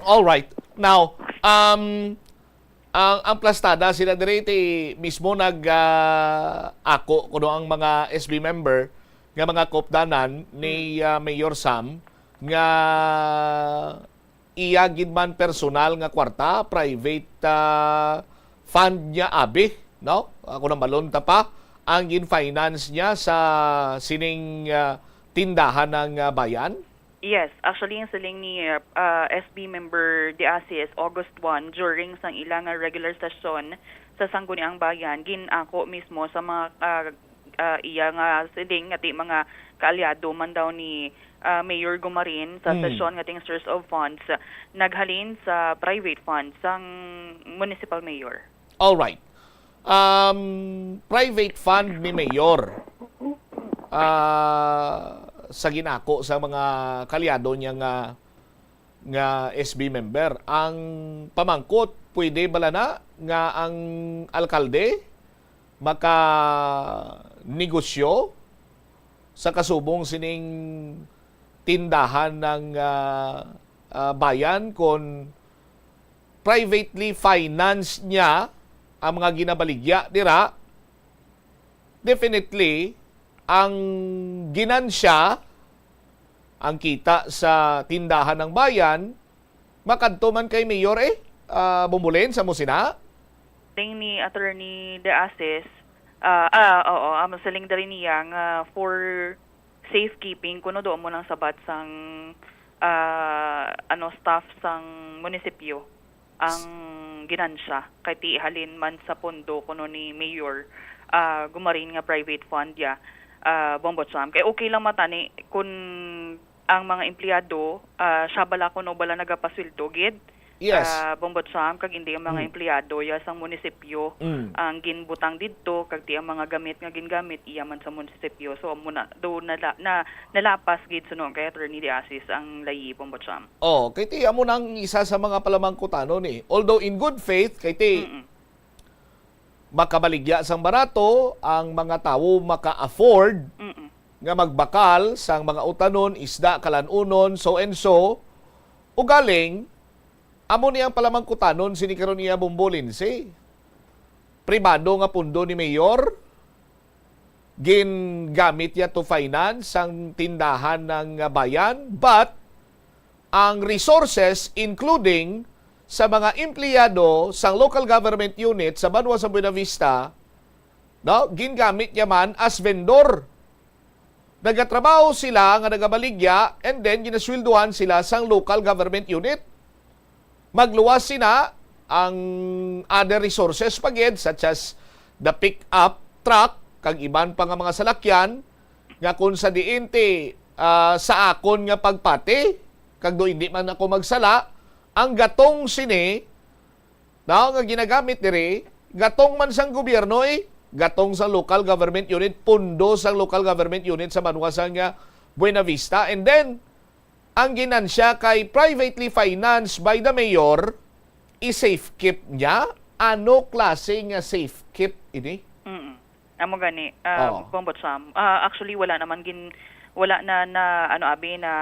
All right. Now, um, Ang, ang plastada sila diri ti mismo nag, ah, ako kuno ang mga S B member nga mga kaupdanan ni, ah, Mayor Sam nga iya gid man personal nga kwarta, private, ah, fund niya abi, no? Ako na malunta pa ang gin-finance niya sa sining, ah, tindahan ng, ah, bayan. Yes, actually, ang siling ni, uh, S B member De Asis, August one, during sang ila nga regular session sa Sangguniang Bayan, gin-ako mismo sa mga, uh, uh, iya nga siling nga ti mga kaalyado man daw ni, uh, Mayor Gumarin sa Mm. session nga ting source of funds, uh, naghalin sa private funds sang municipal mayor. All right. Um, private fund ni Mayor, ah, sa ginako sa mga kaalyado niya nga, nga S B member. Ang pamangkot, pwede bala na nga ang alkalde makanegosyo sa kasubong sining tindahan ng, ah, ah, bayan kon privately financed niya ang mga ginabaligya dira, definitely, ang ginansya, ang kita sa tindahan ng bayan, makadto man kay Mayor, eh, ah, Bombolin, sa mo sina? Siling ni Attorney De Asis, ah, ah, oo, ang siling diri niya nga for safekeeping, kuno do mo nang sabat sang, ah, ano, staff sang munisipyo ang ginansya, kay ti halin man sa pondo kuno ni Mayor, ah, Gumarin nga private fund ya, ah, Bombo Cham. Kay okay lang matani kun ang mga empleyado, ah, siya bala kuno bala nagapasweldo gid, Yes. ah, Bombo Cham, kag hindi ang mga Mm. empleyado ya sang munisipyo Mm. ang ginbutang didto, kag ti ang mga gamit nga gingamit iya man sa munisipyo. So, amo na, do nala-, na, nalapas gid suno kay Attorney De Asis ang layi, Bombo Cham. Oh, kay ti amo nang isa sa mga palamangkutanon, eh. Although in good faith, kay ti Mm-mm. makabaligya sang barato, ang mga tawo maka-afford Mm-mm. nga magbakal sang mga utanon, isda, kalan-unon, so and so. Ugaling, amo ni ang palamangkutanon sini karon iya, Bombo Lindsay. Pribado nga pundo ni Mayor, gingamit niya to finance ang tindahan ng, ah, bayan, but ang resources, including sa mga empleyado sa local government unit sa banwa sa Buenavista, no, gingamit niya man as vendor. Nagatrabaho sila nga nagabaligya, and then ginasweldohan sila sang local government unit. Magluwas sina ang other resources pa gid, such as the pick-up truck kag iban pa nga mga salakyan, nga kung sa diin ti, ah, sa akon nga pagpati, kag do hindi man ako magsala, ang gatong sini, no, nga ginagamit diri, gatong man sang gobyerno, eh, gatong sa local government unit, pundo sang local government unit sa banwa sang, ah, Buenavista. And then, ang ginansya kay privately financed by the mayor, i-safe keep niya? Ano klase nga safe keep ini? Mm. Amo gani, ah, Oo. Bombo Cham. Ah, actually, wala naman gin-, wala na, na, ano, abi, na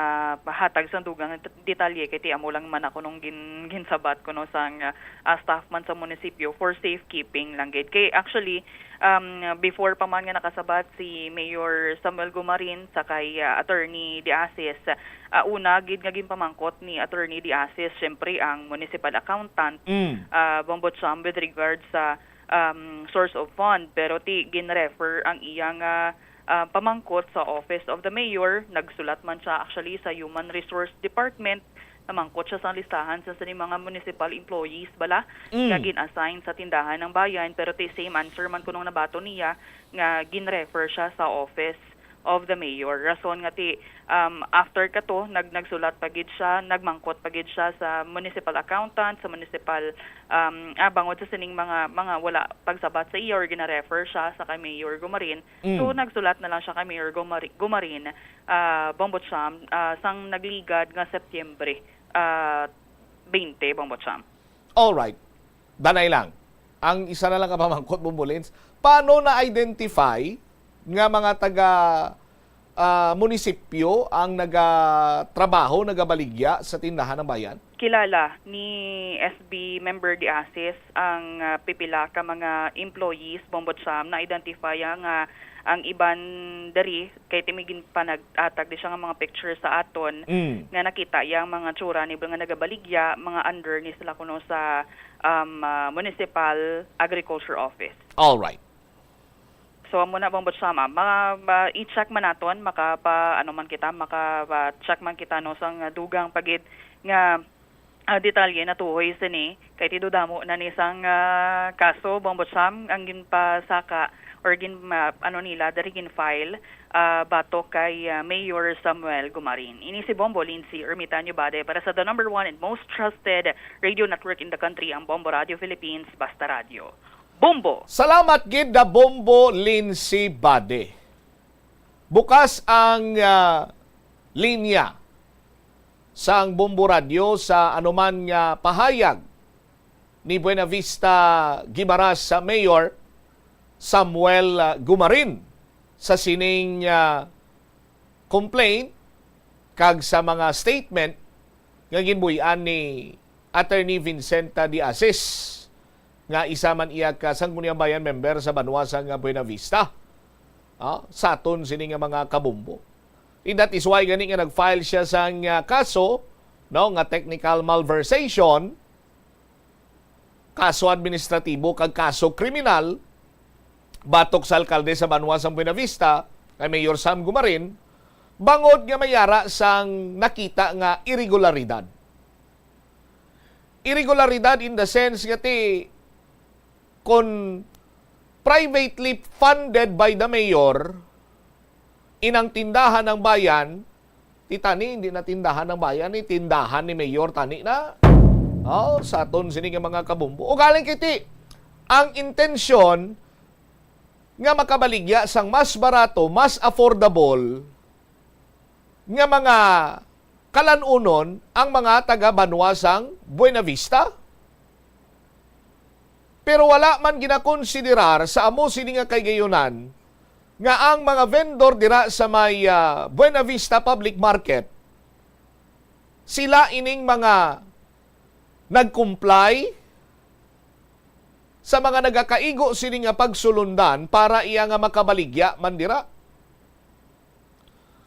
hatag sang dugang t-, detalye, kay ti amo lang man ako nung gin-, ginsabat ko, no, sang, ah, ah, staff man sa munisipyo for safekeeping lang gid. Kay actually, um, before pa man nga nakasabat si Mayor Samuel Gumarin sa kay, ah, Attorney De Asis, ah, una gid nga ginpamangkot ni Attorney De Asis, syempre, ang municipal accountant, Mm. ah, Bombo Cham, with regards sa, um, source of fund. Pero ti gin-refer ang iya nga, ah, pamangkot sa Office of the Mayor. Nagsulat man siya actually sa Human Resource Department. Namangkot siya sa listahan sa sini mga municipal employees bala Mm. nga gin-assign sa tindahan ng bayan, pero ti same answer man kunong nabaton niya nga gin-refer siya sa Office of the Mayor. Rason nga ti, um, after kato, nag-, nagsulat pa gid siya, nagmangkot pa gid siya sa municipal accountant, sa municipal, um, ah, bangod sa sining mga, mga wala pagsabat sa iya or gina-refer siya sa kay Mayor Gumarin. Mm. So, nagsulat na lang siya kay Mayor Gumari-, Gumarin, ah, Bombo Cham, ah, sang nagligad nga Setyembre, ah, twenty, Bombo Cham. Alright. Danay lang. Ang isa na lang ka pamangkot, Bombo Lens, paano na-identify nga mga taga, ah, munisipyo ang nagatrabaho, nagabaligya sa tindahan ng bayan? kilala ni S B member Diasis ang, ah, pipila ka mga employees, Bombo Cham, na-identify nga ang iban diri kay ti may ginpanag-atag di siya nga mga picture sa aton Mm. nga nakita iya ang mga tsura ni nga nagabaligya, mga under ni sila kuno sa, um, ah, Municipal Agriculture Office. All right. So, amo na, Bombo Cham, ah. Ma-, ma-, i-check man naton, makapa-, ano man kita, maka-, ah, check man kita, no, sang dugang pa gid nga, ah, detalye natuhoy sini, kay ti do damo na ni sang, ah, kaso, Bombo Cham, ang ginpasaka or gin-, ma-, ano nila, diri gin-file, ah, batok kay, ah, Mayor Samuel Gumarin. Ini si Bombo Lindsay Ermitanio Bade para sa the number one and most trusted radio network in the country, ang Bombo Radio Philippines, Basta Radio. Bombo! Salamat gid na Bombo Lindsay Bade. Bukas ang, ah, linya sang Bombo Radyo sa anuman nga pahayag ni Buenavista Guimaras sa Mayor Samuel, ah, Gumarin sa sining, ah, complaint kag sa mga statement nga ginbuy-an ni Attorney Vincenta de Asis, nga isa man iya ka Sangguniang Bayan member sa banwa sang Buenavista. Ah, sa aton sini nga mga kabombo. And that is why gani nga nag-file siya sang, ah, kaso, no, nga technical malversation, kaso administratibo kag kaso kriminal batok sa alkalde sa banwa sang Buenavista, kay Mayor Sam Gumarin, bangod nga may ara sang nakita nga iregularidad. Iregularidad in the sense nga ti, kon privately funded by the mayor, inang tindahan ng bayan, ti tani, hindi na tindahan ng bayan, ni tindahan ni mayor tani na. Oh, sa aton sini nga mga kabumbo. O galing kiti, ang intensyon nga makabaligya sang mas barato, mas affordable nga mga kalanunon ang mga taga banwa sang Buenavista. Pero wala man ginakonsiderar sa amo sini nga kahigayonan nga ang mga vendor dira sa may, ah, Buenavista Public Market, sila ining mga nag-comply sa mga nagakaigo sini nga pagsulundan para iya nga makabaligya man dira.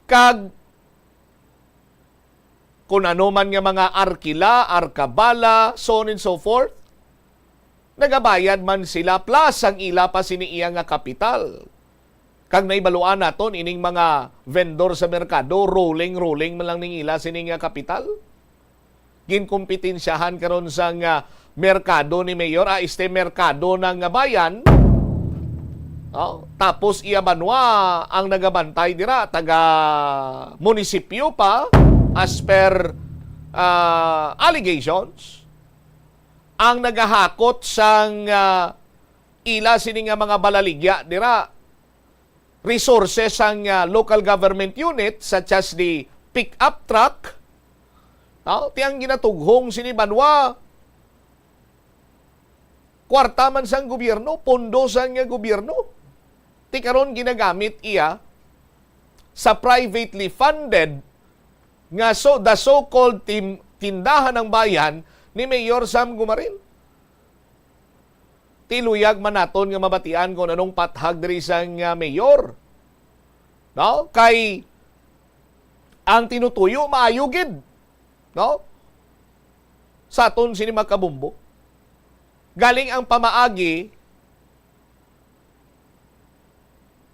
Kag kun ano man nga mga arkila, arkabala, so on and so forth, nagabayad man sila plus ang ila pa sini iya nga kapital. Kag nahibaluan naton ining mga vendor sa merkado, rolling, rolling man lang ning ila sini nga kapital. Ginkompetensyahan karon sang, ah, merkado ni Mayor, ah, este merkado ng bayan. Oh, tapos iya banwa ang nagabantay dira, taga munisipyo pa, as per, ah, allegations, ang nagahakot sang, ah, ila sini nga mga balaligya dira, resources sang, ah, local government unit, such as the pick-up truck, no? Ti ang ginatughong sini banwa, kwarta man sang gobyerno, pondo sang, ah, gobyerno. Ti karon ginagamit iya sa privately funded nga so, the so-called tim-, tindahan ng bayan ni Mayor Sam Gumarin. Ti luyag man naton nga mabatian kung anong pathag diri sang, ah, mayor. No? Kay ang tinutuyo maayo gid, no? Sa aton sini mga kabumbo. Galing ang pamaagi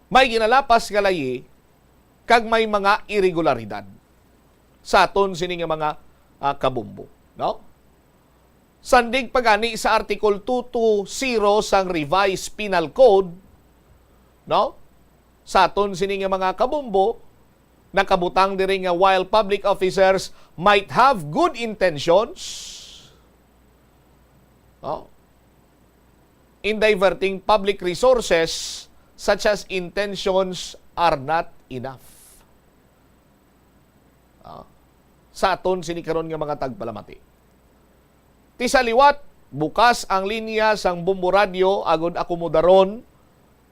may ginalapas nga layi kag may mga iregularidad sa aton sini nga mga, ah, kabumbo, no? Sandig pa gani sa Article two two zero sang Revised Penal Code, no? Sa aton sini nga mga kabumbo, nakabutang diri nga while public officers might have good intentions, no, in diverting public resources, such as intentions are not enough. Ah, sa aton sini karon nga mga tagpalamati. Ti sa liwat, bukas ang linya sang Bombo Radyo agud akomodaron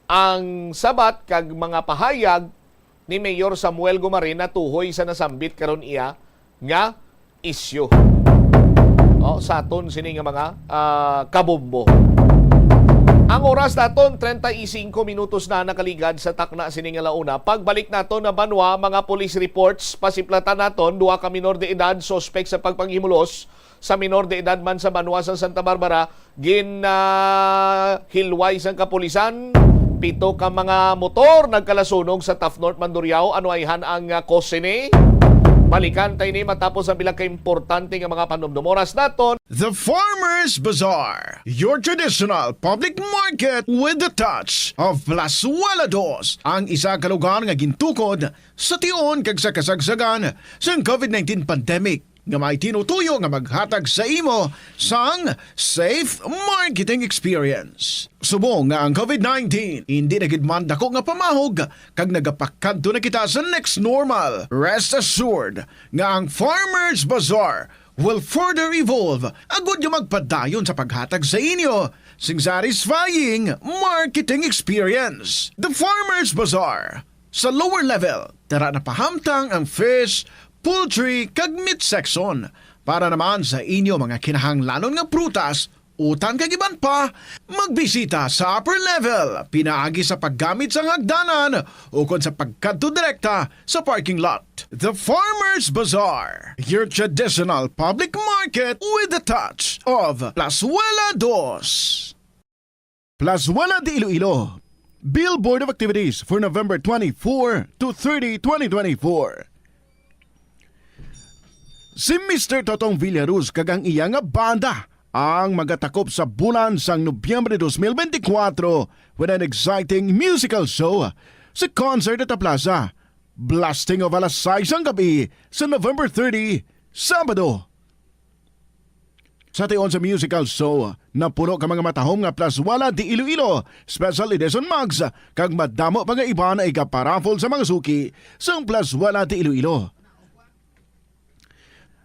ang sabat kag mga pahayag ni Mayor Samuel Gumarin natuhoy sa nasambit karon iya nga isyu. sa aton sini nga mga, ah, kabombo. Ang oras naton, treinta y cinco minutos na nakaligad sa takna sini nga launa. Pagbalik naton na banwa, mga police reports, pasiplatan naton, duha ka minor de edad suspek sa pagpanghimulos sa minor de edad man sa banwa sa Santa Barbara, gin, ah, hilway sang kapulisan. Pito ka mga motor nagkalasunog sa Taft North Mandurriao. Ano ayhan ang, ah, cause sini? Balikan ta ini matapos ang pila ka importante nga mga panumdom. Oras naton. The Farmers Bazaar, your traditional public market with the touch of Plazuela Dos, ang isa ka lugar nga gintukod sa tion kag sa kasagsagan sang covid nineteen pandemic, nga may tinutuyo nga maghatag sa imo sang safe marketing experience. Subong nga ang covid nineteen hindi na gid man dako nga pamahog kag nagapakadto na kita sa next normal, rest assured nga ang Farmers Bazaar will further evolve agud nga magpadayon sa paghatag sa inyo sing satisfying marketing experience. The Farmers Bazaar, sa lower level, tara na pahamtang ang fish, poultry, kag meat section. Para naman sa inyo mga kinahanglanon nga prutas, utan kag iban pa, magbisita sa upper level, pinaagi sa paggamit sang hagdanan ukon sa pagkadto direkta sa parking lot. The Farmers Bazaar, your traditional public market with the touch of Plazuela Dos. Plazuela de Iloilo. Billboard of activities for November twenty-four to thirty, twenty twenty-four. Si Mister Totong Villaruz kag ang iya nga banda ang magatakop sa bulan sang Nobyembre dos mil benti kwatro with an exciting musical show sa Concert at Plaza. Blasting of alas sais sang gabi sa November thirty, Sabado. Sa tion sa musical show, napuno ka mga matahom nga Plazuela de Iloilo Special Edition mugs, kag madamo pa nga iban ay gaparaffle sa mga suki sang Plazuela de Iloilo.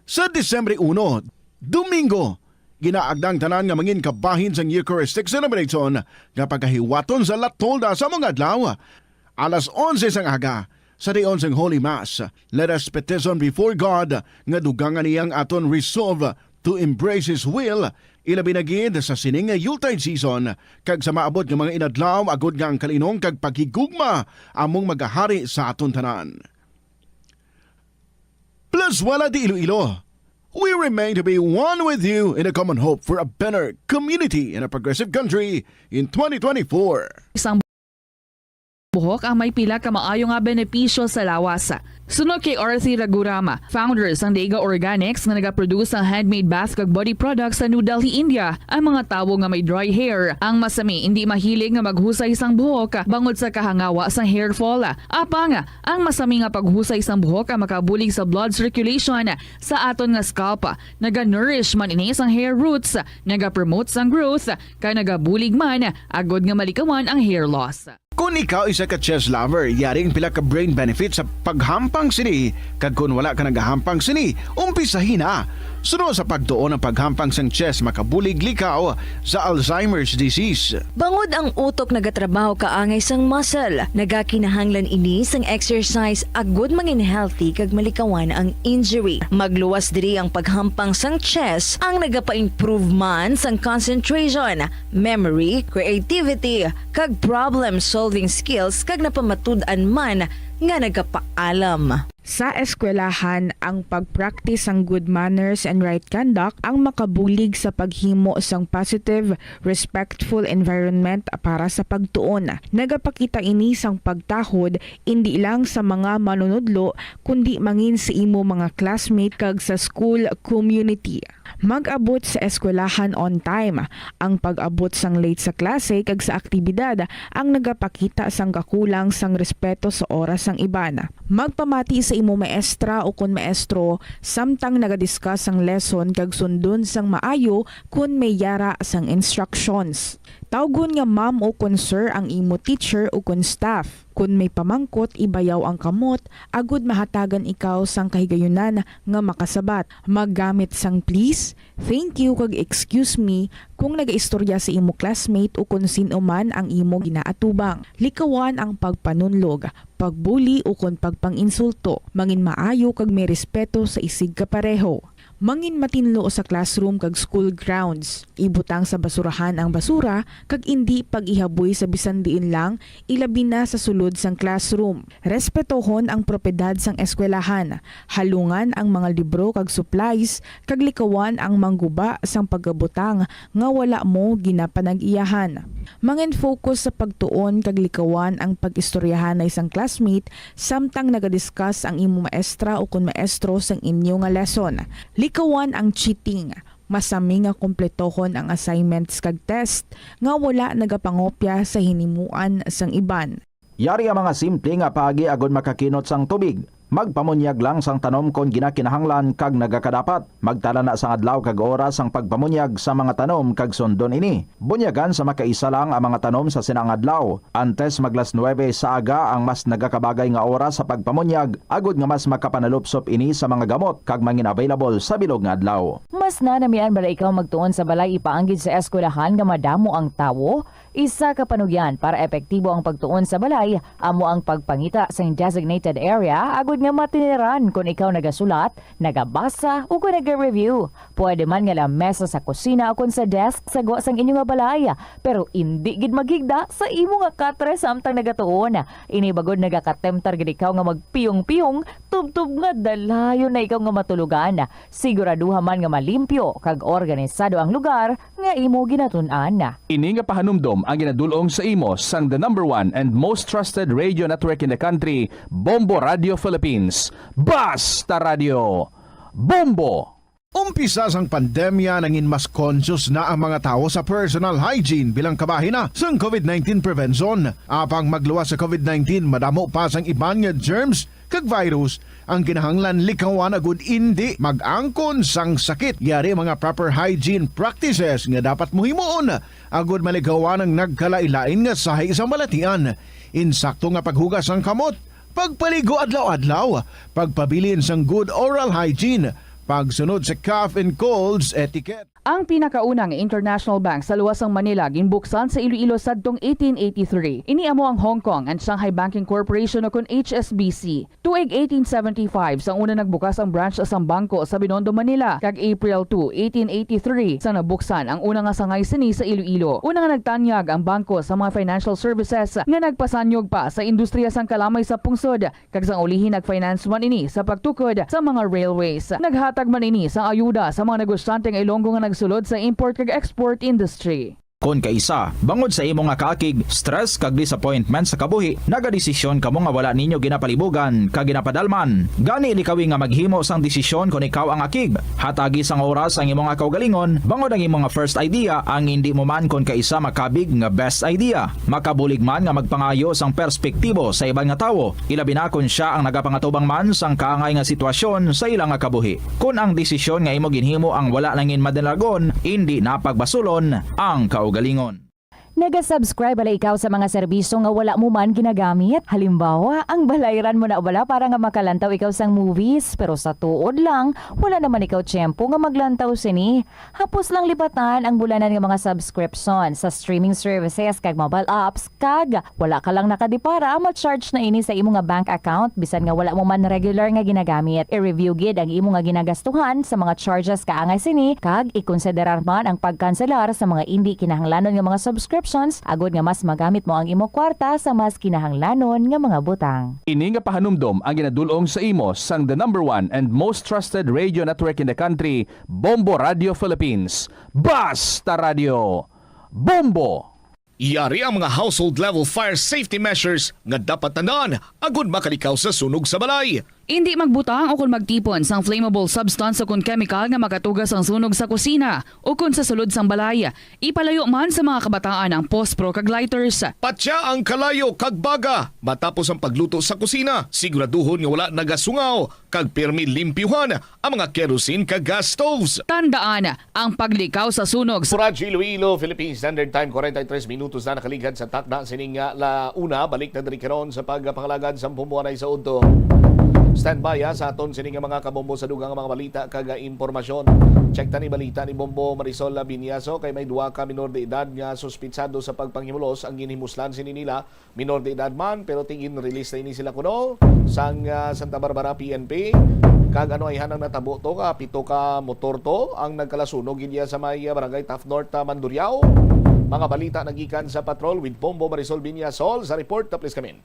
Sa Disyembre uno, Domingo, ginaagda ang tanan nga mangin kabahin sang Eucharistic Celebration nga pagahiwaton sa La Tolda sa mga adlaw. Alas onse sang aga, sa tion sang Holy Mass, let us petition before God nga dugangan niya ang aton resolve to embrace His will, ilabi na gid sa sining nga Yuletide season, kag sa maabot nga mga inadlaw, agod nga ang kalinong kag paghigugma among magahari sa aton tanan. Plazuela de Iloilo, we remain to be one with you in a common hope for a better community and a progressive country in twenty twenty-four. Isang buhok ang may pila ka maayo nga benepisyo sa lawas. Suno kay Arthur Ragurama, founder sang Dega Organics nga nagaproduce sang handmade bath kag body products sa New Delhi, India, ang mga tawo nga may dry hair, ang masami, indi mahilig nga maghusay sang buhok bangod sa kahangawa sang hair fall. Apang ang masami nga paghusay sang buhok ang makabulig sa blood circulation sa aton nga scalp. Naga-nourish man ini sang hair roots, nagapromote sang growth, kag nagabulig man agod nga malikawan ang hair loss. Kon ikaw isa ka chess lover, yari ang pila ka brain benefits sa paghampang sini, kag kon wala ka nagahampang sini, umpisahi na. Suno sa pagtuon ang paghampang sang chess makabulig likaw sa Alzheimer's disease. Bangod ang utok nagatrabaho kaangay sang muscle, nagakinahanglan ini sang exercise agud mangin healthy kag malikawan ang injury. Magluwas diri ang paghampang sang chess, ang nagapa-improve man sang concentration, memory, creativity, kag problem-solving skills, kag napamatud-an man nga nagapaalam. Sa eskwelahan, ang pag-practice sang good manners and right conduct ang makabulig sa paghimo sang positive, respectful environment para sa pagtuon. Nagapakita ini sang pagtahod indi lang sa mga manunudlo, kundi mangin sa imo mga classmate kag sa school community. Mag-abot sa eskwelahan on time. Ang pag-abot sang late sa klase kag sa aktibidad ang nagapakita sang kakulang sang respeto sa oras sang iban. Magpamati sa imo maestra ukon maestro samtang naga-discuss sang lesson kag sundon sang maayo kon may yara sang instructions. Tawgon nga ma'am ukon sir ang imo teacher ukon staff. Kon may pamangkot, ibayaw ang kamot agud mahatagan ikaw sang kahigayunan nga makasabat. Maggamit sang please, thank you, kag excuse me kon nagaistorya sa imo classmate ukon sin-o man ang imo ginaatubang. Likawan ang pagpanunlog, pagbuli ukon pagpang-insulto. Mangin maayo kag may respeto sa isigkapareho. Mangin matinlo sa classroom kag school grounds. Ibutang sa basurahan ang basura kag indi pag-ihaboy sa bisan diin lang, ilabi na sa sulod sang classroom. Respetohon ang propiedad sang eskwelahan, halungan ang mga libro kag supplies, kag likawan ang mangguba sang pagabutang nga wala mo ginapanag-iyahan. Mangin-focus sa pagtuon kag likawan ang pag-istoryahanay sang classmate samtang nagadiscuss ang imo maestra ukon maestro sang inyo nga lesson. Likawan ang cheating. Masami nga kompletohon ang assignments kag test nga wala nagapangopya sa hinimuan sang iban. Yari ang mga simple nga paagi agud makakinot sang tubig. Magpamunyag lang sang tanom kon ginakinahanglan kag nagakadapat. Magtala na sang adlaw kag oras sang pagpamunyag sa mga tanom kag sundon ini. Bunyagan sa makaisa lang ang mga tanom sa sina nga adlaw. Antes mag las nuebe sa aga ang mas nagakabagay nga oras sa pagpamunyag, agud nga mas makapanalupsop ini sa mga gamot kag mangin available sa bilog nga adlaw. Mas nanamian bala ikaw magtuon sa balay ipaanggid sa eskwelahan nga madamo ang tawo? Isa ka panugyan para epektibo ang pagtuon sa balay amo ang pagpangita sang designated area agud nga matiniran kon ikaw nagasulat, nagabasa, o kon naga-review. Pwede man nga lamesa sa kusina o kon sa desk sa gwa sang inyo nga balay, pero indi gid maghigda sa imo nga katre samtang nagatuon. Ini bagod nagakatemtar gid ikaw nga magpiyong-piyong tubtob nga dalayon na ikaw nga matulogan. Siguraduha man nga malimpyo kag organisado ang lugar nga imo ginatun-an. Ini nga pahanumdom ang ginadul-ong sa imo sang the number one and most trusted radio network in the country, Bombo Radio Philippines. Basta Radio! Bombo! Umpisa sang pandemya, nangin mas conscious na ang mga tawo sa personal hygiene bilang kabahin na sang COVID nineteen prevention. Apang magluwas sa COVID nineteen, madamo pa sang iban nga germs kag virus ang kinahanglan likawan agud indi mag-angkon sang sakit. Yari ang mga proper hygiene practices nga dapat mo himuon agud malikawan ang nagkalain-lain nga sahi sa balatian. Insakto nga paghugas sang kamot, pagpaligo adlaw-adlaw, pagpabilin sang good oral hygiene, pagsunod sa cough and colds etiquette. Ang pinakauna nga international bank sa luwas sang Manila ginbuksan sa Iloilo sadtong eighteen eighty-three. Ini amo ang Hong Kong and Shanghai Banking Corporation o kon H S B C. Tuig eighteen seventy-five sang una nagbukas ang branch sang bangko sa Binondo, Manila, kag April two, eighteen eighty-three sang nabuksan ang una nga sangay sini sa Iloilo. Una nga nagtanyag ang bangko sa mga financial services nga nagpasanyog pa sa industriya sang kalamay sa pungsod. Kag sang ulihi nag-finance man ini sa pagtukod sa mga railways. Naghatag man ini sang ayuda sa mga negosyante nga Ilonggo nga nagsulod sa import kag export industry. Kon kaisa, bangod sa imo nga kaakig, stress kag disappointment sa kabuhi, nagadesisyon kamo nga wala ninyo ginapalibugan kag ginapadalman. Gani likawi nga maghimo sang desisyon kon ikaw ang akig. Hatagi sang oras ang imo nga kaugalingon, bangod ang imo nga first idea ang indi mo man kon kaisa makabig nga best idea. Makabulig man nga magpangayo sang perspektibo sa iban nga tawo, ilabi na kon sia ang nagapangatubang man sang kaangay nga sitwasyon sa ila nga kabuhi. Kon ang desisyon nga imo ginhimo ang wala nangin madalagon, indi na pagbasulon ang kaugalingon. Naga-subscribe bala ikaw sa mga serbisyo nga wala mo man ginagamit? Halimbawa, ang balayran mo na bala para nga makalantaw ikaw sang movies, pero sa tuod lang, wala naman ikaw tiyempo nga maglantaw sini. Hapos lang lipatan ang bulanan nga mga subscription sa streaming services kag mobile apps, kag wala ka lang nakadipara, ma-charge na ini sa imo nga bank account bisan nga wala mo man regular nga ginagamit. I-review gid ang imo nga ginagastuhan sa mga charges kaangay sini, kag ikonsiderar man ang pagkanselar sa mga indi kinahanglanon nga mga subscriptions agod nga mas magamit mo ang imo kwarta sa mas kinahanglanon nga mga butang. Ini nga pahanumdom ang ginadul-ong sa imo sang the number one and most trusted radio network in the country, Bombo Radio Philippines. Basta Radio! Bombo! Yari ang mga household level fire safety measures nga dapat tandaan agud makalikaw sa sunog sa balay. Indi magbutang ukon magtipon sang flammable substance ukon chemical nga makatuga sang sunog sa kusina ukon sa sulod sang balay. Ipalayo man sa mga kabataan ang pospro kag lighters. Patya ang kalayo kag baga matapos ang pagluto sa kusina. Siguraduhon nga wala nagasungaw kag pirmi limpyuhan ang mga kerosene kag gas stoves. Tandaan, ang paglikaw sa sunog sa Radyo Iloilo, Philippine Standard Time, forty-three minutos na nakaligad sa takna sining, ah, la una. Balik na diri karon sa pagpangalagad sa Bombo anay sa udto. Standby, ah, sa aton sining mga kabombo sa dugang mga balita kag, ah, impormasyon. Check ta ni balita ni Bombo Marisol Labinyaso kay may duha ka minor de edad nga suspitsado sa pagpanghimulos ang ginhimuslan sini nila. Minor de edad man, pero tingin release na ini sila kuno sang, ah, Santa Barbara P N P. Kag ano ay hanang natabo to, nga pito ka motor to ang nagkalasunog gid sa may, ah, Barangay Taft North, ah, Mandurriao. Mga balita nagikan sa Patrol with Bombo Marisol Viñasol sa report. Please come in.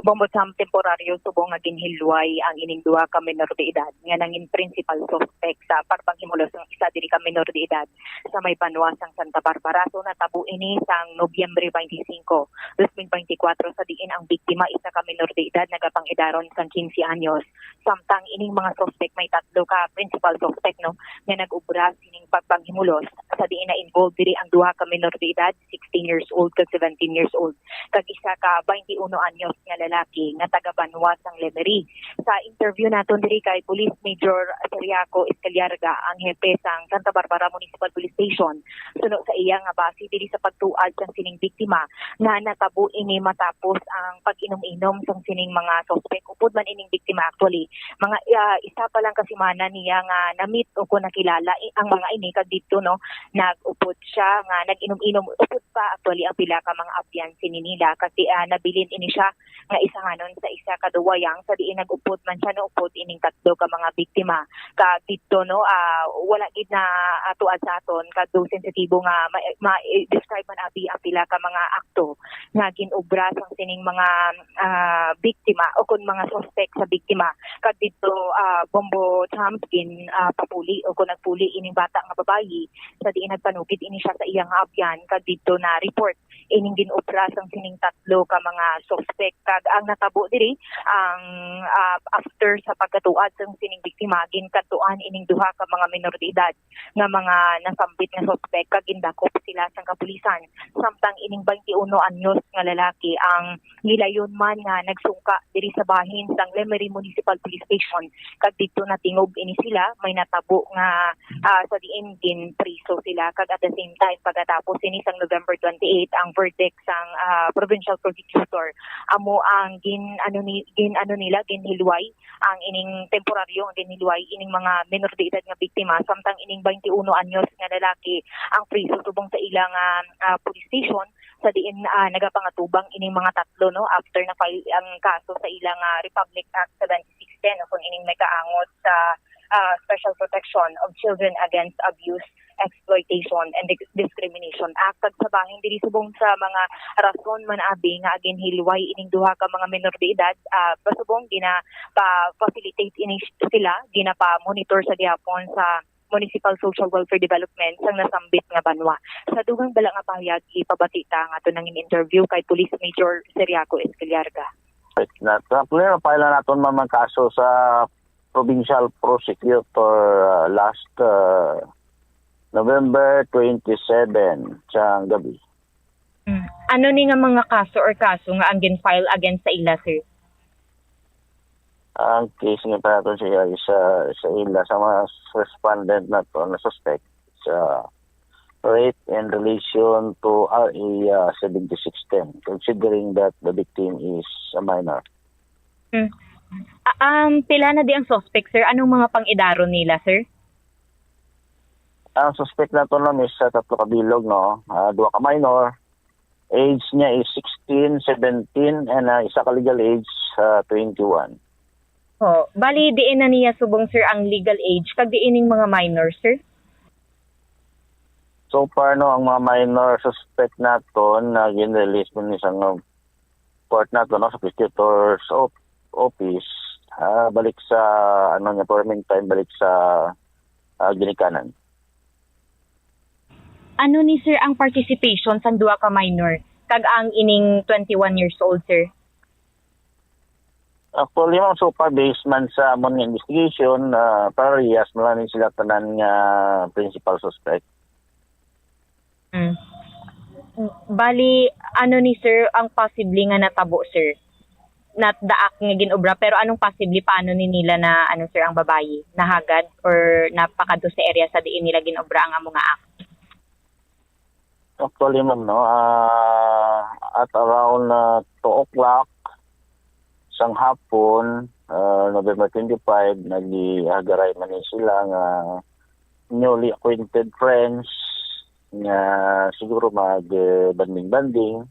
Bombo Sam, temporaryo subong nga ginhilway ang ining duha ka menor de edad nga nangin principal suspect sa pagpanghimulos sang isa diri ka menor de edad sa may banwa sang Santa Barbara. So, natabo ini sang Nobyembre twenty-five, twenty twenty-four, sa diin ang biktima isa ka menor de edad nagapang-edaron sang quince anyos. Samtang ining mga suspect may tatlo ka principal suspect, no, nga nag-obra sining pagpanghimulos, sa diin na involved diri ang duha ka menor de edad, sixteen years old kag seventeen years old, kag isa ka twenty-one anyos nga lalaki nga taga banwa sang Lemery. Sa interview naton diri kay Police Major Ciriaco Escaliarga, ang hepe sang Santa Barbara Municipal Police Station, suno sa iya nga base diri sa pagtuad sang sining biktima, nga natabo ini matapos ang pag-inom-inom sang sining mga suspect. Upod man ining biktima, actually, mga, ah, isa pa lang ka semana niya nga na-meet o kung nakilala i-, ang mga ini, kag didto, no, nag-upod siya nga nag-inom-inom. Upod pa, actually, ang pila ka mga abyan sini nila, kasi, ah, nabilin ini siya nga isahanon sa isa ka duwayang, sa diin nag-upod man siya, no, upod ining tatlo ka mga biktima. Kag didto, no, ah, wala gid na, ah, tuad sa aton, kag daw sensitibo nga ma-, ma-, i-describe man abi ang pila ka mga akto nga gin-obra sang sining mga, ah, biktima o kon mga suspect sa biktima. Kag didto, ah, Bombo Champ, gin, ah, papuli o kon nagpuli ining bata nga babayi, sa diin nagpanugid ini siya sa iya nga abyan, kag didto na-report ining gin-obra sang sining tatlo ka mga suspect. Kag ang natabo diri, ang, ah, after sa pagkatuad sang sining biktima, ginkadtuan ining duha ka mga menor de edad nga mga nasambit nga suspek, kag gindakop sila sang kapulisan, samtang ining twenty-one anyos nga lalaki ang gilayon man nga nagsungka diri sa bahin sang Lemery Municipal Police Station, kag didto natingob ini sila. May natabo nga, ah, sa diin ginpriso sila, kag at the same time, pagkatapos ini sang November twenty-eight, ang verdict sang, ah, provincial prosecutor, amo ang gin-, ano ni, gin-, ano nila, ginhilway ang ining temporaryo nga ginhilway ining mga menor de edad nga biktima, samtang ining twenty-one anyos nga lalaki ang priso subong sa ila nga, ah, police station, sa diin, ah, nagapangatubang ining mga tatlo, no, after na-file ang kaso sa ila nga Republic Act seventy-six ten, o kung ining may kaangot sa, ah, Special Protection of Children Against Abuse, Exploitation, and Dis-, Discrimination Act. Kag sa bahin diri subong sa mga rason man abi nga ginhilway ining duha ka mga menor de edad, ah, pasubong ginapa-facilitate ini sila, ginapa-monitor sa gihapon sa Municipal Social Welfare Development sang nasambit nga banwa. Sa dugang bala nga pahayag, ipabati ta ang aton nangin-interview kay Police Major Ciriaco Escaliarga. Right. Na, actually, na-file na naton man ang kaso sa provincial prosecutor, uh, last, uh, November twenty-seven sa gabi. Mm. Ano ni nga mga kaso or kaso nga ang gin-file against sa ila, sir? Ang case nga pa naton siya is, uh, sa ila, sa mga respondent naton na suspect sa rape in relation to R A, uh, seventy-six ten, considering that the victim is a minor. Hmm. A-, um, pila na di ang suspect, sir? Anong mga pang-edaron nila, sir? Ang suspect naton, ma'am, is, uh, tatlo ka bilog, no? Ah, duha ka minor. Age niya is sixteen, seventeen, and, uh, isa ka legal age, uh, twenty-one. Oh, bali, diin na niya subong, sir, ang legal age, kag diin ning mga minor, sir? So far, no, ang mga minor suspect naton na gin-release mo ni sa, uh, court naton, no, sa prosecutor's of-, office, ah, balik sa, ano niya, for meantime, balik sa, ah, ginikanan. Ano ni, sir, ang participation sang duha ka minor kag ang ining twenty-one years old, sir? Actually, ma'am, so far, based man sa amon nga investigation, ah, parehas man lang ni sila tanan nga principal suspect. Mm. Bali, ano ni, sir, ang posible nga natabo, sir? Nat daak nga gin-obra, pero anong posible, paano ni nila na, ano, sir, ang babayi? Nahagad or napakadto sa area sa diin nila gin-obra ang amo nga act? Actually, ma'am, no, ah, at around, ah, two o'clock sang hapon, ah, November twenty-five, nagihagaray man ni sila nga newly acquainted friends nga siguro mag, eh, banding-banding.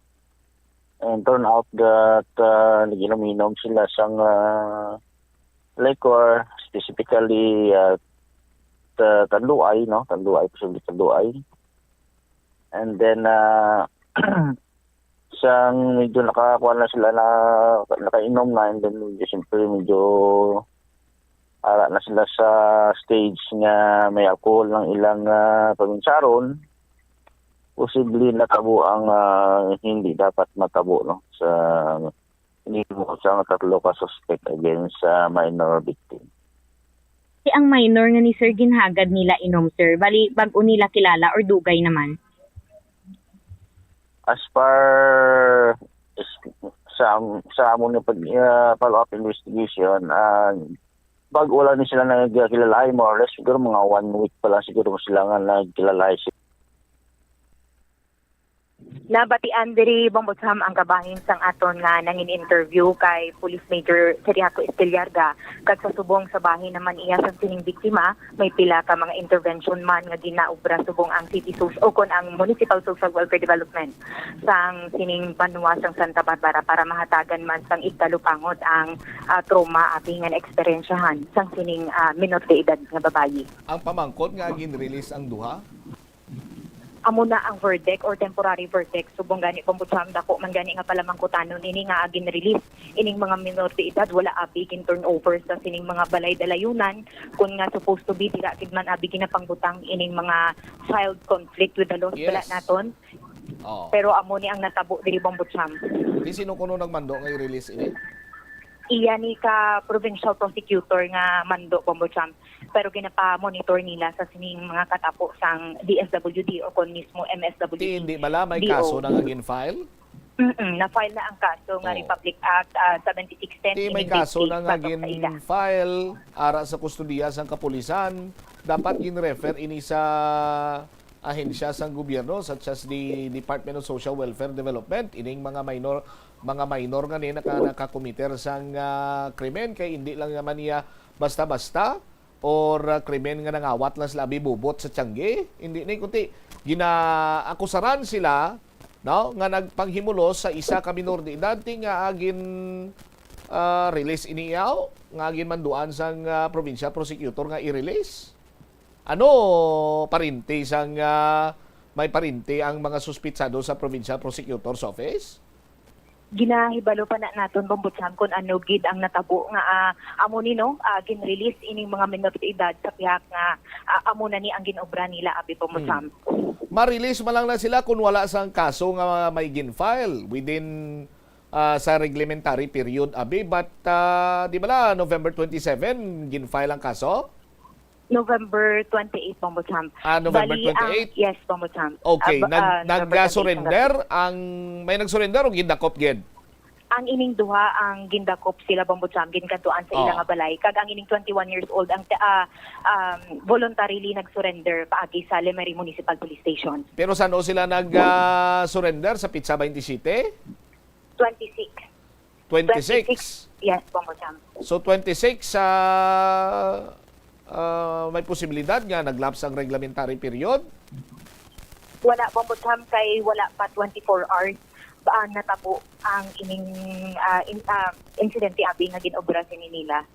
And turn out that, ah, nag-inom-inom sila sang, ah, liquor, specifically, ah, ta-, tanduay, no? Tanduay, posible tanduay. And then, ah, sang medyo nakakuha na sila na, nakainom na, and then medyo, siyempre, medyo ara na sila sa stage nga may alcohol ng ilang, ah, paminsyaron, posible natabo ang, ah, hindi dapat matabo, no, sa, sa tatlo ka suspect against sa minor victim. Si ang minor nga ni Sir ginhagad nila inom, sir, bali, bag-o nila kilala or dugay naman? As far as sa, sa amo nga pag, ah, follow-up investigation, ah, bag-o lang ni sila nagkilala, more or less, siguro mga one week pa lang siguro sila nga nagkilala. Nabatian diri, Bombo Cham, ang kabahin sang aton nga nangin-interview kay Police Major Ciriaco Estellarga, kag sa subong sa bahin naman iya sang sining biktima, may pila ka mga intervention man nga ginaobra subong ang city social o kon ang municipal social welfare development sang sining banwa sang Santa Barbara para mahatagan man sang igtalupangot ang, ah, trauma abi nga naeksperyensyahan sang sining, ah, minor de edad nga babayi. Ang pamangkot nga gin-release ang duha? Amo na ang verdict or temporary verdict. Subong gani, Bombo Cham, dako man gani nga palamangkutanon ini nga gin-release ining mga minor de edad, wala abi gin-turnover sa sining mga balay dalayunan, kun nga supposed to be dira gid man abi ginapangbutang ining mga child conflict with the laws bala Yes. naton. Oo. Pero amo ni ang natabo diri, Bombo Cham. Di sino kuno nagmando nga i-release ini? Iya ni ka provincial prosecutor nga mando, Bombo Cham. Pero ginapa-monitor nila sa sining mga katapo sang D S W D o kon mismo M S W D. Ti hindi bala may D O. Kaso na nga gin-file? Mm-mm, na-file na ang kaso nga Oh. Republic Act, ah, seventy-six ten Ti may ining kaso na nga batok sa ila. Gin-file ara sa kustodiya sang kapulisan, dapat gin-refer ini sa ahensya sang gobyerno, such as the Department of Social Welfare Development, ining mga minor, mga minor nga ni naka-, nakakomiter sang, ah, krimen, kay hindi lang naman niya basta-basta or, ah, krimen nga nangawat lang sila abi bubot sa tiyanggi. Hindi ni, kundi ginaakusaran sila, no, nga nagpanghimulos sa isa ka minor de edad, ti nga agin, ah, release ini yaw, nga agin manduan sang, ah, provincial prosecutor nga i-release. Ano, parente sang, ah, may parente ang mga suspitsado sa Provincial Prosecutor's Office? Ginahibalo pa na naton, Bombo Cham, kung ano gid ang natabo nga, ah, amo ni, no, ah, gin-release ining mga minor de edad sa pihak nga, ah, amo na ni ang ginobra nila, abi, Bombo Hmm. Cham. Ma-release man lang na sila kung wala sang kaso nga may gin-file within, ah, sa reglementary period, abi. But, ah, di ba la, November twenty-seven, gin-file ang kaso? November twenty-eight, Bombo Cham. Ah, November Bali, ang, twenty-eight? Yes, Bombo Cham. Okay, Ah, ba-, nag-, ah, November twenty-eight, nag-surrender ang, may nag-surrender o gindakop gid? Ang ining duha ang gindakop sila, Bombo Cham, ginkantuan sa Oh. ila nga balay. Kag ang ining twenty-one years old ang, ah, um, voluntarily nag-surrender paagi sa Lemery Municipal Police Station. Pero san-o sila nag, ah, surrender? Sa petsa twenty-seven? Twenty-six. Twenty-six? Twenty-six. Yes, Bombo Cham. So, twenty-six, ah, ah, may posibilidad nga nag-lapse ang reglementary period? Wala, Bombo Cham, kay wala pa twenty-four hours ba natabo ang ining, ah, in-, ah, insidente abi nga gin-obra sini nila.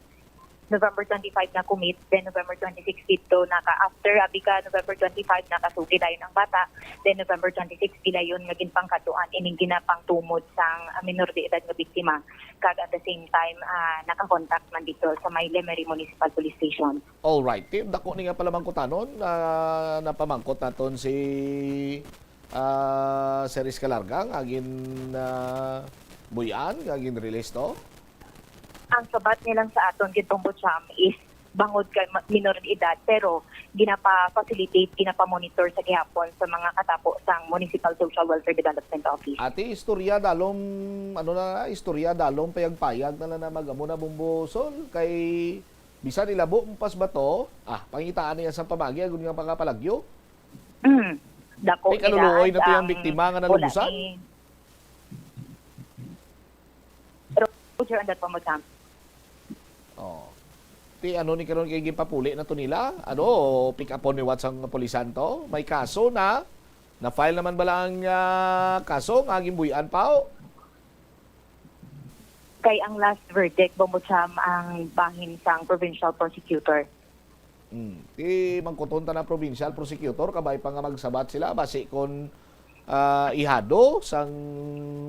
November twenty-five na-commit, then November twenty-six dito naka, after abi ka November twenty-five nakasugi dayon ang bata, then November twenty-six gilayon nga ginpangkatuan ining ginapangtumod sang, ah, minor de edad nga biktima, kag at the same time, ah, naka-contact man dito sa may Lemery Municipal Police Station. All right. Ti, dako ni nga palamangkutanon, ah, napamangkot naton si, ah, Sir Escalarga nga gin, ah, buy-an, nga gin-release to? Ang sabat nilang sa aton gid, Bombo Cham, is bangod kay ma-, minor de edad, pero ginapa-facilitate, ginapa-monitor sa gihapon sa mga katapo sang Municipal Social Welfare Development Office. Ati, istorya dalom, ano na, istorya dalom, payag-payag na lang na mag-amo na, Bombo Sol, kay bisan ilabo mo pas bato, ah, pangitaan niya sa pamagi, agud nga makapalagyo. Mm. Dako Ay, kaluluoy na to ang biktima nga nalubusan. Roger, and that, Bombo Cham. Oh. Ti ano ni karon kay ginpapuli na to nila? Ano, pick upon ni what sang kapulisan to? May kaso na. Na-file naman bala ang, ah, kaso nga ginbuy-an pa, oh? Kay ang last verdict, Bombo Cham, ang bahin sang provincial prosecutor. Hmm. Di mangkuton ta na provincial prosecutor, kabay pa nga magsabat sila, basi kon, ah, ihado sang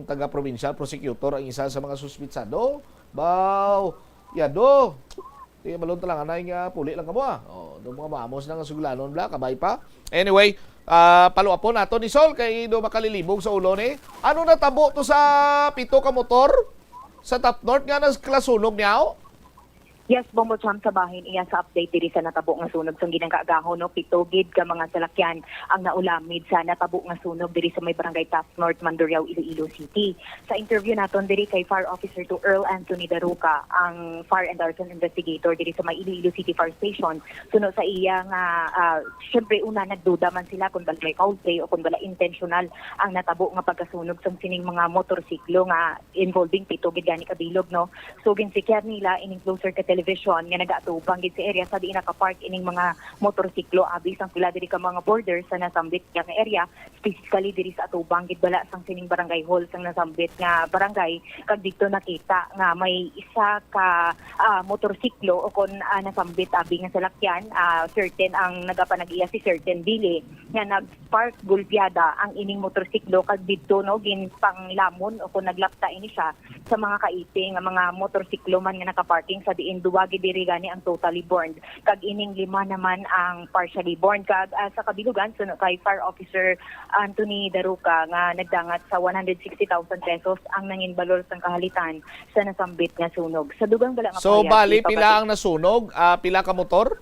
taga-provincial prosecutor ang isa sa mga suspitsado. Baw, yado. Di, balon ta lang, anay nga puli lang kamo, ah. Oh, do mga maamos na nga suglanon, bla, kabay pa. Anyway, ah, paluapon nato ni Sol, kay do makalilibog sa ulo ni. Ano natabo to sa pito ka motor sa Top North nga nagkasunog niya, oh? Yes, Bombo Cham, sa bahin iya sa update diri sa natabo nga sunog sang ginang kaagahon, no, pito gid ka mga salakyan ang naulamid sa natabo nga sunog diri sa may barangay Taft North, Mandurriao, Iloilo City. Sa interview naton diri kay Fire Officer two Earl Anthony Daruca, ang fire and arson investigator diri sa may Iloilo City Fire Station, suno sa iya nga, ah, syempre, una, nagduda man sila kung bala may foul play o kung bala intentional ang natabo nga pagkasunog sang sining mga motorsiklo nga involving pito gid gani ka bilog, no? So, ginsikyar nila ining closer ka television nga nagaatubang gid sa area sa diin nakapark ining mga motorsiklo, abi sang pila diri ka mga border sa nasambit nga area, specifically diri sa atubang gid bala sang sining barangay hall sang nasambit nga barangay, kag didto nakita nga may isa ka, ah, motorsiklo o kon, ah, nasambit abi nga salakyan, ah, certain ang nagapanag-iya si certain Billy nga nag-spark gulpiada ang ining motorsiklo, kag didto, no, ginpanglamon o kon naglapta ini siya sa mga kaiti nga mga motorsiklo man nga nakaparking sa diin duwa gid diri gani ang totally burned, kag ining lima naman ang partially burned. Kag, ah, sa kabilugan, suno kay Fire Officer Anthony Daruca nga nagdangat sa one hundred sixty thousand pesos ang nangin balor sang kahalitan sa nasambit nga sunog. Sa dugang bala nga So, pahayag, bali, pila ipabati- ang nasunog? Ah, pila ka motor?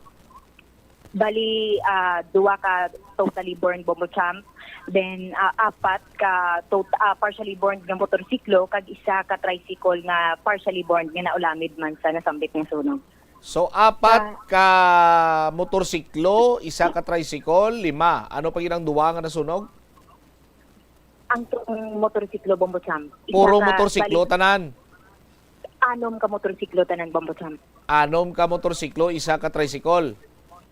Bali, ah, duwa ka totally burned, Bombo Cham. Then, ah, apat ka tot-, ah, partially burned nga motorsiklo, kag isa ka tricycle nga partially burned nga naulamid man sa nasambit nga sunog. So, apat Sa ka motorsiklo, isa ka tricycle, lima. Ano pa gid ang duwa nga nasunog? Ang tong motorsiklo, Bombo Cham. Isa Puro ka, motorsiklo, bali, tanan? Anom ka motorsiklo, tanan, Bombo Cham. Anom ka motorsiklo, isa ka tricycle.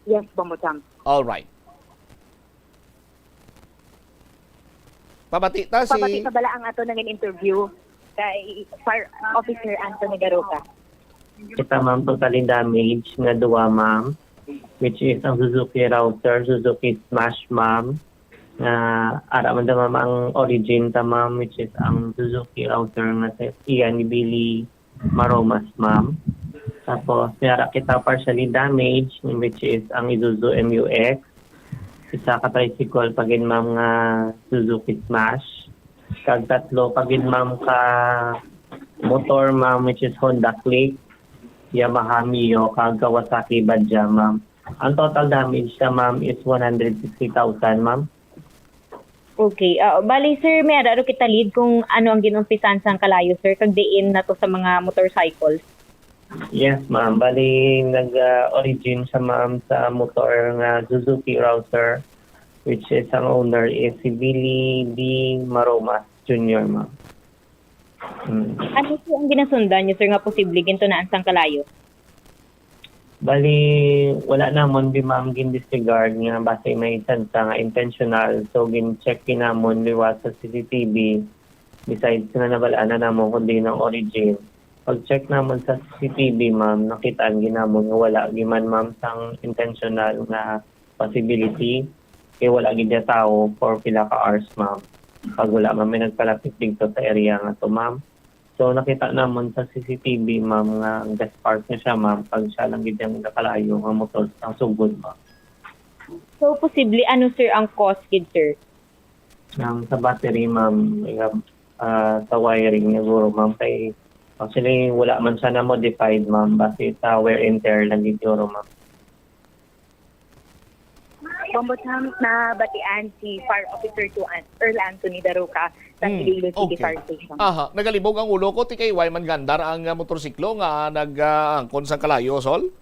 Yes, Bombo Cham. All right. Pabati ta si Pabati pa bala ang ato nangin interview kay Fire Officer Anthony Garoca. Kita, ma'am, totally damage nga duwa, ma'am, which is ang Suzuki Router, Suzuki Smash, ma'am, nga ara man da, ma'am, ang origin ta, ma'am, which is ang Suzuki Router nga sa iya ni Billy Maromas, ma'am. Tapos, may ara kita partially damaged, which is ang Isuzu M U X. Isa ka tricycle pa gid, ma'am, nga Suzuki Smash. Kag tatlo pa gid, ma'am, ka motor, ma'am, which is Honda Click, Yamaha Mio, kag Kawasaki Badya, ma'am. Ang total damage sa, ma'am, is one hundred sixty thousand, ma'am. Okay. Ah, bali, sir, may ara kita lead kung ano ang ginumpisan sang kalayo, sir, kag diin na to sa mga motorcycles? Yes, ma'am. Bali, nag, ah, origin siya, ma'am, sa motor nga Suzuki Router, which is ang owner is si Billy D Maromas Junior, ma'am. Mm. Ano po ang ginasundan niyo, sir, nga posible gintunaan sang kalayo? Bali, wala namon bi, ma'am, gin-disregard nga basi may tsansa nga intentional. So, gin-check gid namon liwat sa C C T V. Besides nga nabal-an na namon kung diin ang origin. Pag-check namon sa C C T V, ma'am, nakitaan gid namon nga wala gid man, ma'am, sang intentional nga possibility. Kay wala gid niya tawo for pila ka hours, ma'am. Pag wala man may nagpalapit dito sa area nga to, ma'am. So, nakita namon sa C C T V, ma'am, nga ga-spark na siya, ma'am, pag siya lang gid ang nakalayo nga motor sa sugod, ma'am. So, posible, ano, sir, ang cause gid, sir? Ang sa battery, ma'am, nga, ah, sa wiring siguro, ma'am, kay actually, wala man siya na-modified, ma'am, basi sa wear and tear lang gid siguro, ma'am. Bombo Cham, nabatian si Fire Officer two An-, Earl Anthony Daroca sa Hmm, Iloilo City okay. Fire Station. Aha, nagalibog ang ulo ko, T K Y, man gandar ang, ah, motorsiklo nga nag, ah, angkon sang kalayo, Sol?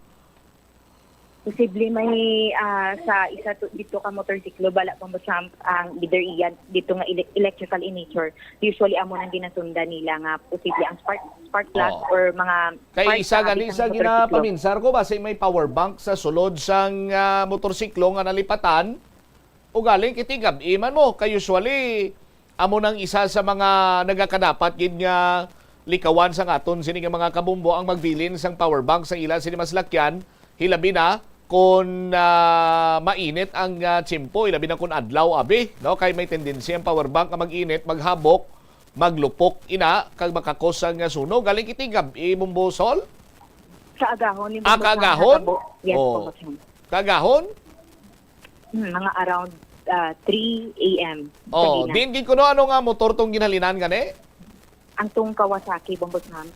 Posible may, ah, sa isa to, dito ka motorsiklo, bala, Bombo Cham, ang either iyan dito nga ele-, electrical in nature. Usually, amo nang ginasundan nila nga posible ang spark, spark plug Oo. or mga Kay parts isa sa gani abit sa ng motorsiklo. Ginapaminsar ko, basi may power bank sa sulod sang, ah, motorsiklo nga nalipatan. Ugaling kiti gab-i man mo, kay usually, amo nang isa sa mga nagakadapat gid nga, likawan sang aton sini nga mga kabombo ang magbilin sang power bank sa ila sini masalakyan, hilabi na kon, ah, mainit ang, ah, tiyempo, hilabi na kon adlaw, abi, no? Kay may tendency ang power bank nga mag-init, maghabok, maglupok ina, kag makakos ang, ah, sunog. Galing kiti gab-i, Bombo Sol? Kaagahon ni Ah, Bombo Sam, kaagahon? Natabo. Yes, Oh. Bombo Sam. Kaagahon? Hmm, mga around, ah, three A M Oh, kanina. Din gid kuno ano nga motor tong ginhalinan gani? Ang tong Kawasaki, Bombo Sam,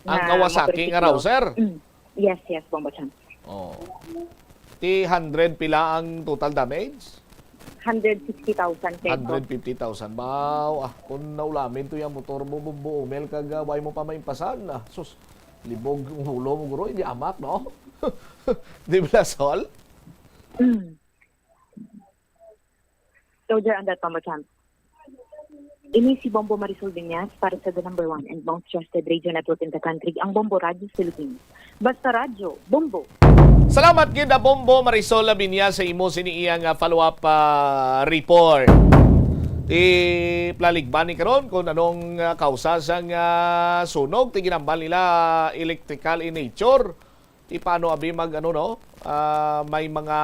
Ang na Kawasaki nga motorsiklo. Rouser? Mm. Yes, yes, Bombo Sam. Oh. Ti hundred pila ang total damage? Hundred sixty thousand pesos. Hundred fifty thousand. Baw, ah, kung naulamin to yung motor mo, Bombo Omel, kag, ah, way mo pa maimpasan, ah, sus, libog ang ulo mo, guro, hindi amak, no? Di ba, Sol? Mm. Soldier and that Bombo Champ. Ini si Bombo Marisol Viñas para sa the number one and most trusted radio network in the country, ang Bombo Radyo Philippines. Basta Radyo, Bombo! Salamat gid, ah, Bombo Marisol Viñas, sa imo sini iya nga follow-up, ah, report. Ti plaligban ni karon kung anong, ah, kausa sang, ah, sunog ti ginambal nila electrical in nature. Ti paano abi mag ano, no? Ah, may mga,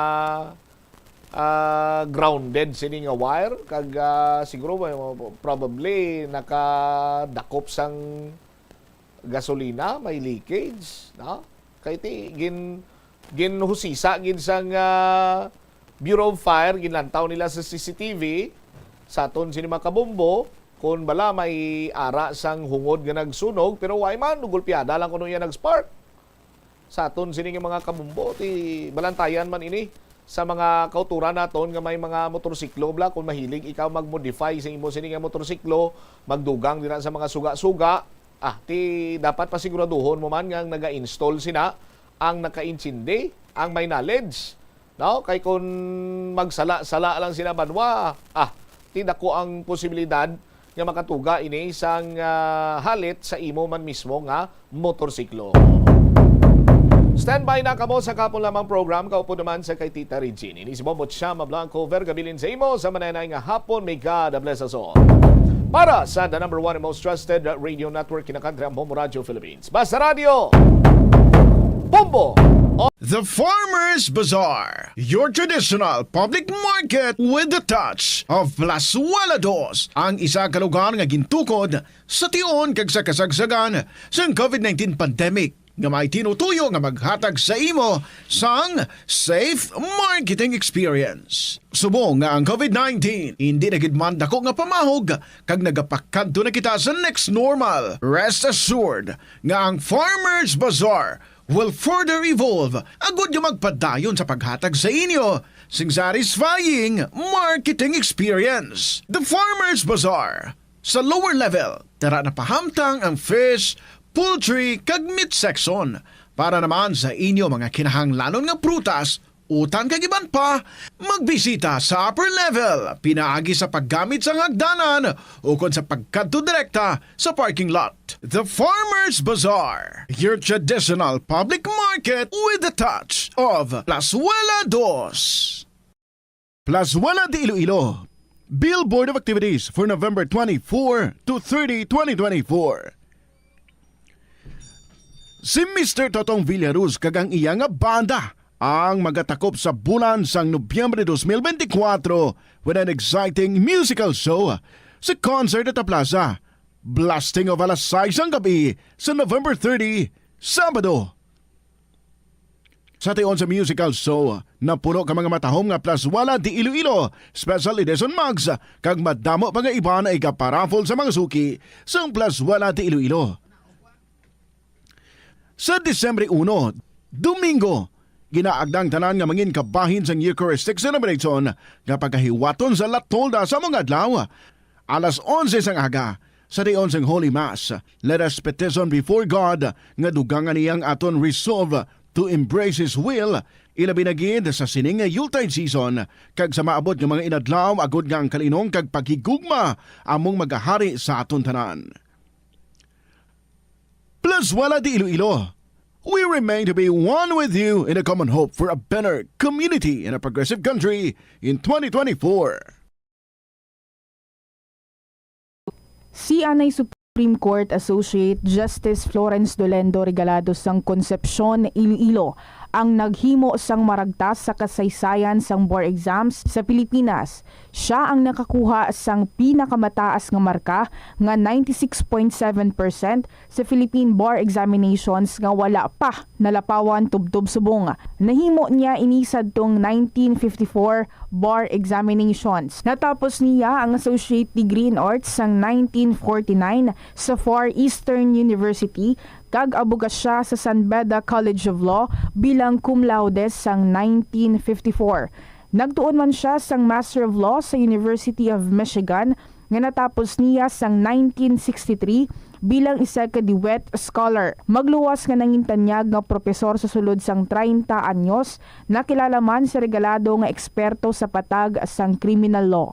ah, grounded sini nga wire kag, ah, siguro may, probably nakadakop sang gasolina, may leakage, no? Kay ti gin-, ginhusisa gid sang, ah, Bureau of Fire, ginlantaw nila sa C C T V, sa aton sini mga kabombo, kung bala may ara sang hungod nga nagsunog, pero way man, gulpiada lang kuno iya nag-spark. Sa aton sini nga mga kabombo, ti balantayan man ini sa mga kauturan naton nga may mga motorsiklo, bala, kung mahilig ikaw mag-modify sa imo sini nga motorsiklo, magdugang dira sa mga suga-suga, ah, ti dapat pasiguraduhon mo man nga ang naga-install sina ang nakaintindi, ang may knowledge, no? Kay kung magsala-sala lang sila banwa, ah, ti dako ang posibilidad nga makatuga ini sang, ah, halit sa imo man mismo nga motorsiklo. Standby na kamo sa kahapon lamang program, kaupod naman sa kay Tita Regine. Ini si Bombo Chama Blanco, Verga Bilin sa imo sa mananay nga hapon. May God bless us all. Para sa the number one and most trusted radio network, kinakantri ang Bombo Radio Philippines. Basta Radio, Bombo. The Farmers Bazaar, your traditional public market with the touch of Plazuela Dos, ang isa ka lugar nga gintukod sa tion kag sa kasagsagan sang covid nineteen pandemic, nga may tinutuyo nga maghatag sa imo sang safe marketing experience. Subong nga ang covid nineteen indi na gid man dako nga pamahog kag nagapakadto na kita sa next normal, rest assured nga ang Farmers Bazaar will further evolve agud nga magpadayon sa paghatag sa inyo sing satisfying marketing experience. The Farmers Bazaar, sa lower level, tara na pahamtang ang fish, poultry, kag meat section. Para naman sa inyo mga kinahanglanon nga prutas, utan kag iban pa, magbisita sa upper level, pinaagi sa paggamit sang hagdanan ukon sa pagkadto direkta sa parking lot. The Farmers Bazaar, your traditional public market with the touch of Plazuela Dos. Plazuela de Iloilo, Billboard of Activities for November twenty-four to thirty, twenty twenty-four. Si Mister Totong Villaruz kag ang iya nga banda ang magatakop sa bulan sang Nobyembre dos mil benti kwatro with an exciting musical show sa Concert at the Plaza. Blasting of alas sais ang gabi sa November thirty, Sabado. Sa tion sa musical show, napuno ka mga matahom nga Plazuela de Iloilo Special Edition mugs kag madamo pa nga iban nga igaparaffle sa mga suki sang Plazuela de Iloilo. Sa Disyembre uno, Domingo, ginaagda ang tanan nga mangin kabahin sang Eucharistic Celebration nga pagahiwaton sa La Tolda sa mga adlaw. Alas onse sang aga, sa tion sang Holy Mass, let us petition before God nga dugangan niya ang aton resolve to embrace His will, ilabi na gid sa sining nga Yuletide season, kag sa maabot nga mga inadlaw, agud nga ang kalinong kag paghigugma among magahari sa aton tanan. Plazuela de Iloilo, we remain to be one with you in a common hope for a better community and a progressive country in twenty twenty-four. Si Anay Sup- Supreme Court Associate Justice Florence Dolendo Regalado sang Concepcion, Iloilo, ang naghimo sang maragtas sa kasaysayan sang bar exams sa Pilipinas. Siya ang nakakuha sang pinakamataas nga marka nga ninety-six point seven percent sa Philippine Bar Examinations nga wala pa nalapawan tubtob subong. Nahimo niya ini sadtong nineteen fifty-four Bar Examinations. Natapos niya ang Associate Degree in Arts sang nineteen forty-nine sa Far Eastern University kag abogasya sa San Beda College of Law bilang cum laude sang nineteen fifty-four. Nagtuon man siya sang Master of Law sa University of Michigan nga natapos niya sang nineteen sixty-three bilang isa ka Dewitt Scholar. Magluwas nga nangintanyag nga propesor sa sulod sang treinta anyos, nakilala man si Regalado nga eksperto sa patag sang criminal law.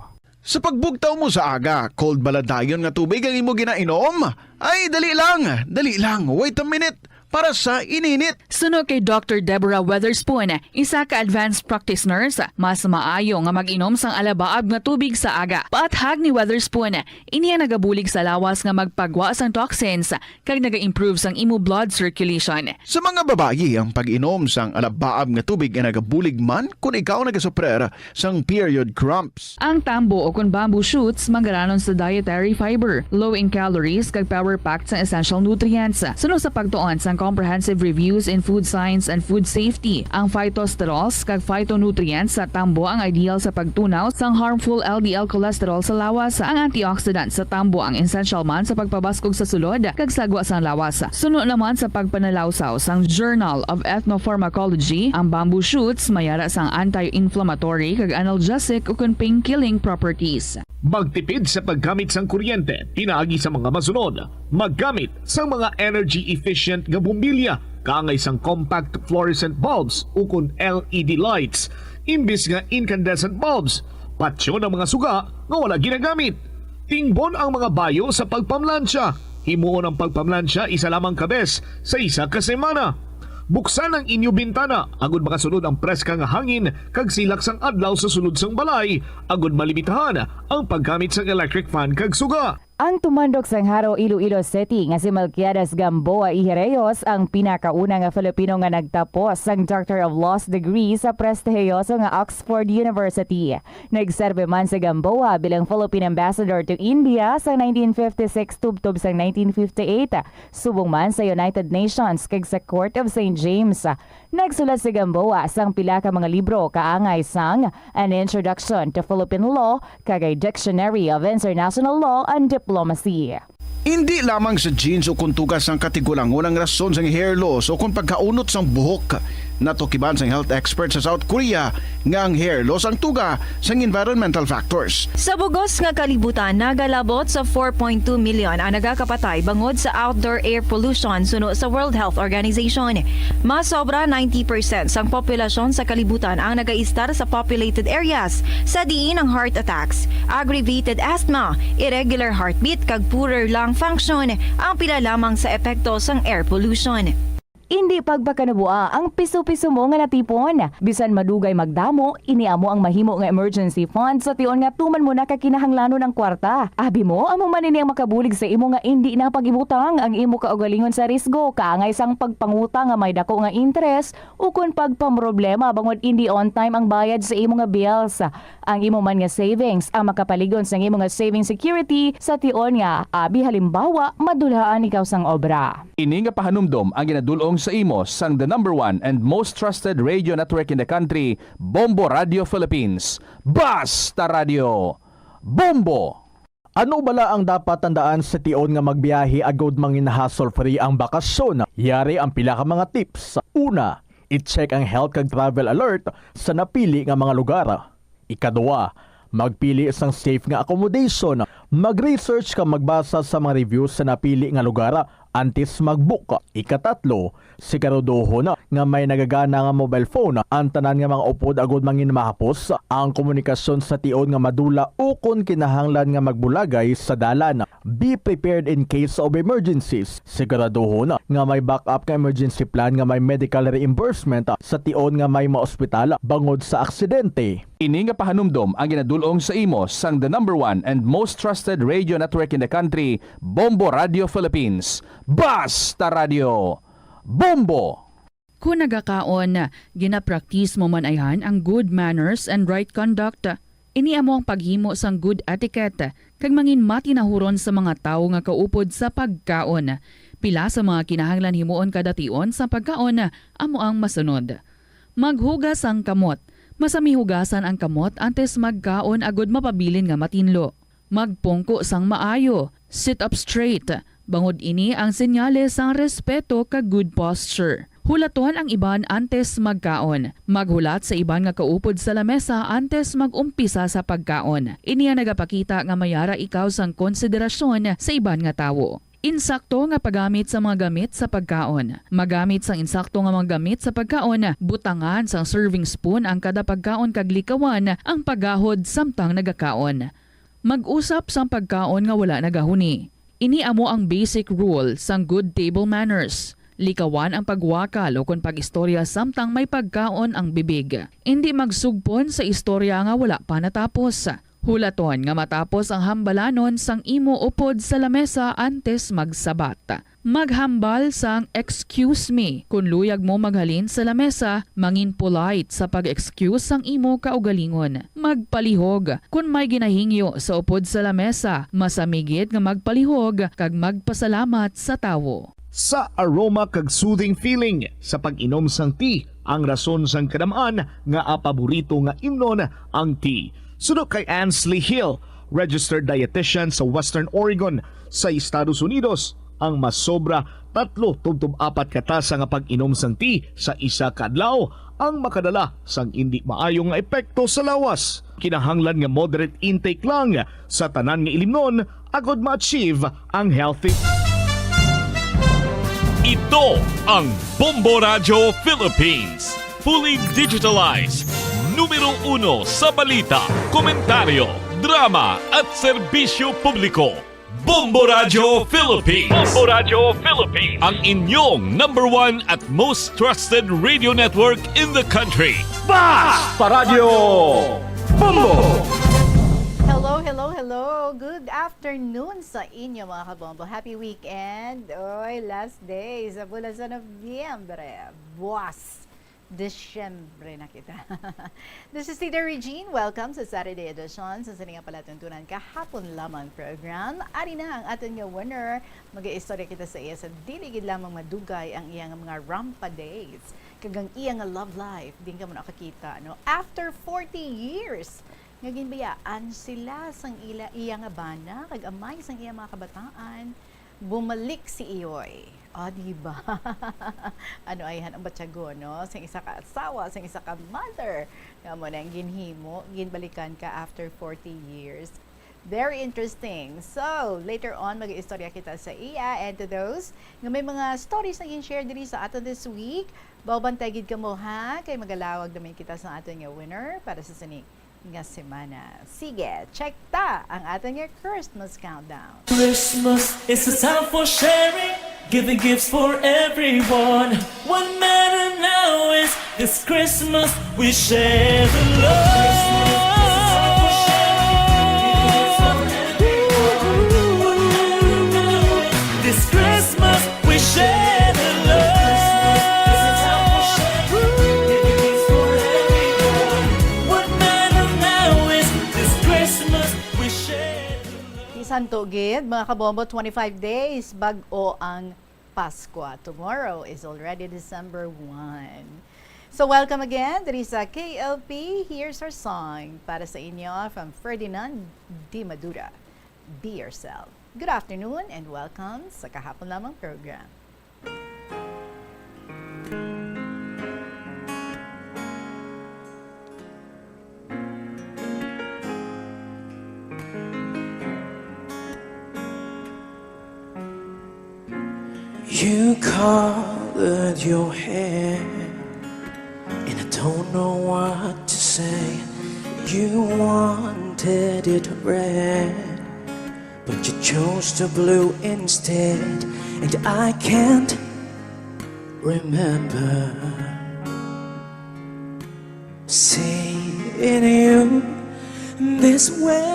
Sa pagbugtaw mo sa aga, cold bala dayon nga tubig ang imo ginainom? Ay, dali lang, dali lang, wait a minute, para sa ininit. Suno kay Doctor Deborah Weatherspoon, isa ka advanced practice nurse, mas maayo nga mag-inom sang alabaab nga tubig sa aga. Paathag ni Weatherspoon, ini ang nagabulig sa lawas nga magpagwa sang toxins kag naga-improve sang imo blood circulation. Sa mga babayi, ang pag-inom sang alabaab nga tubig ay nagabulig man kon ikaw nagasuprer sang period cramps. Ang tambo o kon bamboo shoots magaranon sa dietary fiber, low in calories, kag power-packed sa essential nutrients. Suno sa pagtuon sang Comprehensive Reviews in Food Science and Food Safety, ang phytosterols kag phytonutrients sa tambo ang ideal sa pagtunaw sang harmful L D L cholesterol sa lawas. Ang antioxidant sa tambo ang essential man sa pagpabaskog sa sulod kag sagwa sang lawas. Suno naman sa pagpanalawsaw sang Journal of Ethnopharmacology, ang bamboo shoots mayara sang anti-inflammatory kag analgesic ukon pain-killing properties. Magtipid sa paggamit sang kuryente pinaagi sa mga masunod. Maggamit sang mga energy-efficient nga bombilya kaangay sang compact fluorescent bulbs ukon L E D lights imbis nga incandescent bulbs. Patyon ang mga suga nga wala ginagamit. Tingbon ang mga bayo sa pagpamlansya. Himuon ang pagpamlansya isa lamang ka bes sa isa ka semana. Buksan ang inyo bintana agud makasulod ang preska nga hangin kag silak sang adlaw sa sulod sang balay, agud malimitahan ang paggamit sang electric fan kag suga. Ang tumandok sang Jaro, Iloilo City nga si Melquiades Gamboa Ijereyos ang pinakauna nga Filipino nga nagtapos sang Doctor of Laws degree sa prestihiyoso nga Oxford University. Nagserbi man si Gamboa bilang Philippine Ambassador to India sa nineteen fifty-six tubtob sa nineteen fifty-eight, subong man sa United Nations kag sa Court of Saint James. Nagsulat si Gamboa sang pila ka mga libro kaangay sang An Introduction to Philippine Law kag a Dictionary of International Law and Diplomacy. Indi lamang sa genes o kon tuga sang katigulangon ang rason sang hair loss o kon pagkaunot sang buhok. Natukiban sang health expert sa South Korea nga ang hair loss ang tuga sang environmental factors. Sa bugos nga kalibutan, nagalabot sa four point two million ang nagakapatay bangod sa outdoor air pollution suno sa World Health Organization. Mas sobra ninety percent sang populasyon sa kalibutan ang nagaistar sa populated areas, sa diin ang heart attacks, aggravated asthma, irregular heartbeat, kag poorer lung function ang pila lamang sa epekto sang air pollution. Indi pagpakanabua ang piso-piso mo nga natipon. Bisan madugay magdamo, ini amo ang mahimo nga emergency fund sa tion nga tuman mo na ka kinahanglanon ang kwarta. Abi mo, amo man ini ang makabulig sa imo nga indi na pag-ibutang ang imo kaugalingon sa risgo, kaangay sang pagpangutang nga may dako nga interes, ukon pagpamroblema bangod indi on time ang bayad sa imo nga bills. Ang imo man nga savings ang makapalig-on sang imo nga saving security sa tion nga, abi halimbawa, madulhaan ikaw sang obra. Ini nga pahanumdom ang ginadul-ong sa imo sang the number one and most trusted radio network in the country, Bombo Radio Philippines. Basta Radio, Bombo! Ano bala ang dapat tandaan sa tion nga magbiyahe agud mangin hassle-free ang bakasyon? Yari ang pila ka mga tips. Una, i-check ang health kag travel alert sa napili nga mga lugar. Ikaduha, magpili sang safe nga accommodation. Mag-research kag magbasa sa mga reviews sa napili nga lugar antes mag-book. Ikatatlo, siguraduhon nga may nagagana nga mobile phone ang tanan nga mga upod agud mangin mahapos ang komunikasyon sa tion nga madula ukon kinahanglan nga magbulagay sa dalan. Be prepared in case of emergencies. Siguraduhon nga may backup nga emergency plan nga may medical reimbursement sa tion nga may maospital bangod sa aksidente. Ini nga pahanumdom ang ginadul-ong sa imo sang the number one and most trusted radio network in the country, Bombo Radio Philippines. Basta Radio, Bombo! Kon nagakaon, ginapraktis mo man ayhan ang good manners and right conduct. Ini amo ang paghimo sang good etiquette kag mangin matinahuron sa mga tawo nga kaupod sa pagkaon. Pila sa mga kinahanglan himuon kada tion sa pagkaon amo ang masunod. Maghugas sang kamot. Masami hugasan ang kamot antes magkaon agud mapabilin nga matinlo. Magpungko sang maayo. Sit up straight. Bangod ini ang senyales sang respeto kag good posture. Hulaton ang iban antes magkaon. Maghulat sa iban nga kaupod sa lamesa antes mag-umpisa sa pagkaon. Ini ang nagapakita nga may ara ikaw sang konsiderasyon sa iban nga tawo. Insakto nga paggamit sa mga gamit sa pagkaon. Magamit sang insakto nga mga gamit sa pagkaon, butangan sang serving spoon ang kada pagkaon kag likawan ang paggahod samtang nagakaon. Mag-usap sang pagkaon nga wala nagahuni. Ini amo ang basic rule sang good table manners. Likawan ang pagwakal ukon pag-istorya samtang may pagkaon ang bibig. Indi magsugpon sa istorya nga wala pa natapos. Hulaton nga matapos ang hambalanon sang imo upod sa lamesa antes magsabat. Maghambal sang "Excuse me" kon luyag mo maghalin sa lamesa. Mangin polite sa pag-excuse sang imo kaugalingon. Magpalihog. Kon may ginahingyo sa upod sa lamesa, masami gid nga magpalihog kag magpasalamat sa tawo. Sa aroma kag soothing feeling sa pag-inom sang tea, ang rason sang kadam-an nga paborito nga imnon ang tea. Suno kay Ansley Hill, registered dietitian sa Western Oregon sa Estados Unidos, ang masobra tatlo tubtob apat ka tasa nga pag-inom sang tea sa isa ka adlaw ang makadala sang indi maayo nga epekto sa lawas. Kinahanglan nga moderate intake lang sa tanan nga ilimnon agud ma-achieve ang healthy. Ito ang Bombo Radyo Philippines. Fully digitalized. Numero uno sa balita, komentaryo, drama at serbisyo publiko. Bombo Radyo Philippines. Bombo Radyo Philippines. Ang inyong number one at most trusted radio network in the country. Basta Radyo Bombo! Hello, hello, hello. Good afternoon sa inyo, mga kabombo. Happy weekend. Oy, last day sa bulan sa Nobyembre. Buwas. Disyembre na kita. This is Tita Regine. Welcome sa Saturday edition sa sini nga palatuntunan kahapon lamang program. Ari na ang aton nga winner. Mag-iistorya kita sa iya sa dili gid lamang madugay ang iya nga mga rampa days kag ang iya nga love life. Din ka mo nakakita, no? After forty years nga ginbayaan sila sang ila, iya nga bana kag amay sang iya mga kabataan, bumalik si Iyoy. Ah, di ba? Ano ayhan ang batyagon, no? Sang isa ka asawa, sang isa ka mother. Nga mo nang ginhimo, ginbalikan ka after forty years. Very interesting. So, later on, mag-istorya kita sa iya. And to those nga may mga stories na gin-share diri sa aton this week, baw bantay gid kamo, ha? Kay magalawag naman kita sa aton nga winner para sa sini nga semana. Sige, check ta ang aton nga Christmas countdown. Christmas is a time for sharing, giving gifts for everyone. What matter now is this Christmas we share the love. This Christmas we share the love. What matter now is this Christmas we share the love. Bisan tugid, mga kabombo, twenty-five days, bag-o ang Pascua. Tomorrow is already December one. So, welcome again diri sa K L P. Here's our song para sa inyo from Ferdinand Di Madura, "Be Yourself." Good afternoon and welcome sa Kahapon Lamang program. You colored your hair, and I don't know what to say. You wanted it red, but you chose the blue instead, and I can't remember seeing you this way.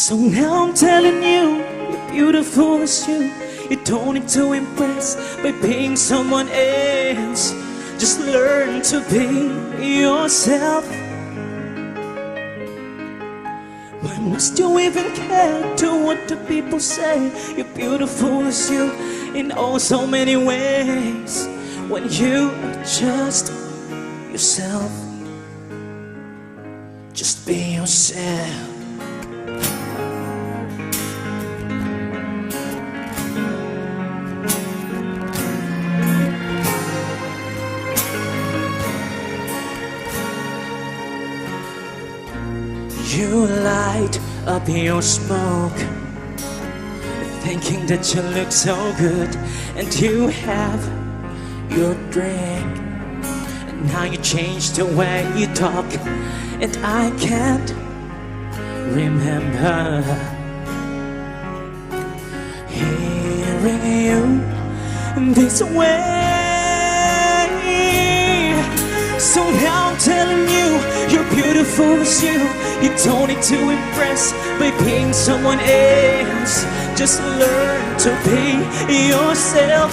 So now I'm telling you, you're beautiful as you. You don't need to impress by being someone else. Just learn to be yourself. Why must you even care to what the people say? You're beautiful as you in all so many ways. When you are just yourself, just be yourself. You light up your smoke, thinking that you look so good, and you have your drink. And now you change the way you talk, and I can't remember hearing you this way. So now I'm telling you, you're beautiful as you. You don't need to impress by being someone else. Just learn to be yourself.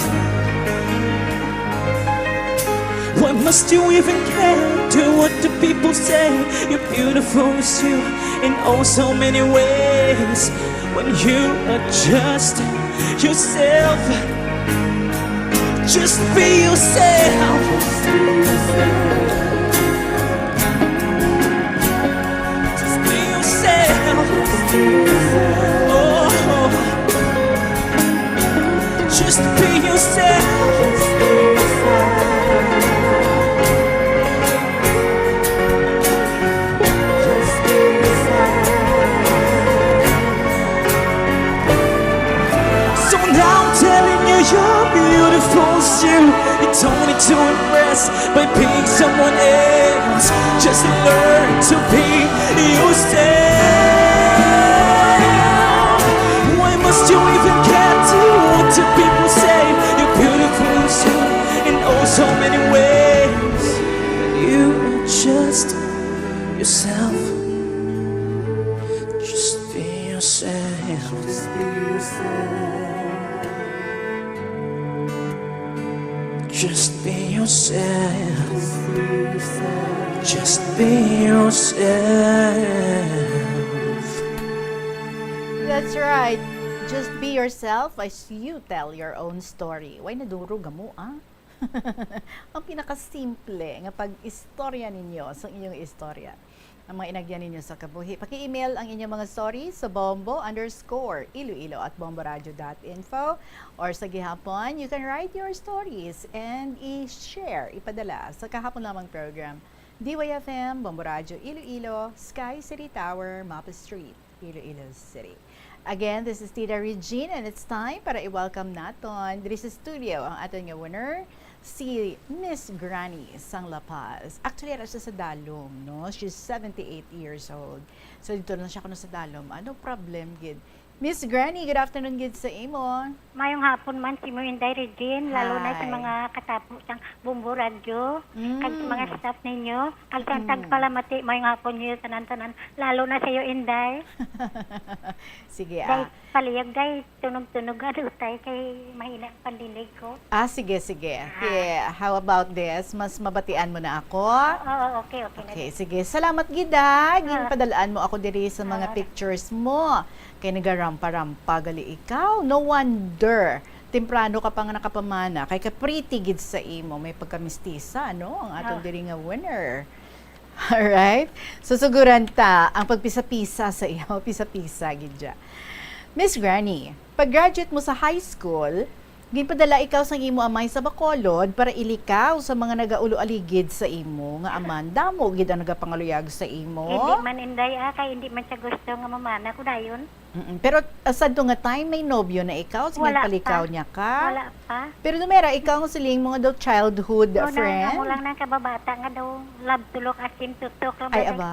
Why must you even care to what the people say? You're beautiful as you in oh so many ways. When you are just yourself, just be yourself. Just be yourself. Oh. Just be yourself. So now I'm telling you, you're beautiful as you. You don't need to impress by being someone else. Just learn to be yourself. Why must you even care to what the people say? You're beautiful as you in oh so many ways. You are just yourself. Just be yourself. Just be yourself. Just be yourself. That's right. Just be yourself as you tell your own story. Way nadurog mo, ah? Ang pinakasimple nga pag-istorya ninyo sa inyong istorya. Ang mga inagyan ninyo sa kabuhi. Paki-email ang inyong mga story sa bombo underscore iloilo at bomboradio dot info, or sa gihapon, you can write your stories and i-share, ipadala sa kahapon lamang program, D Y F M, Bombo Radio Iloilo, Sky City Tower, Mapa Street, Iloilo City. Again, this is Tita Regine, and it's time para i-welcome naton diri sa studio ang aton nga winner, si Miss Granny sang La Paz. Actually, ara siya sa Dalom, no? She's seventy-eight years old. So, dito lang siya kuno sa Dalom. Ano problem gid? Miss Granny, good afternoon gid sa imo. Mayong hapon man sa imo, Inday Regine, lalo na sa Hi. mga katapo sang Bombo Radyo, kag sa mga Mm. staff ninyo, kag sa Mm. tagpalamati, mayong hapon niyo tanan-tanan, lalo na sa iyo, Inday. Sige, Day, ah. palihog, Day, tunog-tunog nga dutay kay mahina ang pandinig ko. Ah, sige, sige. Ah. Yeah, how about this? Mas mabatian mo na ako? Oo, okay, okay na. Okay, sige. Salamat gid, ah. Ah. Ginpadal-an mo ako diri sa mga Ah. pictures mo. Kay nagarampa-rampa gali ikaw. No wonder. Temprano ka pa nga nakapamana. Kay ka-pretty gid sa imo. May pagkamistisa, no? Ang aton Ah. diri nga winner. Alright? Susuguran ta ang pagpisa-pisa sa iyo. Pisa-pisa gid dya. Miss Granny, pag-graduate mo sa high school, Ginpadala ikaw sang imo amay sa Bacolod para ilikaw sa mga nagaulo-aligid sa imo nga aman. Damo gid ang nagapangaluyag sa imo. Hindi man, Inday, ah, kay hindi man siya gusto nga mamana ko dayon. Mm-mm. Pero, ah, sadto nga time, may nobyo na ikaw, sa Wala nagpalikaw pa. niya ka? Wala pa. Pero numera, ikaw nga siling mo nga daw childhood Una, friend? Amo lang nang kababata nga daw love to look, as in to talk lang Ay, ba? aba.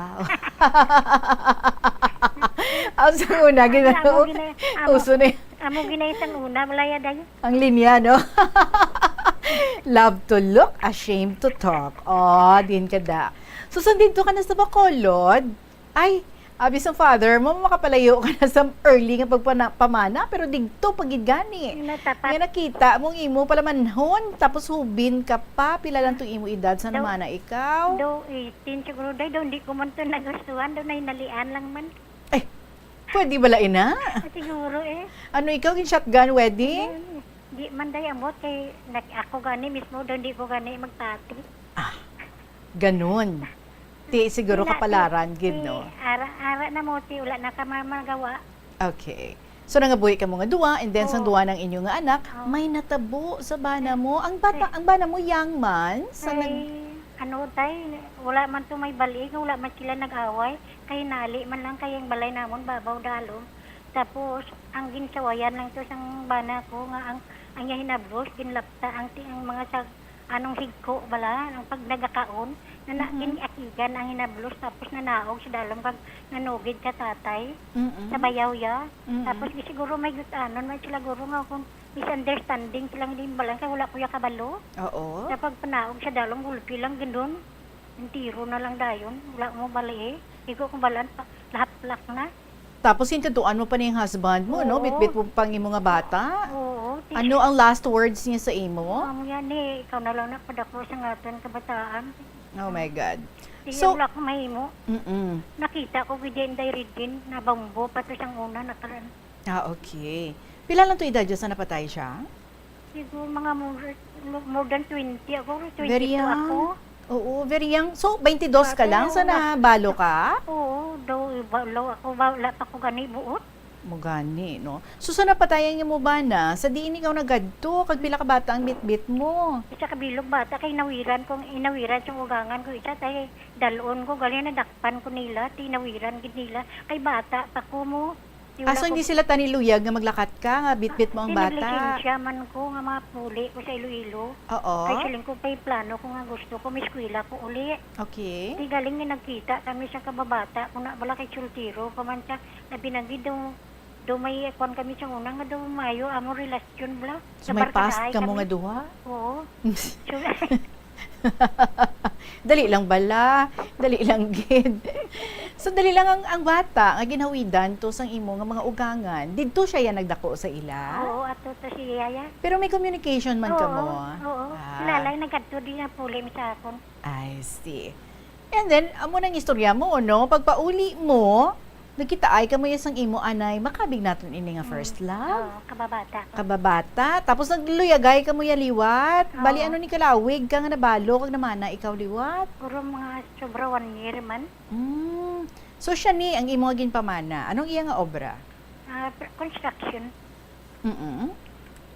Ang sa una, Ay, gina-, amo gina-, amo, uso na y- amo gina-, sang una, wala ya dayon. Ang linya, no? Love to look, ashamed to talk. Oh, din ka da. So, sandito ka na sa Bacolod? Ay, abi sang father mo, makapalayo ka na sa early nga pagpana-, pamana, pero digto pa gid gani. Natapat. Nga nakita mong imo palamanhon, tapos hubin ka pa, pila lang tong imo edad sa Daw, namana ikaw? Daw eighteen siguro, day, daw hindi ko man to nagustuhan, daw nahinalian lang man. Eh, pwede bala ina? Ah, siguro eh. Ano ikaw, gin shotgun wedding? Hmm, di man day ambot kay nag-, ako gani mismo, daw hindi ko gani magpati. Ah, ganun. Ti, siguro Wala, ti, kapalaran gid, ti, no? ara, ara na mo, ti, wala na ka ma-, magawa. Okay. So, nangabuhi kamo nga duwa, and then sang Ah. duwa ng inyo nga anak, Ah. may natabo sa bana mo. Ang bata, Ay. ang bana mo, young man, sa Ay, nag- ano, tay, wala man to may bali, wala man sila nag-away. Kay nali man lang, kay ang balay namon, babaw dalom. Tapos, ang ginsawayan lang to sang bana ko, nga ang, ang iya hinablos, ginlapta ang ti-, ang mga sag-, anong higko bala, ang pag nagakaon, na na-, Mhm. gin-akigan ang hinablos, tapos nanaog sa dalom kag nanugid sa tatay, Mm-mm. sa bayaw ya. Mm-mm. Tapos, siguro may gutanon, may sila guro nga kung misunderstanding silang din balang, kay wala ko ya kabalo. Oo. Sa pagpanaog sa dalom, gulpi lang gindon. Entero na lang dayon, wala mo bali eh. Igo kong balaan, pa, lahaplak na. Tapos yung kaduan mo pa ni yung husband mo, no? Oo. Bitbit mo pang imo nga bata. Oo, ti- Ano ang last words niya sa imo? Amo yan eh, ikaw na lang na padako sa aton kabataan. Oh my God. Di So, wala akong mahimo. Mm-mm. Nakita ko gid yung Inday Ridin, nabambo pa to siyang una, nakalan. Ah, okay. Pila lang to edad niya sa napatay siya? Siguro mga more, more than twenty ako, Very twenty-two young. ako. Oo, very young. So, twenty-two ka Bata lang na sa una. nabalo ka? Oo, daw, iba, law ako, ba, wala pa ko gani buot. Mo gani, no? So, sa napatayan nga mo bana, sa diin ikaw nagadto, kag pila ka bata ang bitbit mo? Isa ka bilog bata, kay inawiran kong, inawiran sa ugangan ko, isa tay dalon ko, gali nadakpan ko nila, tinawiran gid nila, kay bata pa ko mo. Di Ah, wala so ko hindi sila taniluyag nga maglakat ka, nga bitbit mo ang Hindi, bata? naglisensya man ko nga mapuli ko sa Iloilo. Oo. Kay siling ko, pa'y plano ko nga gusto ko, may eskwela ko uli. Okay. Di galing nga nagkita kami sa kababata ko na bala kay sultiro pa man siya, na binanggid daw, daw may kwan kami sa una nga daw mayo amo relasyon bala. So, may past Nabarkadahay ka mo kami. nga duha? Oo. So, Dali lang bala. Dali lang gid. So, dali lang ang, ang bata nga ginhawidan to sang imo nga mga ugangan. Didto siya ya nagdako sa ila? Oo, ato to si Yaya. Pero may communication man Oo, kamo? oo. Ah. Lalay, nagkadto din ang puli mi sa akon. I see. And then, amo nang istorya mo, no? Pagpauli mo, nagkitaay kamo ya sang imo anay, makabig naton ini nga Mm. first love. Oo, kababata ko. Kababata. Tapos nagluyagay kamo ya liwat. Bali, Oo. ano ni kalawig ka nga nabalo kag namana ikaw liwat? Puro mga sobra one year man. Mm. So, siya ni ang imo nga ginpamana. Anong iya nga obra? Ah, pr-, construction. Mm-mm.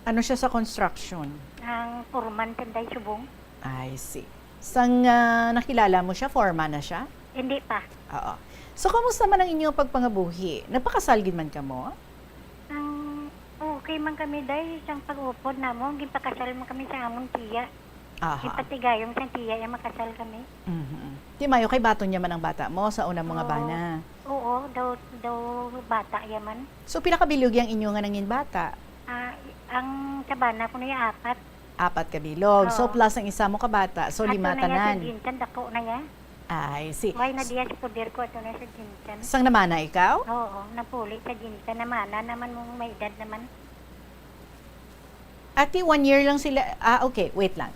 Ano siya sa construction? Ang foreman, Tanday Subong. I see. Sang, ah, nakilala mo siya, foreman na siya? Hindi pa. Oo. So, kamusta man ang inyong pagpangabuhi? Nagpakasal gid man kamo? Ang okay man kami, day, sang pag-upod namon, ginpakasal man kami sa amon tiya. Aha. Ginpatigayong sang tiya, iya makasal kami. Mhm. Di mayo kay baton niya man ang bata mo sa una mo nga Oo. bana. Oo, daw, daw bata iya man. So, pila ka bilog yang inyo nga nangin bata? Ah, ang sa bana ko na iya apat. Apat ka bilog. So, Oo. plus ang isa mo ka bata. So, Ato lima na iya sa tanan. Gintan, dako na iya. I see. Why na diya si poder ko ato na sa Gintan? Sang namana ikaw? Oo, napuli sa Gintan. Namana naman mong may edad naman. Ate, one year lang sila. Ah, okay. Wait lang.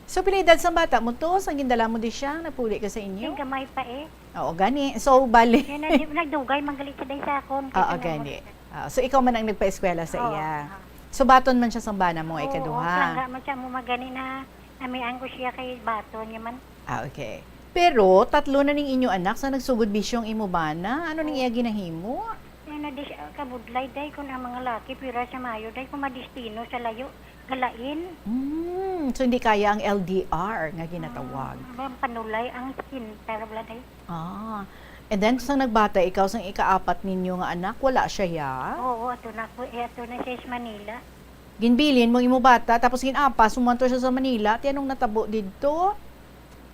So, pila edad sang bata mo to? Sang gindala mo di siya? Napuli ka sa inyo? Ay, gamay pa eh. Oo, gani. So, bali. Yan na, di, nagdugay, manggalit sa day sa akon. Oo, Kasi gani. nga mo- Ah, so, ikaw man ang nagpa-eskwela sa Oo, iya. oo. So, baton man siya sang bana mo, Oo, ikaduha? oo, langga man siya mo magani na namian ko siya kay baton niya man. Ah, okay. Pero, tatlo na ning inyo anak sa nagsugod bisyo ang imo bana. Ano ning Oo. iya ginahimo? Yan Di siya kabudlay, day, kung ang mga laki pira sa mayo, day, kung madestino sa layo, galain. Mm, so hindi kaya ang L D R nga ginatawag. Ah, ang panulay ang skin, pero wala, day. Ah. And then, sang nagbata ikaw, sang ikaapat ninyo nga anak, wala siya, ya? Oo, ato na ko, eh, ato na siya sa Manila. Ginbilin mo imo bata, tapos ginapas mo man to siya sa Manila, ti anong natabo didto?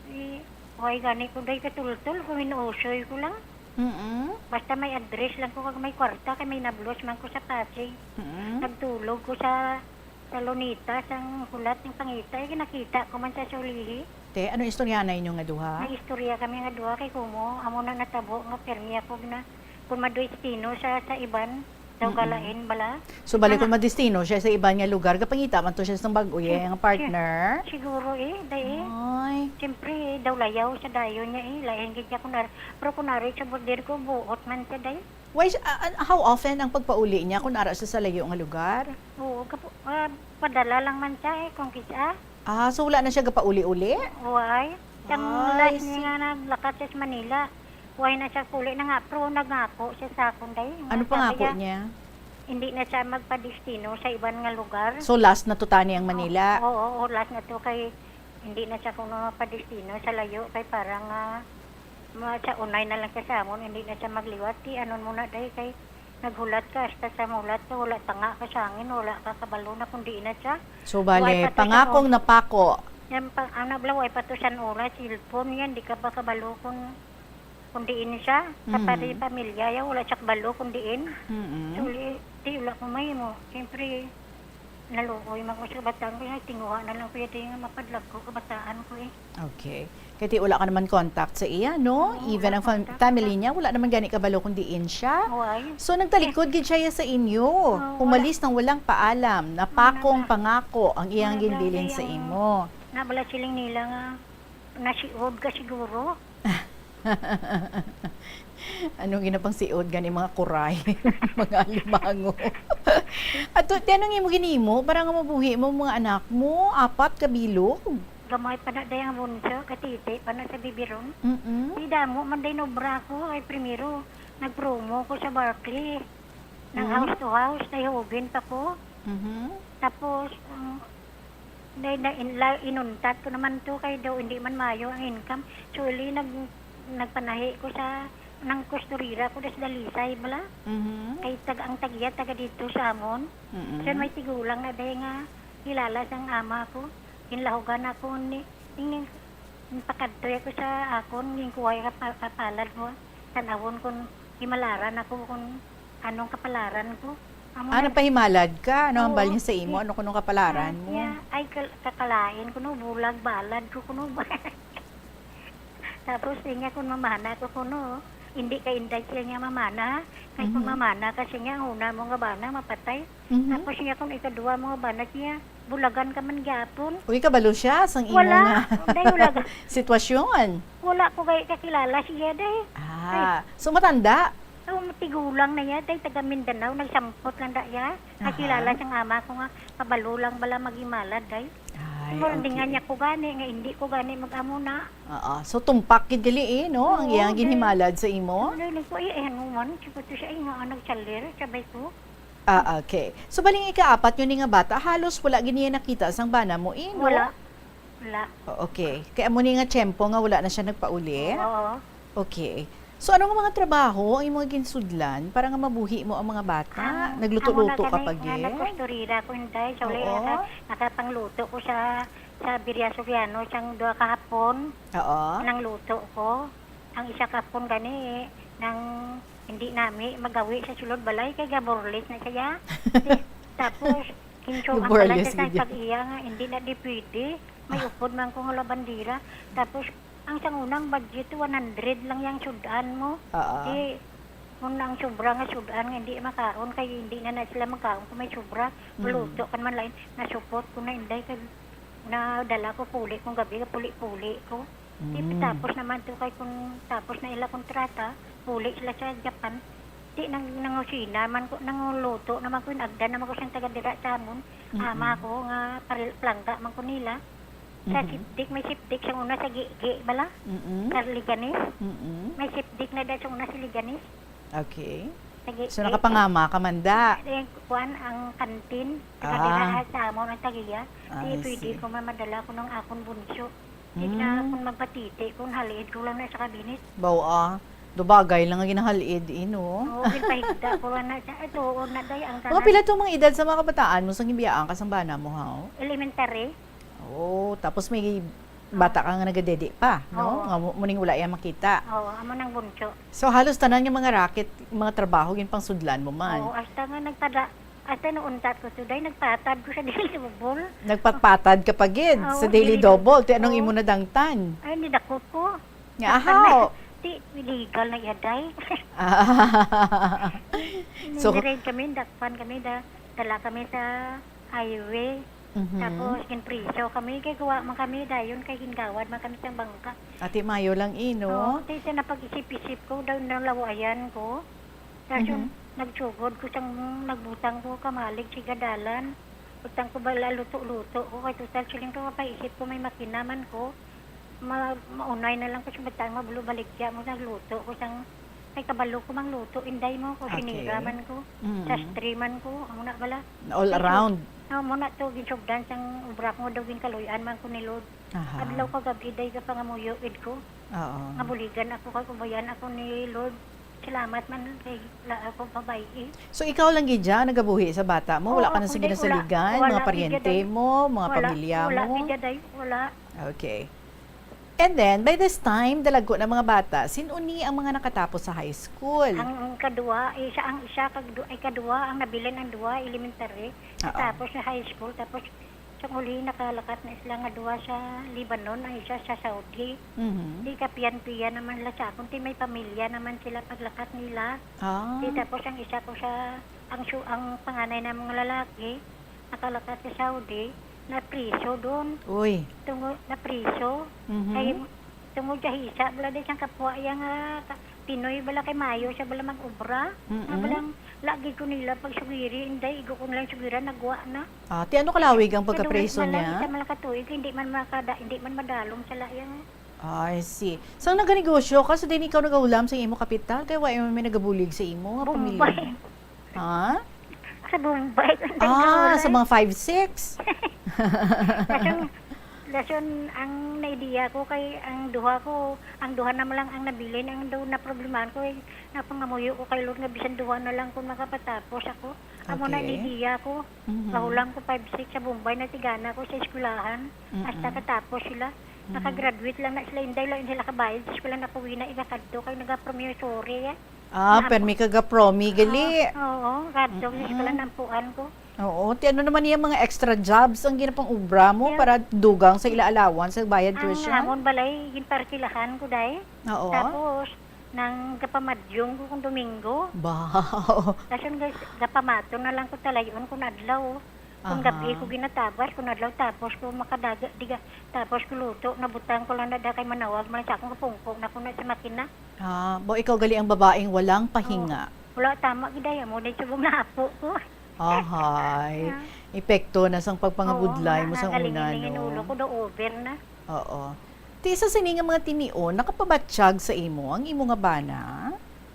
Eh, way gani ko, day, katultol, kung inuusoy ko lang. Mm. Basta may address lang ko, kag may kwarta, kay may nablos man ko sa Pasig. Mm. Nagtulog ko sa, sa Luneta, sang hulat ng pangita, eh, nakita ko man sa sulihi. Te, ano istorya na inyo nga duha? May istorya kami nga duha kay kumo, amo na natabo nga permi ako na kung madestino sa, sa iban, daw Mm-mm. galain bala. So, bali kung Ana. Madestino siya sa iban nga lugar, gapangita man to siya sa bag-o, eh, nga partner. Siguro, eh, day, eh. Ay. Siyempre, eh, daw layaw sa dayon niya, eh. Lain gid siya kung nar-, pero kung nari sa border ko, buot man siya, day. Why, siya- ah, ah, how often ang pagpauli niya kung ara siya sa layo nga lugar? Oo, kapo, ah, padala lang man siya, eh, kung kisa. Ah, so wala na siya gapauli-uli? Uway. Ang Ay, last see. niya nga naglakat siya sa Manila, uway na siya puli na nga, pero nagngako siya sa akon, day. Nga Ano sabi pangako niya, niya? Hindi na siya magpadestino sa iban nga lugar. So last na to tani ang Manila? Oo, oo, last na to kay hindi na siya kuno mapadestino sa layo kay parang ah, ma sa unay na lang siya sa amon, hindi na siya magliwat. Ti anon mo na, day, kay naghulat ka hasta sa mulat ka, wala tanga ka sa hangin, wala ka kabalo na kung diin na siya. So bale, Wala pa to pangakong sa napako. Yan pa, ang nablaway pa to san oras, cellphone yan, di ka ba kabalo kung kung diin siya. Sa Mhm. pari pamilya, ya, wala siya kabalo kung diin. Mm-mm. So, li- di wala ko mahimo. Siyempre, naluoy man ko sa kabataan ko, ya, tinguha na lang ko, ya, di nga mapadlag ko, kabataan ko, eh. Okay. Kaya wala ka naman contact sa iya, no? Oo, Even wala ang fam- contact. family niya, wala naman gani kabalo kung diin siya. Uway. So, nagtalikod gid siya sa inyo. Oo, Umalis nang walang paalam. Napakong Wala. pangako ang iyang Wala. ginbilin sa Ang- imo. Nabala siling nila nga, nasiod ka siguro. Ano ginapang siod gani mga kuray, mga alimango. Ato, ti anong imo ginimo para nga mabuhi mo mga anak mo, apat ka bilog? Gamay pa na day ang bunso, katiti pa na sa bibiron. Mm-mm. Di damo man day nobra ko, ay primero, nagpromo ko sa Barclays. Nang Mhm. House to house, day hubin pa ko. Mhm. Tapos, ang, day na in, la, inuntat ko naman to, kay daw hindi man mayo ang income. So, uli, nag, nagpanahi ko sa, nang kusturira ko, das dalisay bala. Mhm. Kay tag, ang tagya, taga dito sa amon. Mm-mm. Siya may tigulang na day nga kilala sang ama ko. Ginlahugan ako ni, ni, ni pakadtoy ako sa akon, ginkuway ka pa, kapalad mo. Tanawon kung himalaran ako kung anong kapalaran ko. Amo Ah, na- napahimalad ka? Ano ang Oo. balhin sa imo? Ano kunong kapalaran mo? Niya, ay, kal- kakalain ko, no, bulag, balad ko, kuno. Tapos, siya kung mamana ko, kuno, hindi ka inday siya niya mamana. Kay kung Mhm. mamana ka siya niya, ang una mo nga bana, mapatay. Mhm. Tapos siya kung ikadua mo nga bana siya, bulagan ka man gyapon. Uy, kabalo siya sang imo Wala. nga Day, wala ka. sitwasyon. Wala ko kay kakilala siya, day. Ah, so matanda? Ang tigulang na iya, day, taga Mindanao, nagsampot lang da iya. Aha. Nakilala siyang ama ko nga, kabalo lang bala maghimalad, day. Ay, Murag di nga okay. niya ko gani, nga hindi ko gani mag-amo na. Oo. So, tumpak gid gali eh, no? Ang Oo, iyang day. Ginhimalad sa imo? Ano, ano ko, eh, eh, ano man, siya po to siya, eh, nga, ah, nagsalir, sabay ko. Ah, okay. So, bali nga ikaapat yun nga bata, halos wala gid niya nakita sang bana mo, eh, no? Wala. Wala. O, okay. Kaya mo ni nga tiyempo nga wala na siya nagpauli? Oo. Okay. So, ano nga mga trabaho ang imong ginsudlan para nga mabuhi mo ang mga bata? Ang- Nagluto-luto amo na ka gani pa nga gid? nagkusturira ko, Inday. Sa uli, Oo. naka-, nakapangluto ko sa, sa Birya Soriano, siyang duha ka hapon. Oo. Nangluto ko. Ang isa ka hapon gani, nang hindi nami magawi sa sulod balay, kay gaborlis na siya. Di, tapos, kinso ang Gaborlis pala sa gid. Pag-iya nga, hindi na di pwede. May upod man ko nga labandira. Tapos, ang sangunang budget, one hundred lang yang sudan mo. Oo. Di, kung ang sobra nga sudan nga hindi makaon, kay hindi na na sila makaon kung may sobra. Mm. Maluto ka naman lain. Nasupot ko na, Inday, kay nadala ko puli kung gabi, puli-puli ko. Di, Mm. tapos naman to kay kung tapos na ila kontrata, puli sila sa Japan. Di, nang, nangusina man ko, nangluto naman ko, nagda naman ko siyang taga dira sa amon. Mm-mm. Ama ko nga paril-, palangga man ko nila. Sa Mhm. septic, may septic sa una sa Gi-, Gi-, bala? Mm-mm. Sa Leganes. Mm-mm. May septic na dahil sa una sa Leganes. Okay. Tagi-, So, eh, nakapangama ka man da? Eh, kuwan ang kantin. Ah. Taga dira sa amon ang tagiya. Di I pwede see. Ko man madala ko ng akon bunso. Di na Hmm. Kung magpatiti, kung haliid ko lang na sa kabinet. Baw, ah. Do bagay lang nga ginahal-id, eh, no? Oo, ginpahigda ko lang na siya. Ay, tuod na, day, ang Mga tanan. Pila tong mga edad sa mga kabataan mo sa gibiyaan ka sang bana mo, haw? Elementary. Oh, tapos may bata ka nga nagadede pa, no? Oo. Nga mo, muning wala iya makita. Oo, amo nang bunso. So, halos tanan nga mga racket, mga trabaho, ginpangsudlan mo man. Oo, hasta nga nagpada-, hasta nung untat ko today, nagpatad ko sa Daily Double. Nagpatpatad ka pa gid Oo, sa Daily Daily Double. Double. Ti anong Oo. Imo nadangtan? Ay, nidakop ko. Nga, Dakpan na. Ahaw? Ti, illegal na iya, day. Ah. So, Ninireid kami, dakpan kami, da-, dala kami sa highway. Mhm. Tapos, ginpriso kami, kay guwa man kami, dayon kay gingawad man kami sang bangka. Ati, mayo lang, eh, no? Oo, ti sa napag-isip-isip ko, daw nalawayan ko. Tapos, Mhm. Nagsugod ko sang nagbutang ko, kamalig, siga dalan. Butang ko bala, luto-luto ko, kay total, siling ko, mapaisip ko, may makina man ko. Ma-, maunay na lang ko sa butang, mabulo baligya mo, nagluto ko sang, may kabalo ko mang luto, inday mo ko, Okay. Sinira man ko, Mm. Sastre man ko, amo na bala. All Ay, around. So, amo na to, ginsugdan sang obra ko, daw ginkaluy-an man ko ni Lord. Aha. Adlaw kag gab-i, day, gapangamuyo gid ko. Oo. Nga buligan ako, kag ubayan ako ni Lord. Salamat man kay la ako babayi. So, ikaw lang gid dyan nagabuhi sa bata mo? Wala Oo, ka na sa kundi wala. Ginasaligan? Wala Mga gid paryente dyan. Mo? Mga Wala, pamilya wala mo? Gid dyan, day. Wala. Okay. And then, by this time, dalagko na mga bata. Sin-o ni ang mga nakatapos sa high school? Ang, ang kadua, isa, ang isa, kag du-, ay, kadua, ang nabilin ang dua, elementary. Oo. Tapos sa high school, tapos sa uli, nakalakat na sila nga duha sa Lebanon, ang isa sa Saudi. Mhm. Di kapiyan-piyan naman sila sa akon, ti may pamilya naman sila paglakat nila. Ah. Di tapos ang isa ko sa, ang su-, ang panganay namong lalaki, nakalakat sa Saudi, napriso doon. Uy. Tungo, napriso. Mhm. Kay tungod sa hisa, bala, day, sang kapwa iya nga ka-, Pinoy, bala, kay mayo siya, bala, mag-obra. Mm-mm. Nga balang lagi ko nila pagsugiri, inday, igo ko nilang sugiran, nagwa na. Ah, ti ano kalawig ang Kay pagkapriso dugay na lang niya? Isa man lang ka tuig, hindi man makada-, hindi man madalom sa layang. I see. Sang naganegosyo ka, so din ikaw nagahulam sa imo kapital, kay wa man may nagabulig sa imo nga pamilya? Bombay. Ha? Sa Bombay. Ah, sa mga five six? Dason, dason ang naidiya ko kay ang duha ko, ang duha na lang ang nabilin, ang daw na problemahan ko, eh, napangamuyo ko kay Lord nga bisan duha na lang kung makapatapos ako. Amo na Okay. Naidiya ko. Mhm. Kahulang ko five six sa Bombay, natigana ko sa eskwelahan. Mm-mm. Hasta katapos sila. Mhm. Nakagraduate lang na sila, inday lang sila kabayad sa eskwela, napuwi na, igakadto kay nagapromissory, eh. Ah, Naam- permi ka ga promi gali. Oo, oo, kadto sa Mm-mm. Eskwela nampuan ko. Oo, ti ano naman niya mga extra jobs ang ginapang-ubra mo Yeah. Para dugang sa ila allowance sa bayad Ang tuition? Amon balay, ginparkilahan ko, day. Oo. Tapos, nang gapamadyong ko kung Domingo. Wow. Tapos yung gas-, gapamato na lang ko talayon kung adlaw. Kung Aha. Gabi ko ginatabas, kung adlaw tapos ko makadaga, diga, tapos ko luto, nabutang ko lang na da kay manawag man sa akong kapungko na ko na sa makina. Ah, bo, ikaw gali ang babaeng walang pahinga. Oo. Wala, tama gid ay, amo na yung subong na apo ko. Ahay. Ah. Epekto na sang pagpangabudlay Oo, mo na, sang una, nagaling-iling no? Ulo ko, do over na. Oo. Ti isa sini nga mga tinion, nakapabatyag sa imo ang imo nga bana?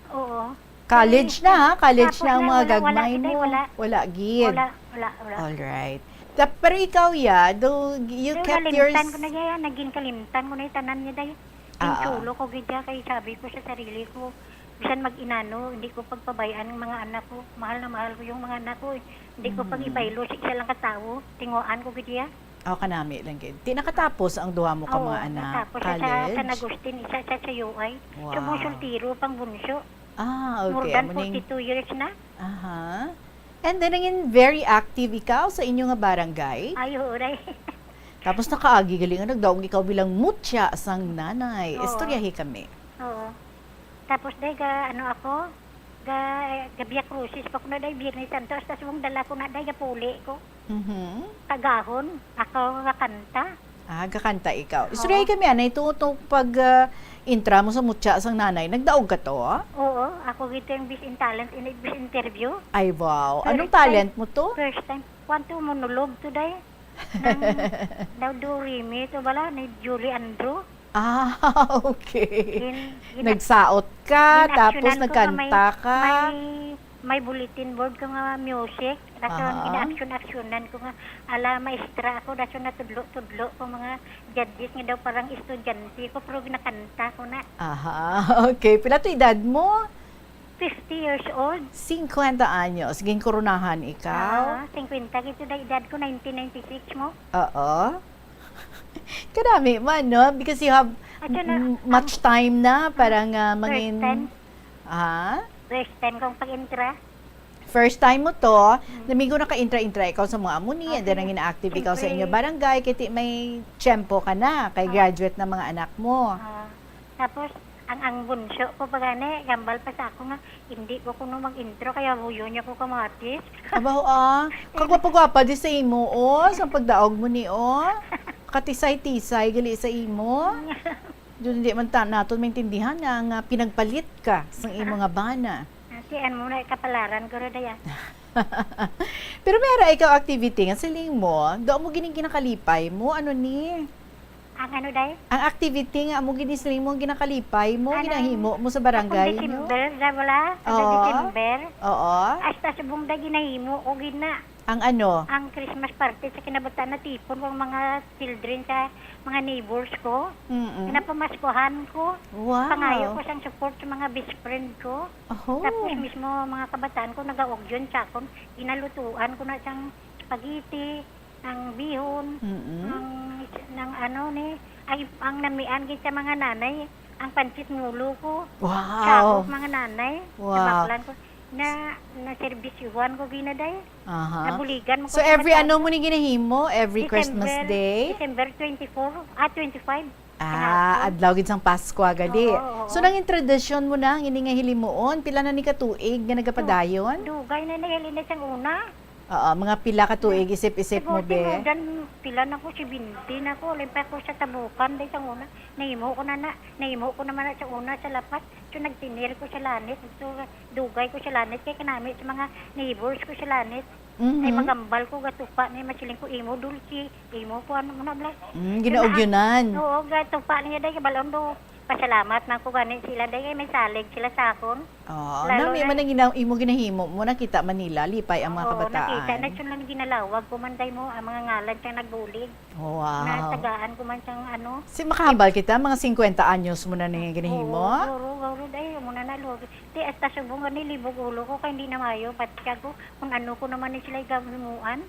Oo. College Eh, na, ha? College tapos na ang na, mga wala, wala gagmay gid ay, mo. Wala. Wala gid. Wala, wala, wala. All right. Ta-, pero ikaw, ya, do you Pero kept your nalimtan s- ko na, ya, naging kalimtan ko na yung tanan niya, day. Ah, ah. Insulo ko gid, ya, kay sabi ko sa sarili ko, bisan mag-inano, hindi ko pagpabayaan ang mga anak ko. Mahal na mahal ko yung mga anak ko, eh. Hindi ko Mhm. Pag-ibaylo sa isa lang ka tawo. Tinguhaan ko gid, ya. Oh, kanami lang gid. Ti nakatapos ang duha mo ka Oo, mga anak? Natapos siya sa College? San Agustin, isa siya sa U I. Wow. Subong soltero pang bunso. Ah, okay. More than Amo ning forty-two years na. Aha. And then, nangin very active ikaw sa inyo nga barangay? Ay, huray. Tapos nakaagi gali nga nagdaog ikaw bilang mutya sang nanay. Oo. Istoryahi kami. Oo. Tapos, day, ga, ano ako, ga, ga Via Crucis pa ko na, day, Biyernes Santo, hasta subong dala ko na, day, gapuli ko. Mhm. Kagahon, ako nga kanta. Ah, gakanta ikaw. Oo. Istoryahi kami, anay, to, to pag, ah, intra mo sa mutya sang nanay. Nagdaog ka to, ah? Oo, ako gid yung best in talent, in, best interview. Ay, wow. First Anong time, talent mo to? First time. Kwanto monologue to, day. Nang, daw do re mi to bala, ni Julie Andrew. Ah, okay. Gin-, gin-, Nagsaot ka, tapos gin-aksyonan ko nga may, nagkanta ka? may, may bulletin board ko nga music. Dason, Aha. gin-aksyon-aksyonan ko nga, ala, maestra ako, dason natudlo-tudlo ko mga judges nga daw parang estudyante ko, pero ginakanta ko na. Aha, okay. Pila to edad mo? Fifty years old. Singkwenta anyos, ginkoronahan ikaw? Ah, singkwenta gid to, edad ko, nineteen ninety-six mo. Oo. Kadami man, no? Because you have At yun na, m-, much ang time na para nga first mangin-, time. Ha? First time kong pag-intra. First time mo to, Mm. namigo na ka-intra-intra ikaw sa mga amo ni, and then Okay. ang ina-active ikaw sa inyo Siyempre. barangay, kay ti may tiyempo ka na, kay Ah. graduate na mga anak mo. Ah. Tapos, ang, ang bunso ko pa gani, gambal pa sa ako nga, "Hindi ko kuno mag-intro, kaya buyo niya ko kamatis." Abaw, ah. Kagwapa-gwapa di sa imo, oh. Sa pagdaog mo ni, oh. Katisay-tisay, gali sa imo. Yun, hindi man ta-, naton maintindihan nga, nga pinagpalit ka sa imo nga bana. Ah, si ano mo na, kapalaran ko rin, daya. Pero may ara ikaw activity nga siling mo, do mo gining ginakalipay mo, ano ni? Ang ano, day? Ang activity nga amo gid ni siling mo, ginakalipay mo, Ano? ginahimo mo sa Akong barangay, no? December, da, wala? Kada Oo. December. Oo. Hasta subong da ginahimo ko gid na. Ang ano? Ang Christmas party sa kinabutan, natipon ko ang mga children sa mga neighbors ko. Mm-mm. Ginapamaskuhan ko. Wow. Pangayo ko sang support sa mga best friend ko. Oho. Tapos mismo mga kabataan ko, nagaugyon sa akon. Ginalutuan ko na sang spaghetti, ang bihon, Mm-mm. ang, ang ano ni, ay, ang namian gid sa mga nanay, ang pansit ngulo ko. Wow. Sa ako, mga nanay, Wow. nabaklan ko. Na, naserbisyuhan ko ginaday. Aha. Nabuligan mo So, ko sa every mata. ano mo ni ginahimo? Every Christmas December, Day? December twenty-four, ah, twenty-five. Ah, Kahapon. adlaw gid sang Paskwa gali. Oo, oo. So, nangin tradisyon mo na ang ini nga hilimuon? Pila na ni ka tuig nga nagapadayon? Du-, dugay na, nahiling na sang una. Oo, mga pila ka tuig isip-isip mo, Siguro be? tinudan, pila na ko, seventy na ko. Limpay ko sa Tabukan, day, sang una. Nahimo ko na na, nahimo ko naman na sa una, sa Lapas. So, nagtinir ko sa Lanet. So, dugay ko sa Lanet. Kaya kanami sa mga neighbors ko sa Lanet. Mhm. Ay, magambal ko, gatupa na yung masiling ko, "Imo, Dulce, imo ko, ano mo na, bla." Mm, Yun na, ginaugyonan. Oo, gatupa niya, day, kabalon do. Pasalamat man ko gani sila, day, kay may salig sila sa akon. Oo, Lalo nami na man ang gina-, imo ginahimo mo, nakita man nila, lipay ang mga Oo, kabataan. nakita na, yun lang ginalawag ko man, day, mo, ang mga ngalan siyang nagbulig. Wow. Natagaan ko man siyang, ano. Si, makahambal kita, mga singkwenta anyos mo na ning ginahimo? Oo, guro, guro, day, mo na nalugi. Ti, hasta subong, gani, libog ulo ko, kay hindi na mayo, batyag ko, kung ano ko naman ni sila gamuan.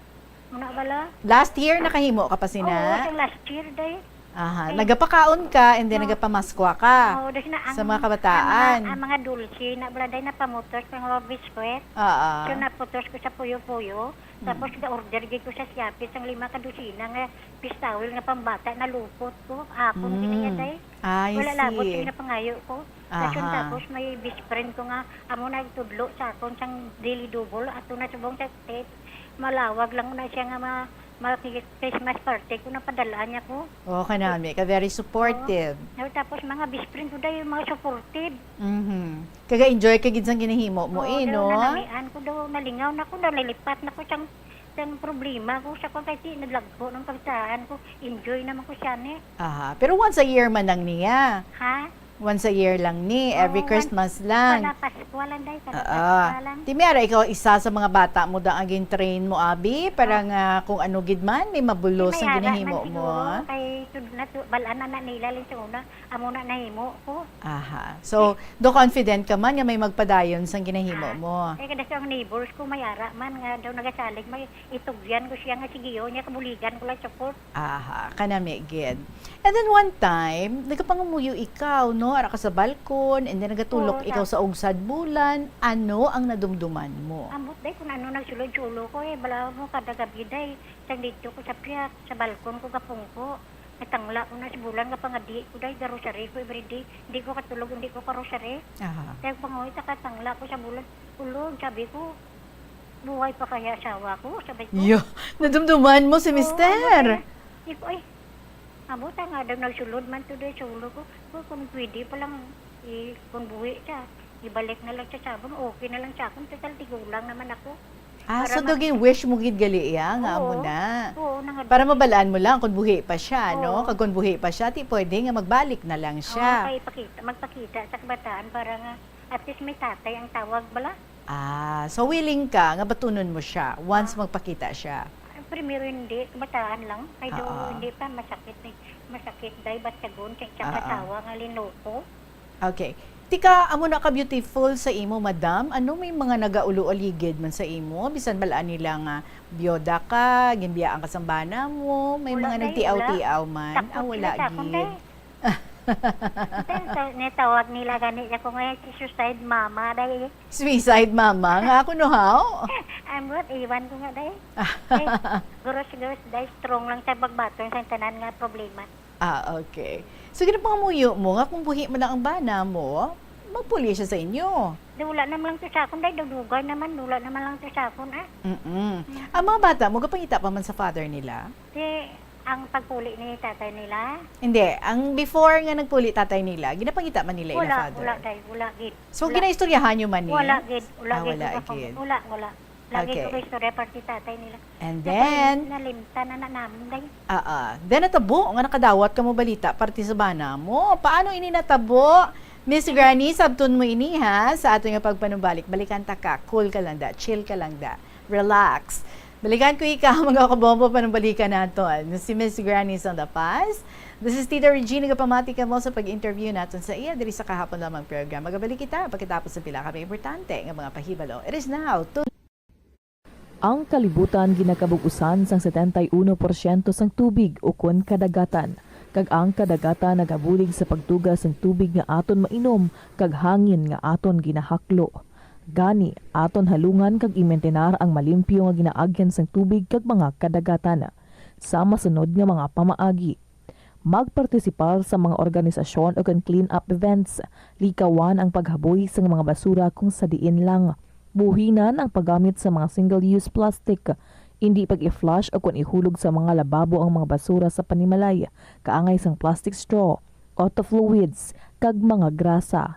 Muna bala? Last year, nakahimo ka pa sina? Oo, siyang last year, day. Aha, Ay. nagapakaon ka, and then Oo. nagapamaskwa ka Oo, das na ang, sa mga kabataan. ang mga, ang mga dulce na bala, day, napamutos, ang mga biskwit. Oo. So, naputos ko sa puyo-puyo. Mm. Tapos, ga-order gid ko sa Shopee, sang lima ka dosina nga fish towel nga pambata, nalupot ko. Akon Mm. gid niya, day. I Wala labot, see. sige na pangayo ko. Dason Aha. tapos may best friend ko nga, amo nagtudlo sa akon sang Daily Double, ato na subong sa States. Malawag lang na siya nga ma-, ma-, Christmas party ko, napadalaan niya ko. Oh, kanami ka, very supportive. Oo. Tapos mga best friend ko daw yung mga supportive. Mhm. Kaga-enjoy ka gid sang ginahimo mo, Oo, eh, daw no? nanamian ko daw, nalingaw na ko, nalilipat na ko sang, sang problema ko sa ko, kay ti, nalagpo ng kabataan ko, enjoy naman ko siya, ni. Aha. Pero once a year man lang niya. Ha? Once a year lang ni, every Oo, Christmas once, lang. Kada Pasko lang, day, kada Oo. Pasko lang. Ti, may ara ikaw isa sa mga bata mo da ang gin-train mo, abi, para Oo. nga kung ano gid man, may mabulos May ang ara man ginahimo mo, siguro, ah. kay tud-, natu-, balaan na, na nila lang sa una, amo na nahimo ko. Aha. So, do confident ka man nga may magpadayon sang ginahimo Ah, mo? eh, kada sa ang neighbors ko, may ara man nga daw nagasalig, may itugyan ko siya nga, sige, yun, niya kabuligan ko lang support. Aha, kanami gid. And then one time, nagapangamuyo ikaw, no? Ara ka sa balkon, and then nagatulok Oo, ikaw sa sa ugsad bulan. Ano ang nadumduman mo? Ambot, day, kung ano nagsulod sa ulo ko, eh. Bala mo, kada gabi, day, sang dito ko sa piyak, sa balkon ko, gapungko. Natangla ko na sa bulan, nga pangadi ko, day, garosari ko everyday. Hindi ko katulog, hindi ko karosari. Aha. Kaya pangawi, takatangla ko sa bulan. Ulog, sabi ko, "Buhay pa kaya asawa ko?" Sabi ko. Yo, nadumduman mo si Oo, mister? ano kaya? Di ko, ay, amo ta nga daw nagsulod man to, day, sa ulo ko. Ko, kung pwede pa lang, eh, kung buhi siya, ibalik na lang sa sabon, okay na lang sa akon, total tigulang naman ako. Ah, so, para ma- daw gin-wish mo gid gali iya nga amo Oo. na. Oo, nangad- Para mabalaan mo lang kung buhi pa siya, no? Oo. Kag kung buhi pa siya, ti pwede nga magbalik na lang Oo, siya. Kay pakita, magpakita sa kabataan para nga at least may tatay ang tawag bala. Ah, so willing ka nga batunon mo siya once Ah. magpakita siya? Ang primero hindi, kabataan lang. Kay do Oo. hindi pa masakit eh. Masakit day, batyagon, sa isang Oo. asawa nga linoko. Okay. Tika, amo na ka beautiful sa imo, madam. Ano, may mga nagaulo-aligid man sa imo? Bisan bala nila nga byoda ka, ginbiyaan ka sang bana mo, may Wala, mga day, nagtiaw-tiaw wala. man? Takot Ah, wala sila sa akon, gid. Day. Ang sa-, nitawag nila gani ako nga si suicide mama, day. Suicide mama? Nga ako, no, how? Ang buhat, iwan ko nga, day. Eh, guros-guros, day, strong lang sa pagbaton sa tanan nga problema. Ah, okay. So, ginapangamuyo mo nga kung buhi man lang ang bana mo, magpuli siya sa inyo. Di, wala naman lang to sa akon, day. Dugdugay naman, wala naman lang to sa akon, ah. Mm-mm. Mm. Ang mga bata mo, gapangita pa man sa father nila? Di, ang pagpuli ni tatay nila? Hindi. Ang before nga nagpuli tatay nila, ginapangita man nila ila Wala, father? Wala, day. Wala, gid. So, Wala. ginaistoryahan nyo man ni? Wala, gid. Wala, Ah, gid. wala, Wala, gid. wala. Lagi Okay. ko kay istorya parte tatay nila. And Nasa then, nalimtan na, na namin, day. Ah, ah. Then natabo nga nakadawat ka mo balita parte sa bana mo. Paano ini natabo? Miss Granny, sabton mo ini, ha, sa ato nga pagpanumbalik. Balikan ta ka. Cool ka lang da. Chill ka lang da. Relax. Balikan ko ikaw, mga kabombo, panumbalikan naton. Si Miss Granny sa La Paz. This is Tita Regina, gapamati kamo sa pag-interview naton sa iya diri sa kahapon lamang program. Magabalik kita pagkatapos sa pila ka mga importante nga mga pahibalo. It is now two Ang kalibutan ginakabug-usan sang setenta y uno porsyento sang tubig ukon kadagatan, kag ang kadagatan nagabulig sa pagtuga sang tubig nga aton mainom kag hangin nga aton ginahaklo. Gani, aton halungan kag imintinar ang malimpyo nga ginaagyan sang tubig kag mga kadagatan. Sa masunod nga mga pamaagi, magpartisipar sa mga organisasyon ukon clean-up events, likawan ang paghaboy sang mga basura kung sa diin lang. Buhinan ang paggamit sa mga single-use plastic. Indi pag-i-flush ukon ihulog sa mga lababo ang mga basura sa panimalay, kaangay sang plastic straw, auto fluids, kag mga grasa.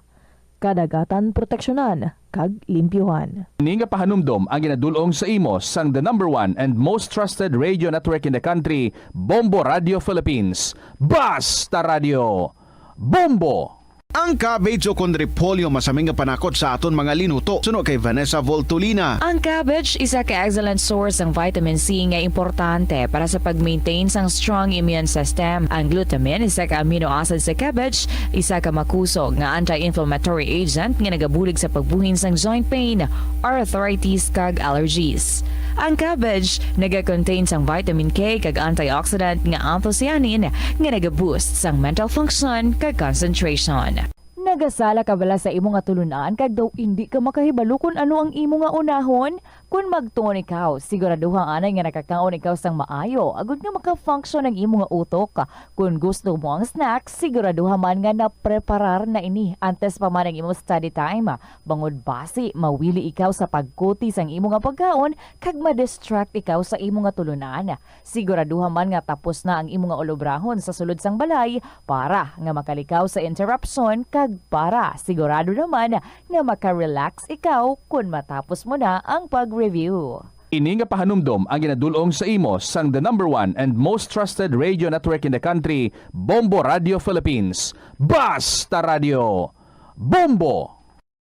Kadagatan proteksyonan kag limpyuhan. Ini nga pahanumdom ang ginadul-ong sa imo sang the number one and most trusted radio network in the country, Bombo Radio Philippines. Basta Radio, Bombo! Ang cabbage ukon repolyo masami nga panakot sa aton mga linuto. Suno kay Vanessa Voltolina. Ang cabbage isa ka excellent source sang vitamin C nga importante para sa pag-maintain sang strong immune system. Ang glutamine, isa ka amino acid sa cabbage, isa ka makusog nga anti-inflammatory agent nga nagabulig sa pagbuhin sang joint pain, arthritis, kag allergies. Ang cabbage naga-contain sang vitamin K kag antioxidant nga anthocyanin nga naga-boost sang mental function kag concentration. Nagasala ka bala sa imo nga tulunan kag daw indi ka makahibalo kon ano ang imo nga unahon? Kon magtuon ikaw, siguraduha anay nga nakakaon ikaw sang maayo agod nga maka-function ang imo nga utok. Kon gusto mo ang snack, siguraduha man nga napreparar na ini antes pa man ang imo study time. Bangod basi mawili ikaw sa pagkuti sang imo nga pagkaon kag ma-distract ikaw sa imo nga tulunan. Siguraduha man nga tapos na ang imo nga ulobrahon sa sulod sang balay para nga makalikaw sa interruption kag para sigurado naman nga maka-relax ikaw kon matapos mo na ang pag-review. Ini nga pahanumdom ang ginadul-ong sa imo sang the number one and most trusted radio network in the country, Bombo Radio Philippines. Basta Radio, Bombo!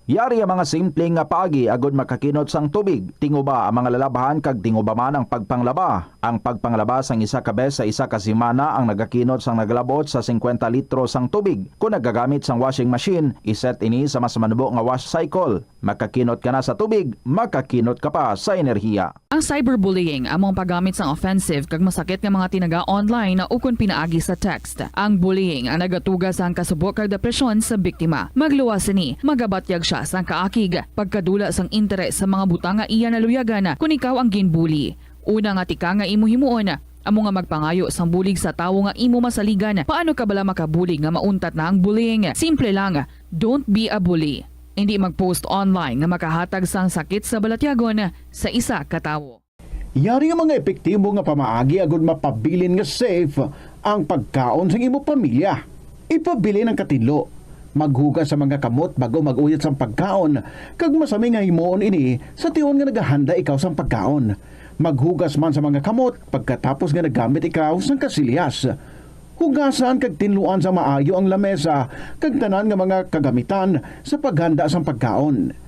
Yari ang mga simple nga paagi agud makakinot sang tubig. Tinguba ang mga lalabhan kag tinguba man ang pagpanglaba. Ang pagpanglaba sang isa ka bes sa isa ka semana ang nagakinot sang nagalab-ot sa singkwenta litro sang tubig. Kon nagagamit sang washing machine, iset ini sa mas manubo nga wash cycle. Makakinot ka na sa tubig, makakinot ka pa sa enerhiya. Ang cyberbullying amo ang paggamit sang offensive kag masakit nga mga tinaga online ukon pinaagi sa text. Ang bullying ang nagatuga sang kasubo kag depresyon sa biktima. Magluwas sini, magabatyag sia sang kaakig, pagkadula sang interes sa mga butang nga iya naluyagan kon ikaw ang ginbully. Una nga tika nga imo himuon amo nga magpangayo sang bulig sa tawo nga imo masaligan. Paano ka bala makabulig nga mauntat na ang bullying? Simple lang, don't be a bully. Indi mag-post online nga makahatag sang sakit sa balatyagon sa isa ka tawo. Yari nga mga epektibo nga pamaagi agud mapabilin nga safe ang pagkaon sang imo pamilya. Ipabilin ang katinlo. Maghugas sa mga kamot bago mag-uyat sang pagkaon, kag masami nga himuon ini sa tion nga nagahanda ikaw sang pagkaon. Maghugas man sa mga kamot pagkatapos nga naggamit ikaw sang kasilyas. Hugasan kag tinluan sa maayo ang lamesa kag tanan nga mga kagamitan sa paghanda sang pagkaon.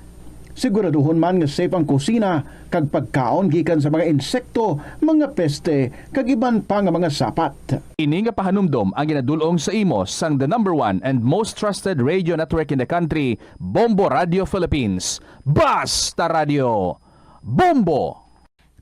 Siguraduhon man nga safe ang kusina kag pagkaon gikan sa mga insekto, mga peste, kag iban pa nga mga sapat. Ini nga pahanumdom ang ginadul-ong sa imo sang the number one and most trusted radio network in the country, Bombo Radio Philippines. Basta Radio, Bombo!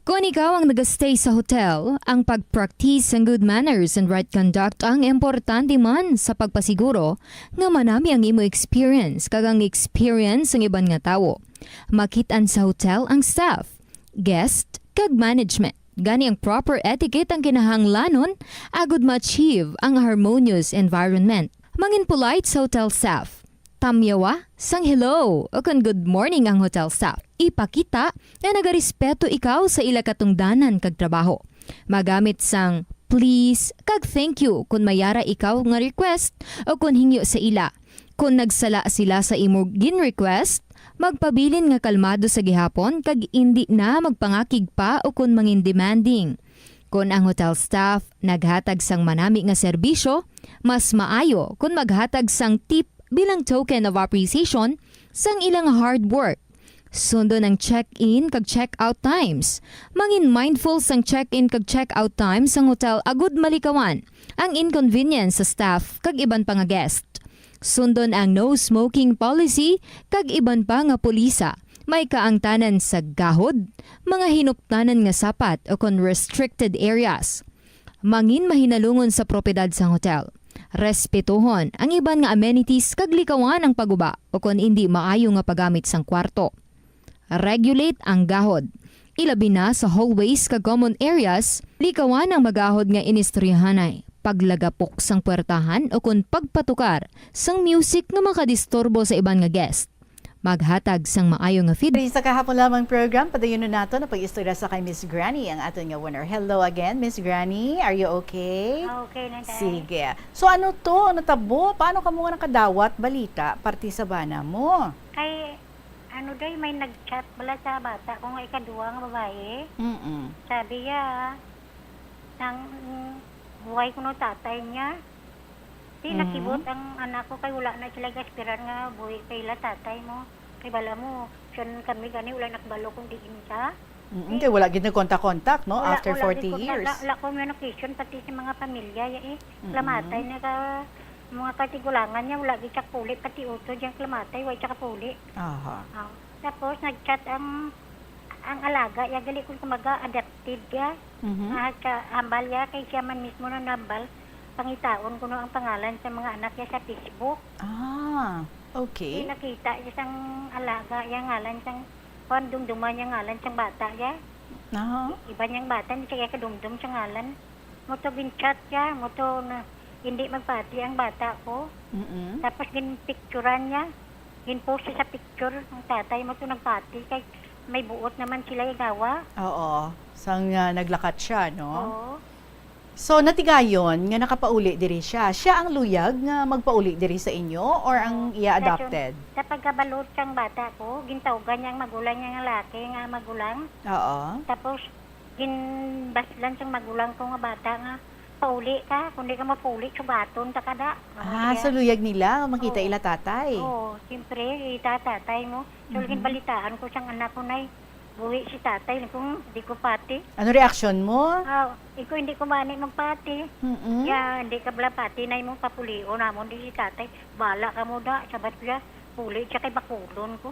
Kon ikaw ang nagastay sa hotel, ang pag-practice sang good manners and right conduct ang importante man sa pagpasiguro nga manami ang imo experience kag ang experience sang iban nga tawo. Makit-an sa hotel ang staff, guest, kag management. Gani ang proper etiquette ang kinahanglanon agud ma-achieve ang harmonious environment. Mangin polite sa hotel staff. Tamyawa sang hello o kon good morning ang hotel staff. Ipakita nga nagarespeto ikaw sa ila katungdanan kag trabaho. Magamit sang please kag thank you kon may ara ikaw nga request o kon hingyo sa ila. Kon nagsala sila sa imo gin-request, magpabilin nga kalmado sa gihapon kag indi na magpangakig pa o kon mangin demanding. Kon ang hotel staff naghatag sang manami nga serbisyo, mas maayo kon maghatag sang tip bilang token of appreciation sang ilang hard work. Sundon ang check-in kag check-out times. Mangin mindful sang check-in kag check-out times sang hotel agud malikawan ang inconvenience sa staff kag iban pa nga guest. Sundon ang no smoking policy kag iban pa nga pulisa. May kaangtanan sa gahod, mga hinuptanan nga sapat o kon restricted areas. Mangin mahinalungon sa propiedad sang hotel. Respetuhon ang iban nga amenities kag likawan ang paguba o kon indi maayo nga paggamit sang kwarto. Regulate ang gahod. Ilabi na sa hallways kag common areas, likawan ang magahod nga inistoryahanay, paglagapok sang puwertahan o kon pagpatukar sang music nga makadisturbo sa iban nga guest. Maghatag sang maayo nga feedback. Sa kahapon lamang program, padayonon nato na pag-istorya sa kay Miss Granny ang aton nga winner. Hello again, Miss Granny. Are you okay? Ah, okay na, Day. Sige. So ano to? Natabo? Paano ka mo nga nakadawat balita parte sa bana mo? Kay, ano, Day, may nag-chat bala sa bata ko nga ikaduha nga babae. Mm-mm. Sabi ya, nang, mm, buhay kuno tatay niya. Di Mhm. nakibot ang anak ko kay wala na sila gaspiran nga buhi kay ila tatay mo. Kay bala mo, siyan kami gani wala nakabalo kung diin siya. Mm, Eh, kay wala gid nagkontak-kontak, no, wala, after wala forty gid ko, years. Wala, wala communication pati sa mga pamilya ya eh. Mm-mm. Lamatay na ka, mga katigulangan niya, wala gid siya puli, pati utod yang lamatay, wala siya kapuli. Aha. Ah, tapos nag-chat ang, ang alaga ya, gali kung kumaga adopted ya. Mhm. Ah, sa hambal ya kay siya man mismo na nambal, pangitaon kuno ang pangalan sa mga anak ya sa Facebook. Ah, okay. Di nakita ya sang alaga ya ngalan sang, kuwan, dumduman ya ngalan sang bata ya. Aha. Iban yang bata, hindi siya kadumdum sa ngalan. Mo to gin-chat ya, mo to na hindi magpati ang bata ko. Mm-mm. Tapos ginpicturan niya, ginpost siya sa picture ang tatay mo to nagpati kay may buot naman sila igawa. Oo, sang, ah, naglakat siya, no? Oo. So, natigayon nga nakapauli diri siya. Siya ang luyag nga magpauli diri sa inyo or ang Oo. iya Sa sun-, adopted? Sa pagkabalot sang bata ko, gintawgan niya ang magulang niya nga laki nga magulang. Oo. Tapos, ginbaslan sang magulang ko nga bata nga, "Pauli ka, kung di ka mapauli, sugaton ta ka da." Ano Ah, siya? So luyag nila makita Oo. ila tatay? Oo, siyempre, ita tatay mo. So, Mhm. ginbalitaan ko sang anak ko, "Nay, buhi si tatay." Kung di ko pati. Ano reaksyon mo? Ah, ikaw, hindi ko mani magpati. Mm-mm. Ya, hindi ka bala pati, nay, mo papulion namon di si tatay. Bala ka mo da, sabat ko ya, puli siya kay bakulon ko.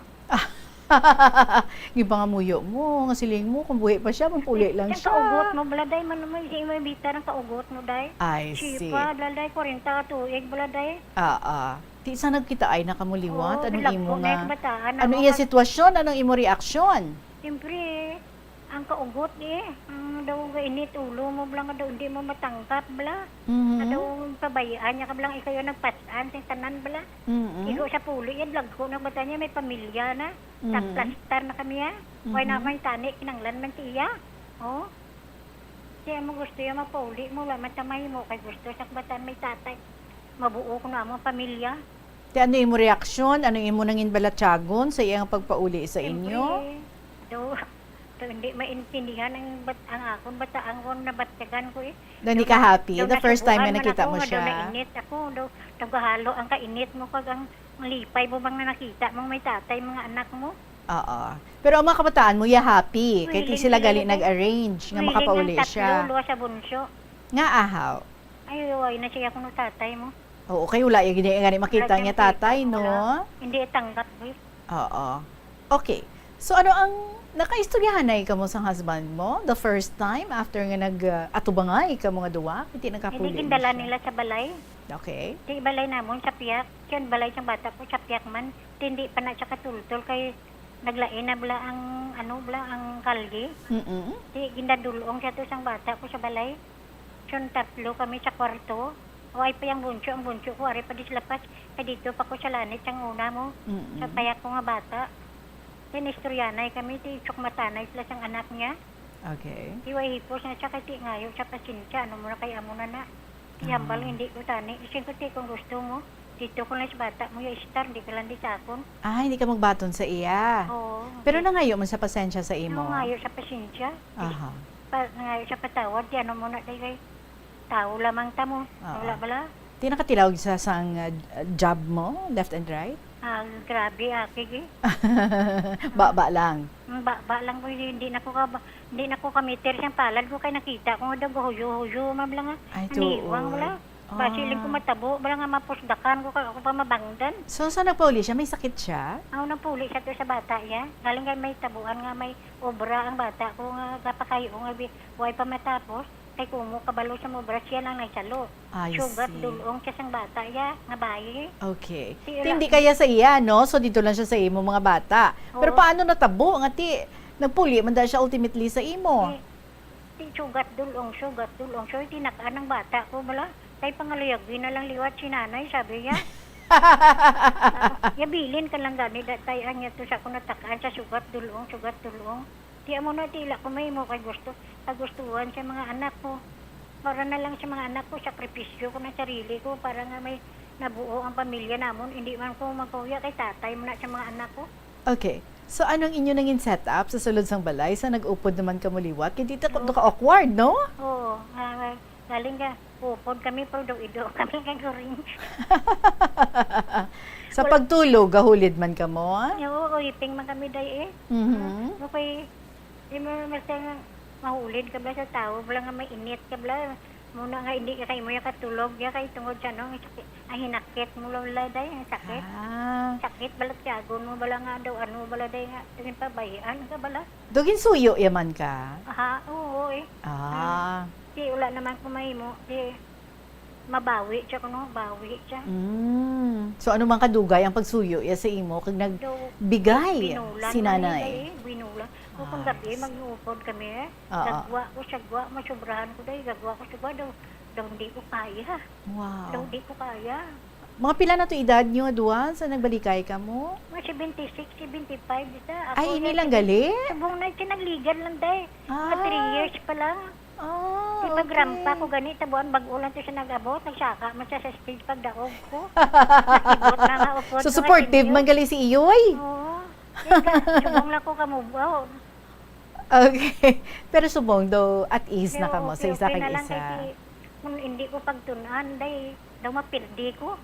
Gipangamuyo mo, nga siling mo, kung buhi pa siya, magpuli lang Ang siya. Kaugot mo, bala, day, man, man, si Imay Bita, ang kaugot mo, day. I see. Sipa, bala, day, kwarenta ka tuig, bala, day. Ah, ah. Di sa nagkita ay nakamuliwat, Oo, anong bilagko imo na nga, yung kabataan, ano ako iya nga sitwasyon, anong imo reaksyon? Siyempre, ang kaugot, eh, ang daw ga init ulo mo, bala nga daw, hindi mo matanggap, bala. Mhm. Nga daw, pabayaan niya ka, bala, ikaw yung nagpasan sa tanan, bala. Mm-mm. Igo sa puli yan, lagko na bata niya, may pamilya na. Sa Mm. plastar na kami, ha. Kaya Mm-hmm. naman tani, kinanglan man siya. Oh. Kaya mo gusto yung mapauli mo, wala man tamay mo, kay gusto sa bata may tatay. Mabuo ko na mo pamilya. Ti ano imo reaksyon? Ano imo nangin balatyagon sa iyang pagpauli sa inyo? Siyempre, daw, daw hindi maintindihan ang bat-, ang akon bata, ang kon nabatyagan ko eh. Daw hindi ka happy? Daw The first time nga nasubuan man nakita ako mo nga daw siya? Nainit ako, daw, daw gahalo ang kainit mo kag ang lipay mo bang na nakita mo may tatay mga anak mo. Oo. Pero ang mga kabataan mo, ya happy. Kay ti Willing sila sila gali na- nag-arrange nga Willing makapauli ang tatlo, siya. Luwa sa bunso. Nga ahaw. Ay, uway na siya kuno tatay mo. Oo, kay wala yung gani, gani makita Wala niya siyang tatay, kita, no? wala. Hindi tanggap, eh. Oo. Okay. So ano ang, nakaistoryahanay ka mo sang husband mo the first time after nga nag uh, atubangay ka mga duwa? Hindi Hindi nagkapuli gindala siya. Nila sa balay. Okay. Di balay namon sa piyak. Yan balay sang bata ko sa piyak man. Di, hindi pa na siya katultol kay naglain na bala ang ano bala ang kalye. Mm-mm. Di gindadulong siya to sang bata ko sa balay. Siyon tatlo kami sa kwarto. O ay pa yung bunso, ang bunso ko ari pa di sa lapas. Kay dito pa ko sa lanit sang una mo. Mm-mm. Sa payak ko nga bata. Then istoryanay kami, ti chukmatanay sila sang anak niya. Okay. Di way hipos na siya kay ti ngayo siya pasensya, ano mo na kay amo na na. Ihambal Ah. Hindi ko tani. Isin ko ti kung gusto mo, dito ko lang sa bata mo yung istar, di ka lang di sa akon. Ah, hindi ka magbaton sa iya. Oo. Pero nangayo man sa pasensya sa imo. Nangayo sa pasensya. Aha. Pa, nangayo sa patawad, di ano mo na di kay tao lamang ta mo. Oo. Wala bala. Di nakatilaw sa sang uh, job mo, left and right? Ah, grabe, akig eh. Baba lang. Ang baba lang ko, hindi na ko ka, hindi na ko kamiter siyang palad ko kay nakita ko nga daw gahuyo-huyo, ma'am lang nga. Ay, Aniwang tuod. Wala. Basi lang ko Ah. Matabo, wala nga mapusdakan ko, kay ako pa mabangdan. So, sa nagpauli siya, may sakit siya? Ako nang puli siya to sa bata iya. Galing kay may tabuan nga may obra ang bata ko nga gapakayo nga bi-, way pa matapos. Kay kumo kabalo sa obra siya lang nagsalo. I Sugat see. Dulong siya sang bata iya nga bayi. Okay. Ti Ti hindi wala. Kaya sa iya, no? So, dito lang siya sa imo mga bata. Pero Oo. Paano natabo nga ti nagpuli man daw siya ultimately sa imo? Ti, ti sugat Dulong, sugat Dulong. So, tinakaan ang bata ko bala. Kay pangaluyagi na lang liwat si nanay, sabi niya. Ah, yabilin ka lang gani, datay, anya to sa ako natakaan sa sugat Dulong, sugat Dulong. Di amo na, di ila ko mahimo kay gusto, kagustuhan sa mga anak ko. Para na lang sa mga anak ko, sakripisyo ko na sarili ko para nga may nabuo ang pamilya namon. Hindi man ko magkuya kay tatay mo na sa mga anak ko. Okay. So, anong inyo nangin setup sa sulod sang balay sa nag-upod naman kamo liwat? Kay dito ka awkward, no? Oo, nga, galing ka, upod kami, pero daw ido kami kay guring. Sa pagtulog, gahulid man kamo? Oo, iping man kami, day, eh. Mhm. Okay, di mo basta nga mahulid ka ba sa tao, wala nga may init ka ba, muna nga hindi ka kayo mo yung katulog, ya kay tungod sa ano, ang sakit, ang hinakit mo lang, wala, day, ang sakit. Ah. Sakit, balat siyagon mo, bala nga daw, ano, bala, day, nga, tingin pa, bayaan ka, bala. Dugin suyo yaman ka? Aha, oo, eh. Ah. Di, wala naman ko mahimo, di, mabawi siya, kuno, bawi siya. Mm. So, ano man kadugay ang pagsuyo ya sa imo kag Daw, nagbigay binulan si man nanay? Ni, eh, binulan. O kung Ah, gabi, I see. Mag-uupod kami, eh. Oo. Gagwa ko, sagwa, masubrahan ko, dahil gagwa ko, sagwa, daw, daw, hindi ko kaya. Daw, Wow. hindi ko kaya. Mga pila na to edad nyo nga duwa sa nagbalikay kamo? Mga seventy-six, seventy-five, isa. Ako, Ay, ini yan, lang sige. gali? Subong na siya nagligan lang, day. Mga Ah. three years pa lang. Ah, Di pagrampa okay. Ko gani, tabuan, bag-o lang to siya nag-abot. Nagsaka man siya sa stage pagdaog ko. Nag-ibot na nga upod So, ko nga supportive sinyo. Man gali si Iyoy. Oo. Kaya, subong lang ko kamubaw. Okay. Pero subong daw, at ease na Pero kamo sa okay, isa okay kag na lang isa. Kay, kung hindi ko pagtun-an, day, daw mapildi ko.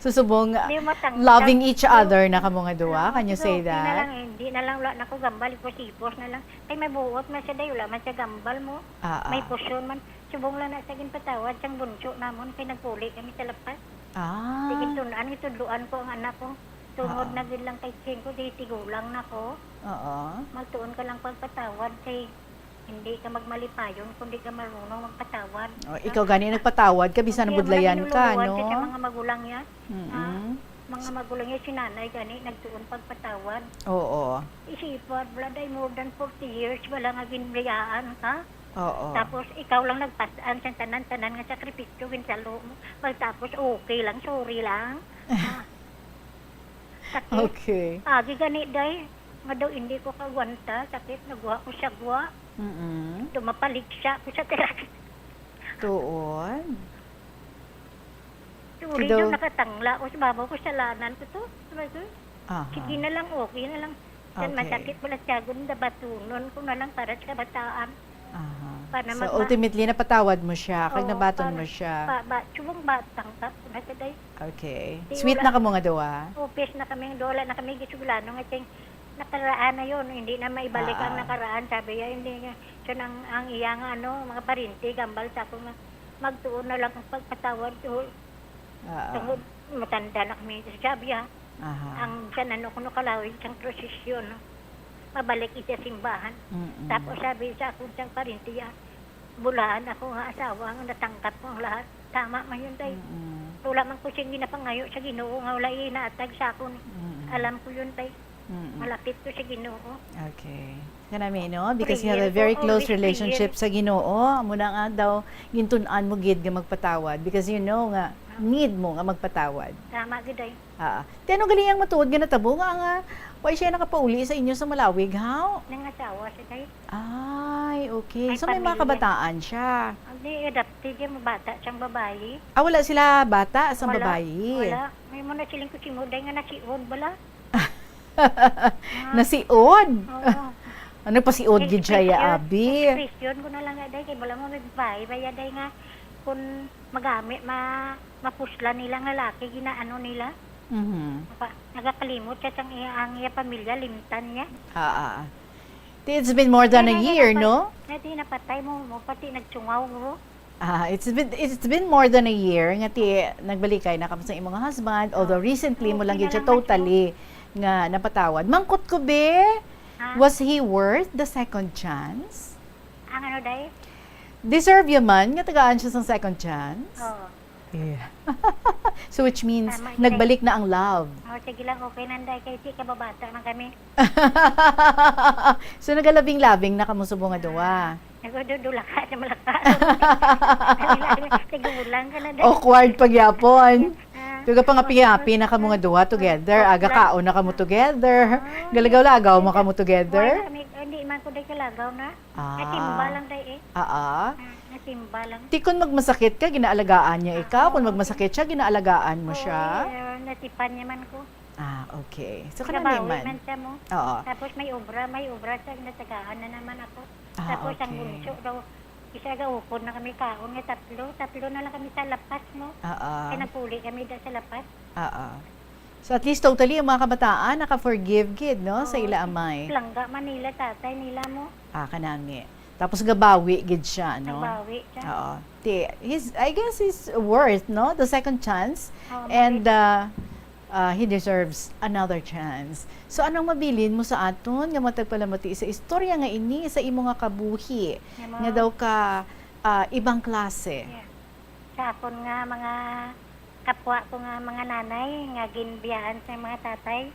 So, subong, Di matanggap. loving each other na kamo nga duwa. Can you say Okay na lang, that? Eh. Hindi na lang, wala na ko gambal, ipos-ipos na lang. Kay may buot man siya, day, wala man siya gambal mo. Ah, ah. May pusyon man. Subong lang na sa ginpatawad sang bunso namon kay nagpuli kami sa lapas. Ah. Sige, tun-an, itudloan ko ang anak ko. Tungod Ah. Na gid lang kay Ching ko, di tigulang na ko. Oo. Magtuon ka lang pagpatawad kay hindi ka magmalipayon kung di ka marunong magpatawad. Oh, ikaw gani nagpatawad ka, bisan Kaya budlayan man ka, niluluwan no? Sa mga magulang niya. Mm-mm. Ah, mga magulang niya, si nanay gani, nagtuon pagpatawad. Oo. Isipad, wala day more than forty years, wala nga ginbayaan ka. Oo. Tapos, ikaw lang nagpas-an sa tanan-tanan nga sakripisyo, ginsalo mo. Pagtapos, okay lang, sorry lang. Ah. Sakit. Okay. Agi gani, day. Nga daw, hindi ko kagwanta. Sakit, nagwa ko siya gwa. Mm-mm. Dumapalig siya ko sa tirak. Tuon. Uri daw nakatangla ko sa babaw ko, salanan ko to. Sabi ko, aha, sige na lang, okay na lang. Yan, okay, masakit pala tiyagon, dabatunon ko na lang para sa kabataan. Aha. Para so, magma- ultimately, napatawad mo siya, kag oo, nabaton para mo siya. Pa, ba, subong batang pa, na sa day. Okay. Di sweet wala na kamo nga duha? Upis na kami, wala na kami gisuglanon nga ting nakaraan na yun, hindi na maibalik ang, ah, nakaraan, sabi niya, hindi niya. So, ang, ang iya nga, ano, mga parinti, gambal sa ako nga, magtuon na lang ang pagpatawad, oh. Oo. Tungod, matanda na kami, sabi, ah. Aha. Ang sa nano kuno kalawig sang prosesyon, mabalik iti simbahan. Mm-mm. Tapos sabi sa akon sang parinti, ah, bulaan ako nga asawa nga natangkap ko ang lahat. Tama man yun, tay. Mm-mm. Wala man ko sing ginapangayo sa Ginoo nga wala inaatag sa akon. Mm-mm. Alam ko yun, tay. Mm-mm. Malapit ko sa Ginoo. Okay. Kanami, no? Because you have a very close relationship sa Ginoo. Amo na nga daw, gintun-an mo gid nga magpatawad. Because you know nga, need mo nga magpatawad. Tama gid, ay. Ah, ti ano gali ang matuod nga natabo nga, nga, wa siya nakapauli sa inyo sa Malawig, haw? Nangasawa siya, day. Ay, okay. May so, may mga pamilya. Kabataan siya? Hindi, adopted siya, mabata siyang babayi. Ah, wala sila bata sa babayi? Wala. May mo na siling ko si Muday nga nasiod, bala. Nasiod? Oo. Ano, pasiod gid siya, ya, abi? Expression ko na lang nga, day, kay wala mo may babae ba ya, day, nga kung magami, ma-, mapuslan nila nga laki, ginaano nila. Mhm. Mapa-, nagakalimot siya sang iya, ang iya pamilya, limtan niya. Ah, ah. Ti, it's been more than a year, no? Kaya napatay, kaya di napatay mo, mo pati nagsungaw mo. Ah, it's been, it's been more than a year nga ti nagbalikay na kamo sa imong husband, although recently mo lang gid siya totally nga napatawad. Mangkot ko, be, was he worth the second chance? Ang ano, day? Deserve ya man nga tagaan siya sang second chance? Oo. Yeah. So, which means, nagbalik na ang love. Tama, day. Oh, sige lang, okay na, day, kay di kababata man kami. So, nagalabing-labing na kamo subong nga duwa? Nagdudula ka sa malaka. Tigulang ka na, day. Awkward pagyapon. Ah, tuga pangapi-api na kamo nga duwa together. Aga kaon na kamo together. Galagaw-lagaw mo kamo together. Wala, may, hindi man ko, day, kalagaw na. Ah. Nasimba lang, day, eh. Ah, ah. Ah, nasimba lang. Ti, kun magmasakit ka, ginaalagaan niya ikaw. Kun magmasakit siya, ginaalagaan mo siya. Oo, eh, natipan niya man ko. Ah, okay. So, kanami man. Nagabawi man siya mo. Oo. Tapos may obra, may obra siya, ginatagaan na naman ako. Ah, okay. Tapos ang bunso daw, isa gaukod na kami kaon nga tatlo. Tatlo na lang kami sa La Paz mo. Oo. Kaya nagpuli kami da sa La Paz. Oo. So, at least totally, ang mga kabataan, naka-forgive gid, no, sa ila amay. Oo, langga man nila, tatay nila mo. Ah, kanami. Tapos gabawi gid siya, no? Nagbawi siya. Oo. Ti, he's, I guess he's worth, no? The second chance. Oo, and, uh, uh, he deserves another chance. So, anong mabilin mo sa aton nga matagpalamati sa istorya nga ini sa imo nga kabuhi? Nga mga nga daw ka, ah, ibang klase? Yeah. Sa akon nga mga kapwa ko nga mga nanay nga ginbiyaan sa mga tatay,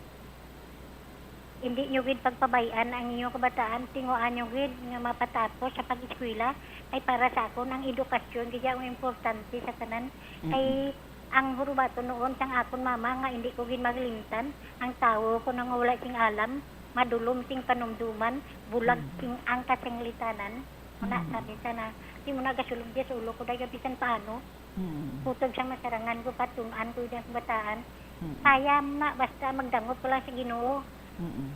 hindi nyo gid pagpabay-an ang inyong kabataan, tinguhaan nyo gid nga mapatapos sa pag-eskwela. Kay para sa akon, ang edukasyon gid ang importante sa tanan. Kay ang hurubaton noon sang akon mama nga hindi ko gid maglimtan, ang tawo ko nang wala sing alam, madulom sing panumduman, bulag sing ang kasinglitanan. Una, sabi sa na, di mo na gasulog diya sa ulo ko, dahil bisan paano. Mm. Kutog sang masarangan ko, patun-an ko yung bataan. Mm. Kaya na, basta magdangop ko lang sa Ginoo. Mm.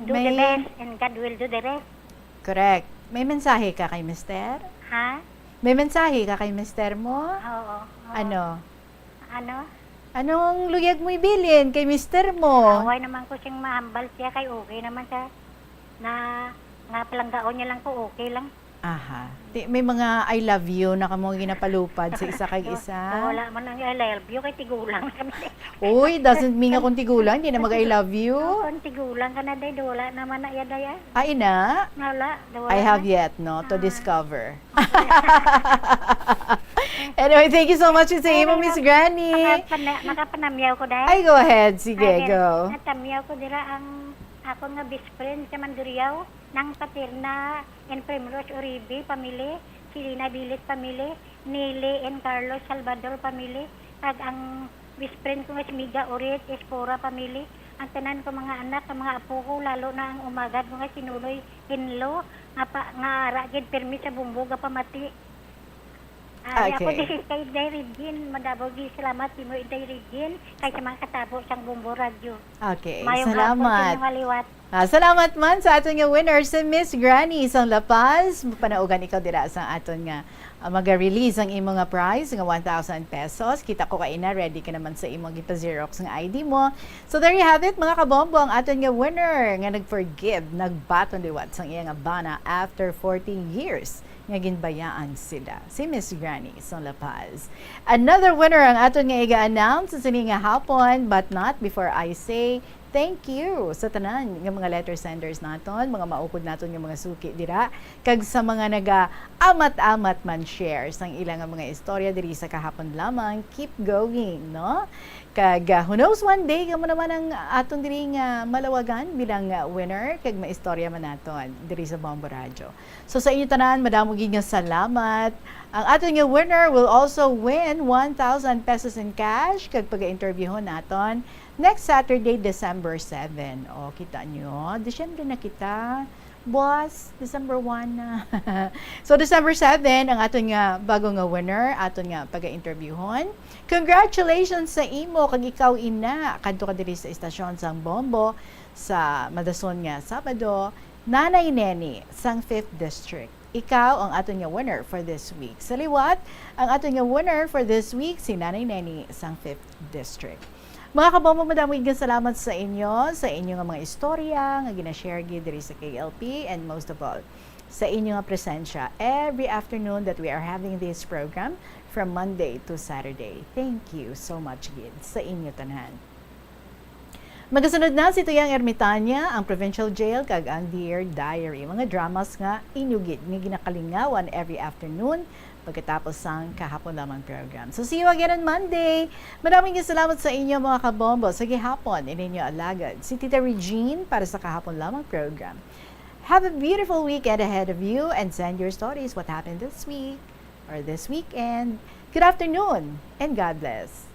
Do the best and God will do the rest. Correct. May mensahe ka kay mister? Ha? May mensahe ka kay mister mo? Oo, oo. Ano? Ano? Anong luyag mo ibilin kay mister mo? Away naman ko sing mahambal siya kay okay naman siya. Na, nga palanggaon niya lang ko, okay lang. Aha. Ti, may mga I love you na kamo ginapalupad sa isa kag isa? Wala man ang I love you, kay tigulang kami. Uy, doesn't mean nga kung tigulang, di na mag-I love you. Oo, kung tigulang ka na, day, wala naman na iya, day, ah. Ah, ina? Wala, wala na. I have yet, no, to discover. Anyway, thank you so much sa imo, Miss Granny. Makapana-, makapanamyaw ko, day? Ay, go ahead. Sige, go. Natamyaw ko dira ang akon nga best friend sa Mandurriao, nang Paterna and Primrose Uribe family, Selena Bilis family, Nelly and Carlos Salvador family, kag ang best friend ko nga si Miga Orit Espora family, ang tanan ko mga anak, ang mga apo ko, lalo na ang umagad ko nga si Nunoy Henlo, nga pa, nga ara gid pirmi sa bumbog nga pamati. Ah, ako Okay. diri kay Inday Regine, madamo gid salamat sa imo, Inday Regine, kay sa mga katabo sang Bombo Radio. Okay, Mayong hapon sa salamat. inyong liwat. Ah, salamat man sa aton nga winner, si Miss Granny sang La Paz. Panaugan ikaw dira sa aton nga, ah, maga-release ang imo nga prize nga one thousand pesos. Kita ko kaina, ready ka naman sa imo gipa-xerox nga I D mo. So there you have it, mga kabombo, ang aton nga winner nga nag-forgive, nagbaton liwat sang iya nga bana after fourteen years nga ginbayaan sila, si Miss Granny sang La Paz. Another winner ang aton nga iga-announce sa sini nga hapon, but not before I say thank you sa tanan nga mga letter senders naton, mga maukod naton nga mga suki dira, kag sa mga naga-amat-amat man share sang ila nga mga istorya diri sa kahapon lamang. Keep going, no? Kag, ah, who knows, one day kamo naman ang aton diri nga malawagan bilang, ah, winner, kag maistorya man naton diri sa Bombo Radyo. So sa inyo tanan, madamo gid nga salamat. Ang aton nga winner will also win one thousand pesos in cash kag pag-interviewhon naton next Saturday, December seven. O, kita nyo, Disyembre na kita. Buwas, December one na. So December seven ang aton nga bago nga winner, aton nga pag-interviewhon. Congratulations sa imo kag ikaw ina, kadto ka diri sa istasyon sang Bombo sa madason nga Sabado, Nanay Neni sang fifth District. Ikaw ang aton nga winner for this week. Sa liwat, ang aton nga winner for this week si Nanay Neni sang fifth District. Mga kabombo, madamo gid nga salamat sa inyo, sa inyo nga mga istorya nga gina-share gid diri sa K L P, and most of all, sa inyo nga presensya every afternoon that we are having this program from Monday to Saturday. Thank you so much gid sa inyo tanan. Magasunod na si Tuyang Ermitania, ang Provincial Jail, kag ang Dear Diary, mga dramas nga inyo gid nga ginakalingawan every afternoon pagkatapos sang Kahapon Lamang program. So see you again on Monday. Madamo gid nga salamat sa inyo, mga kabombo. Sa gihapon, ininyo alagad si Tita Regine para sa Kahapon Lamang program. Have a beautiful weekend ahead of you and send your stories what happened this week or this weekend. Good afternoon and God bless.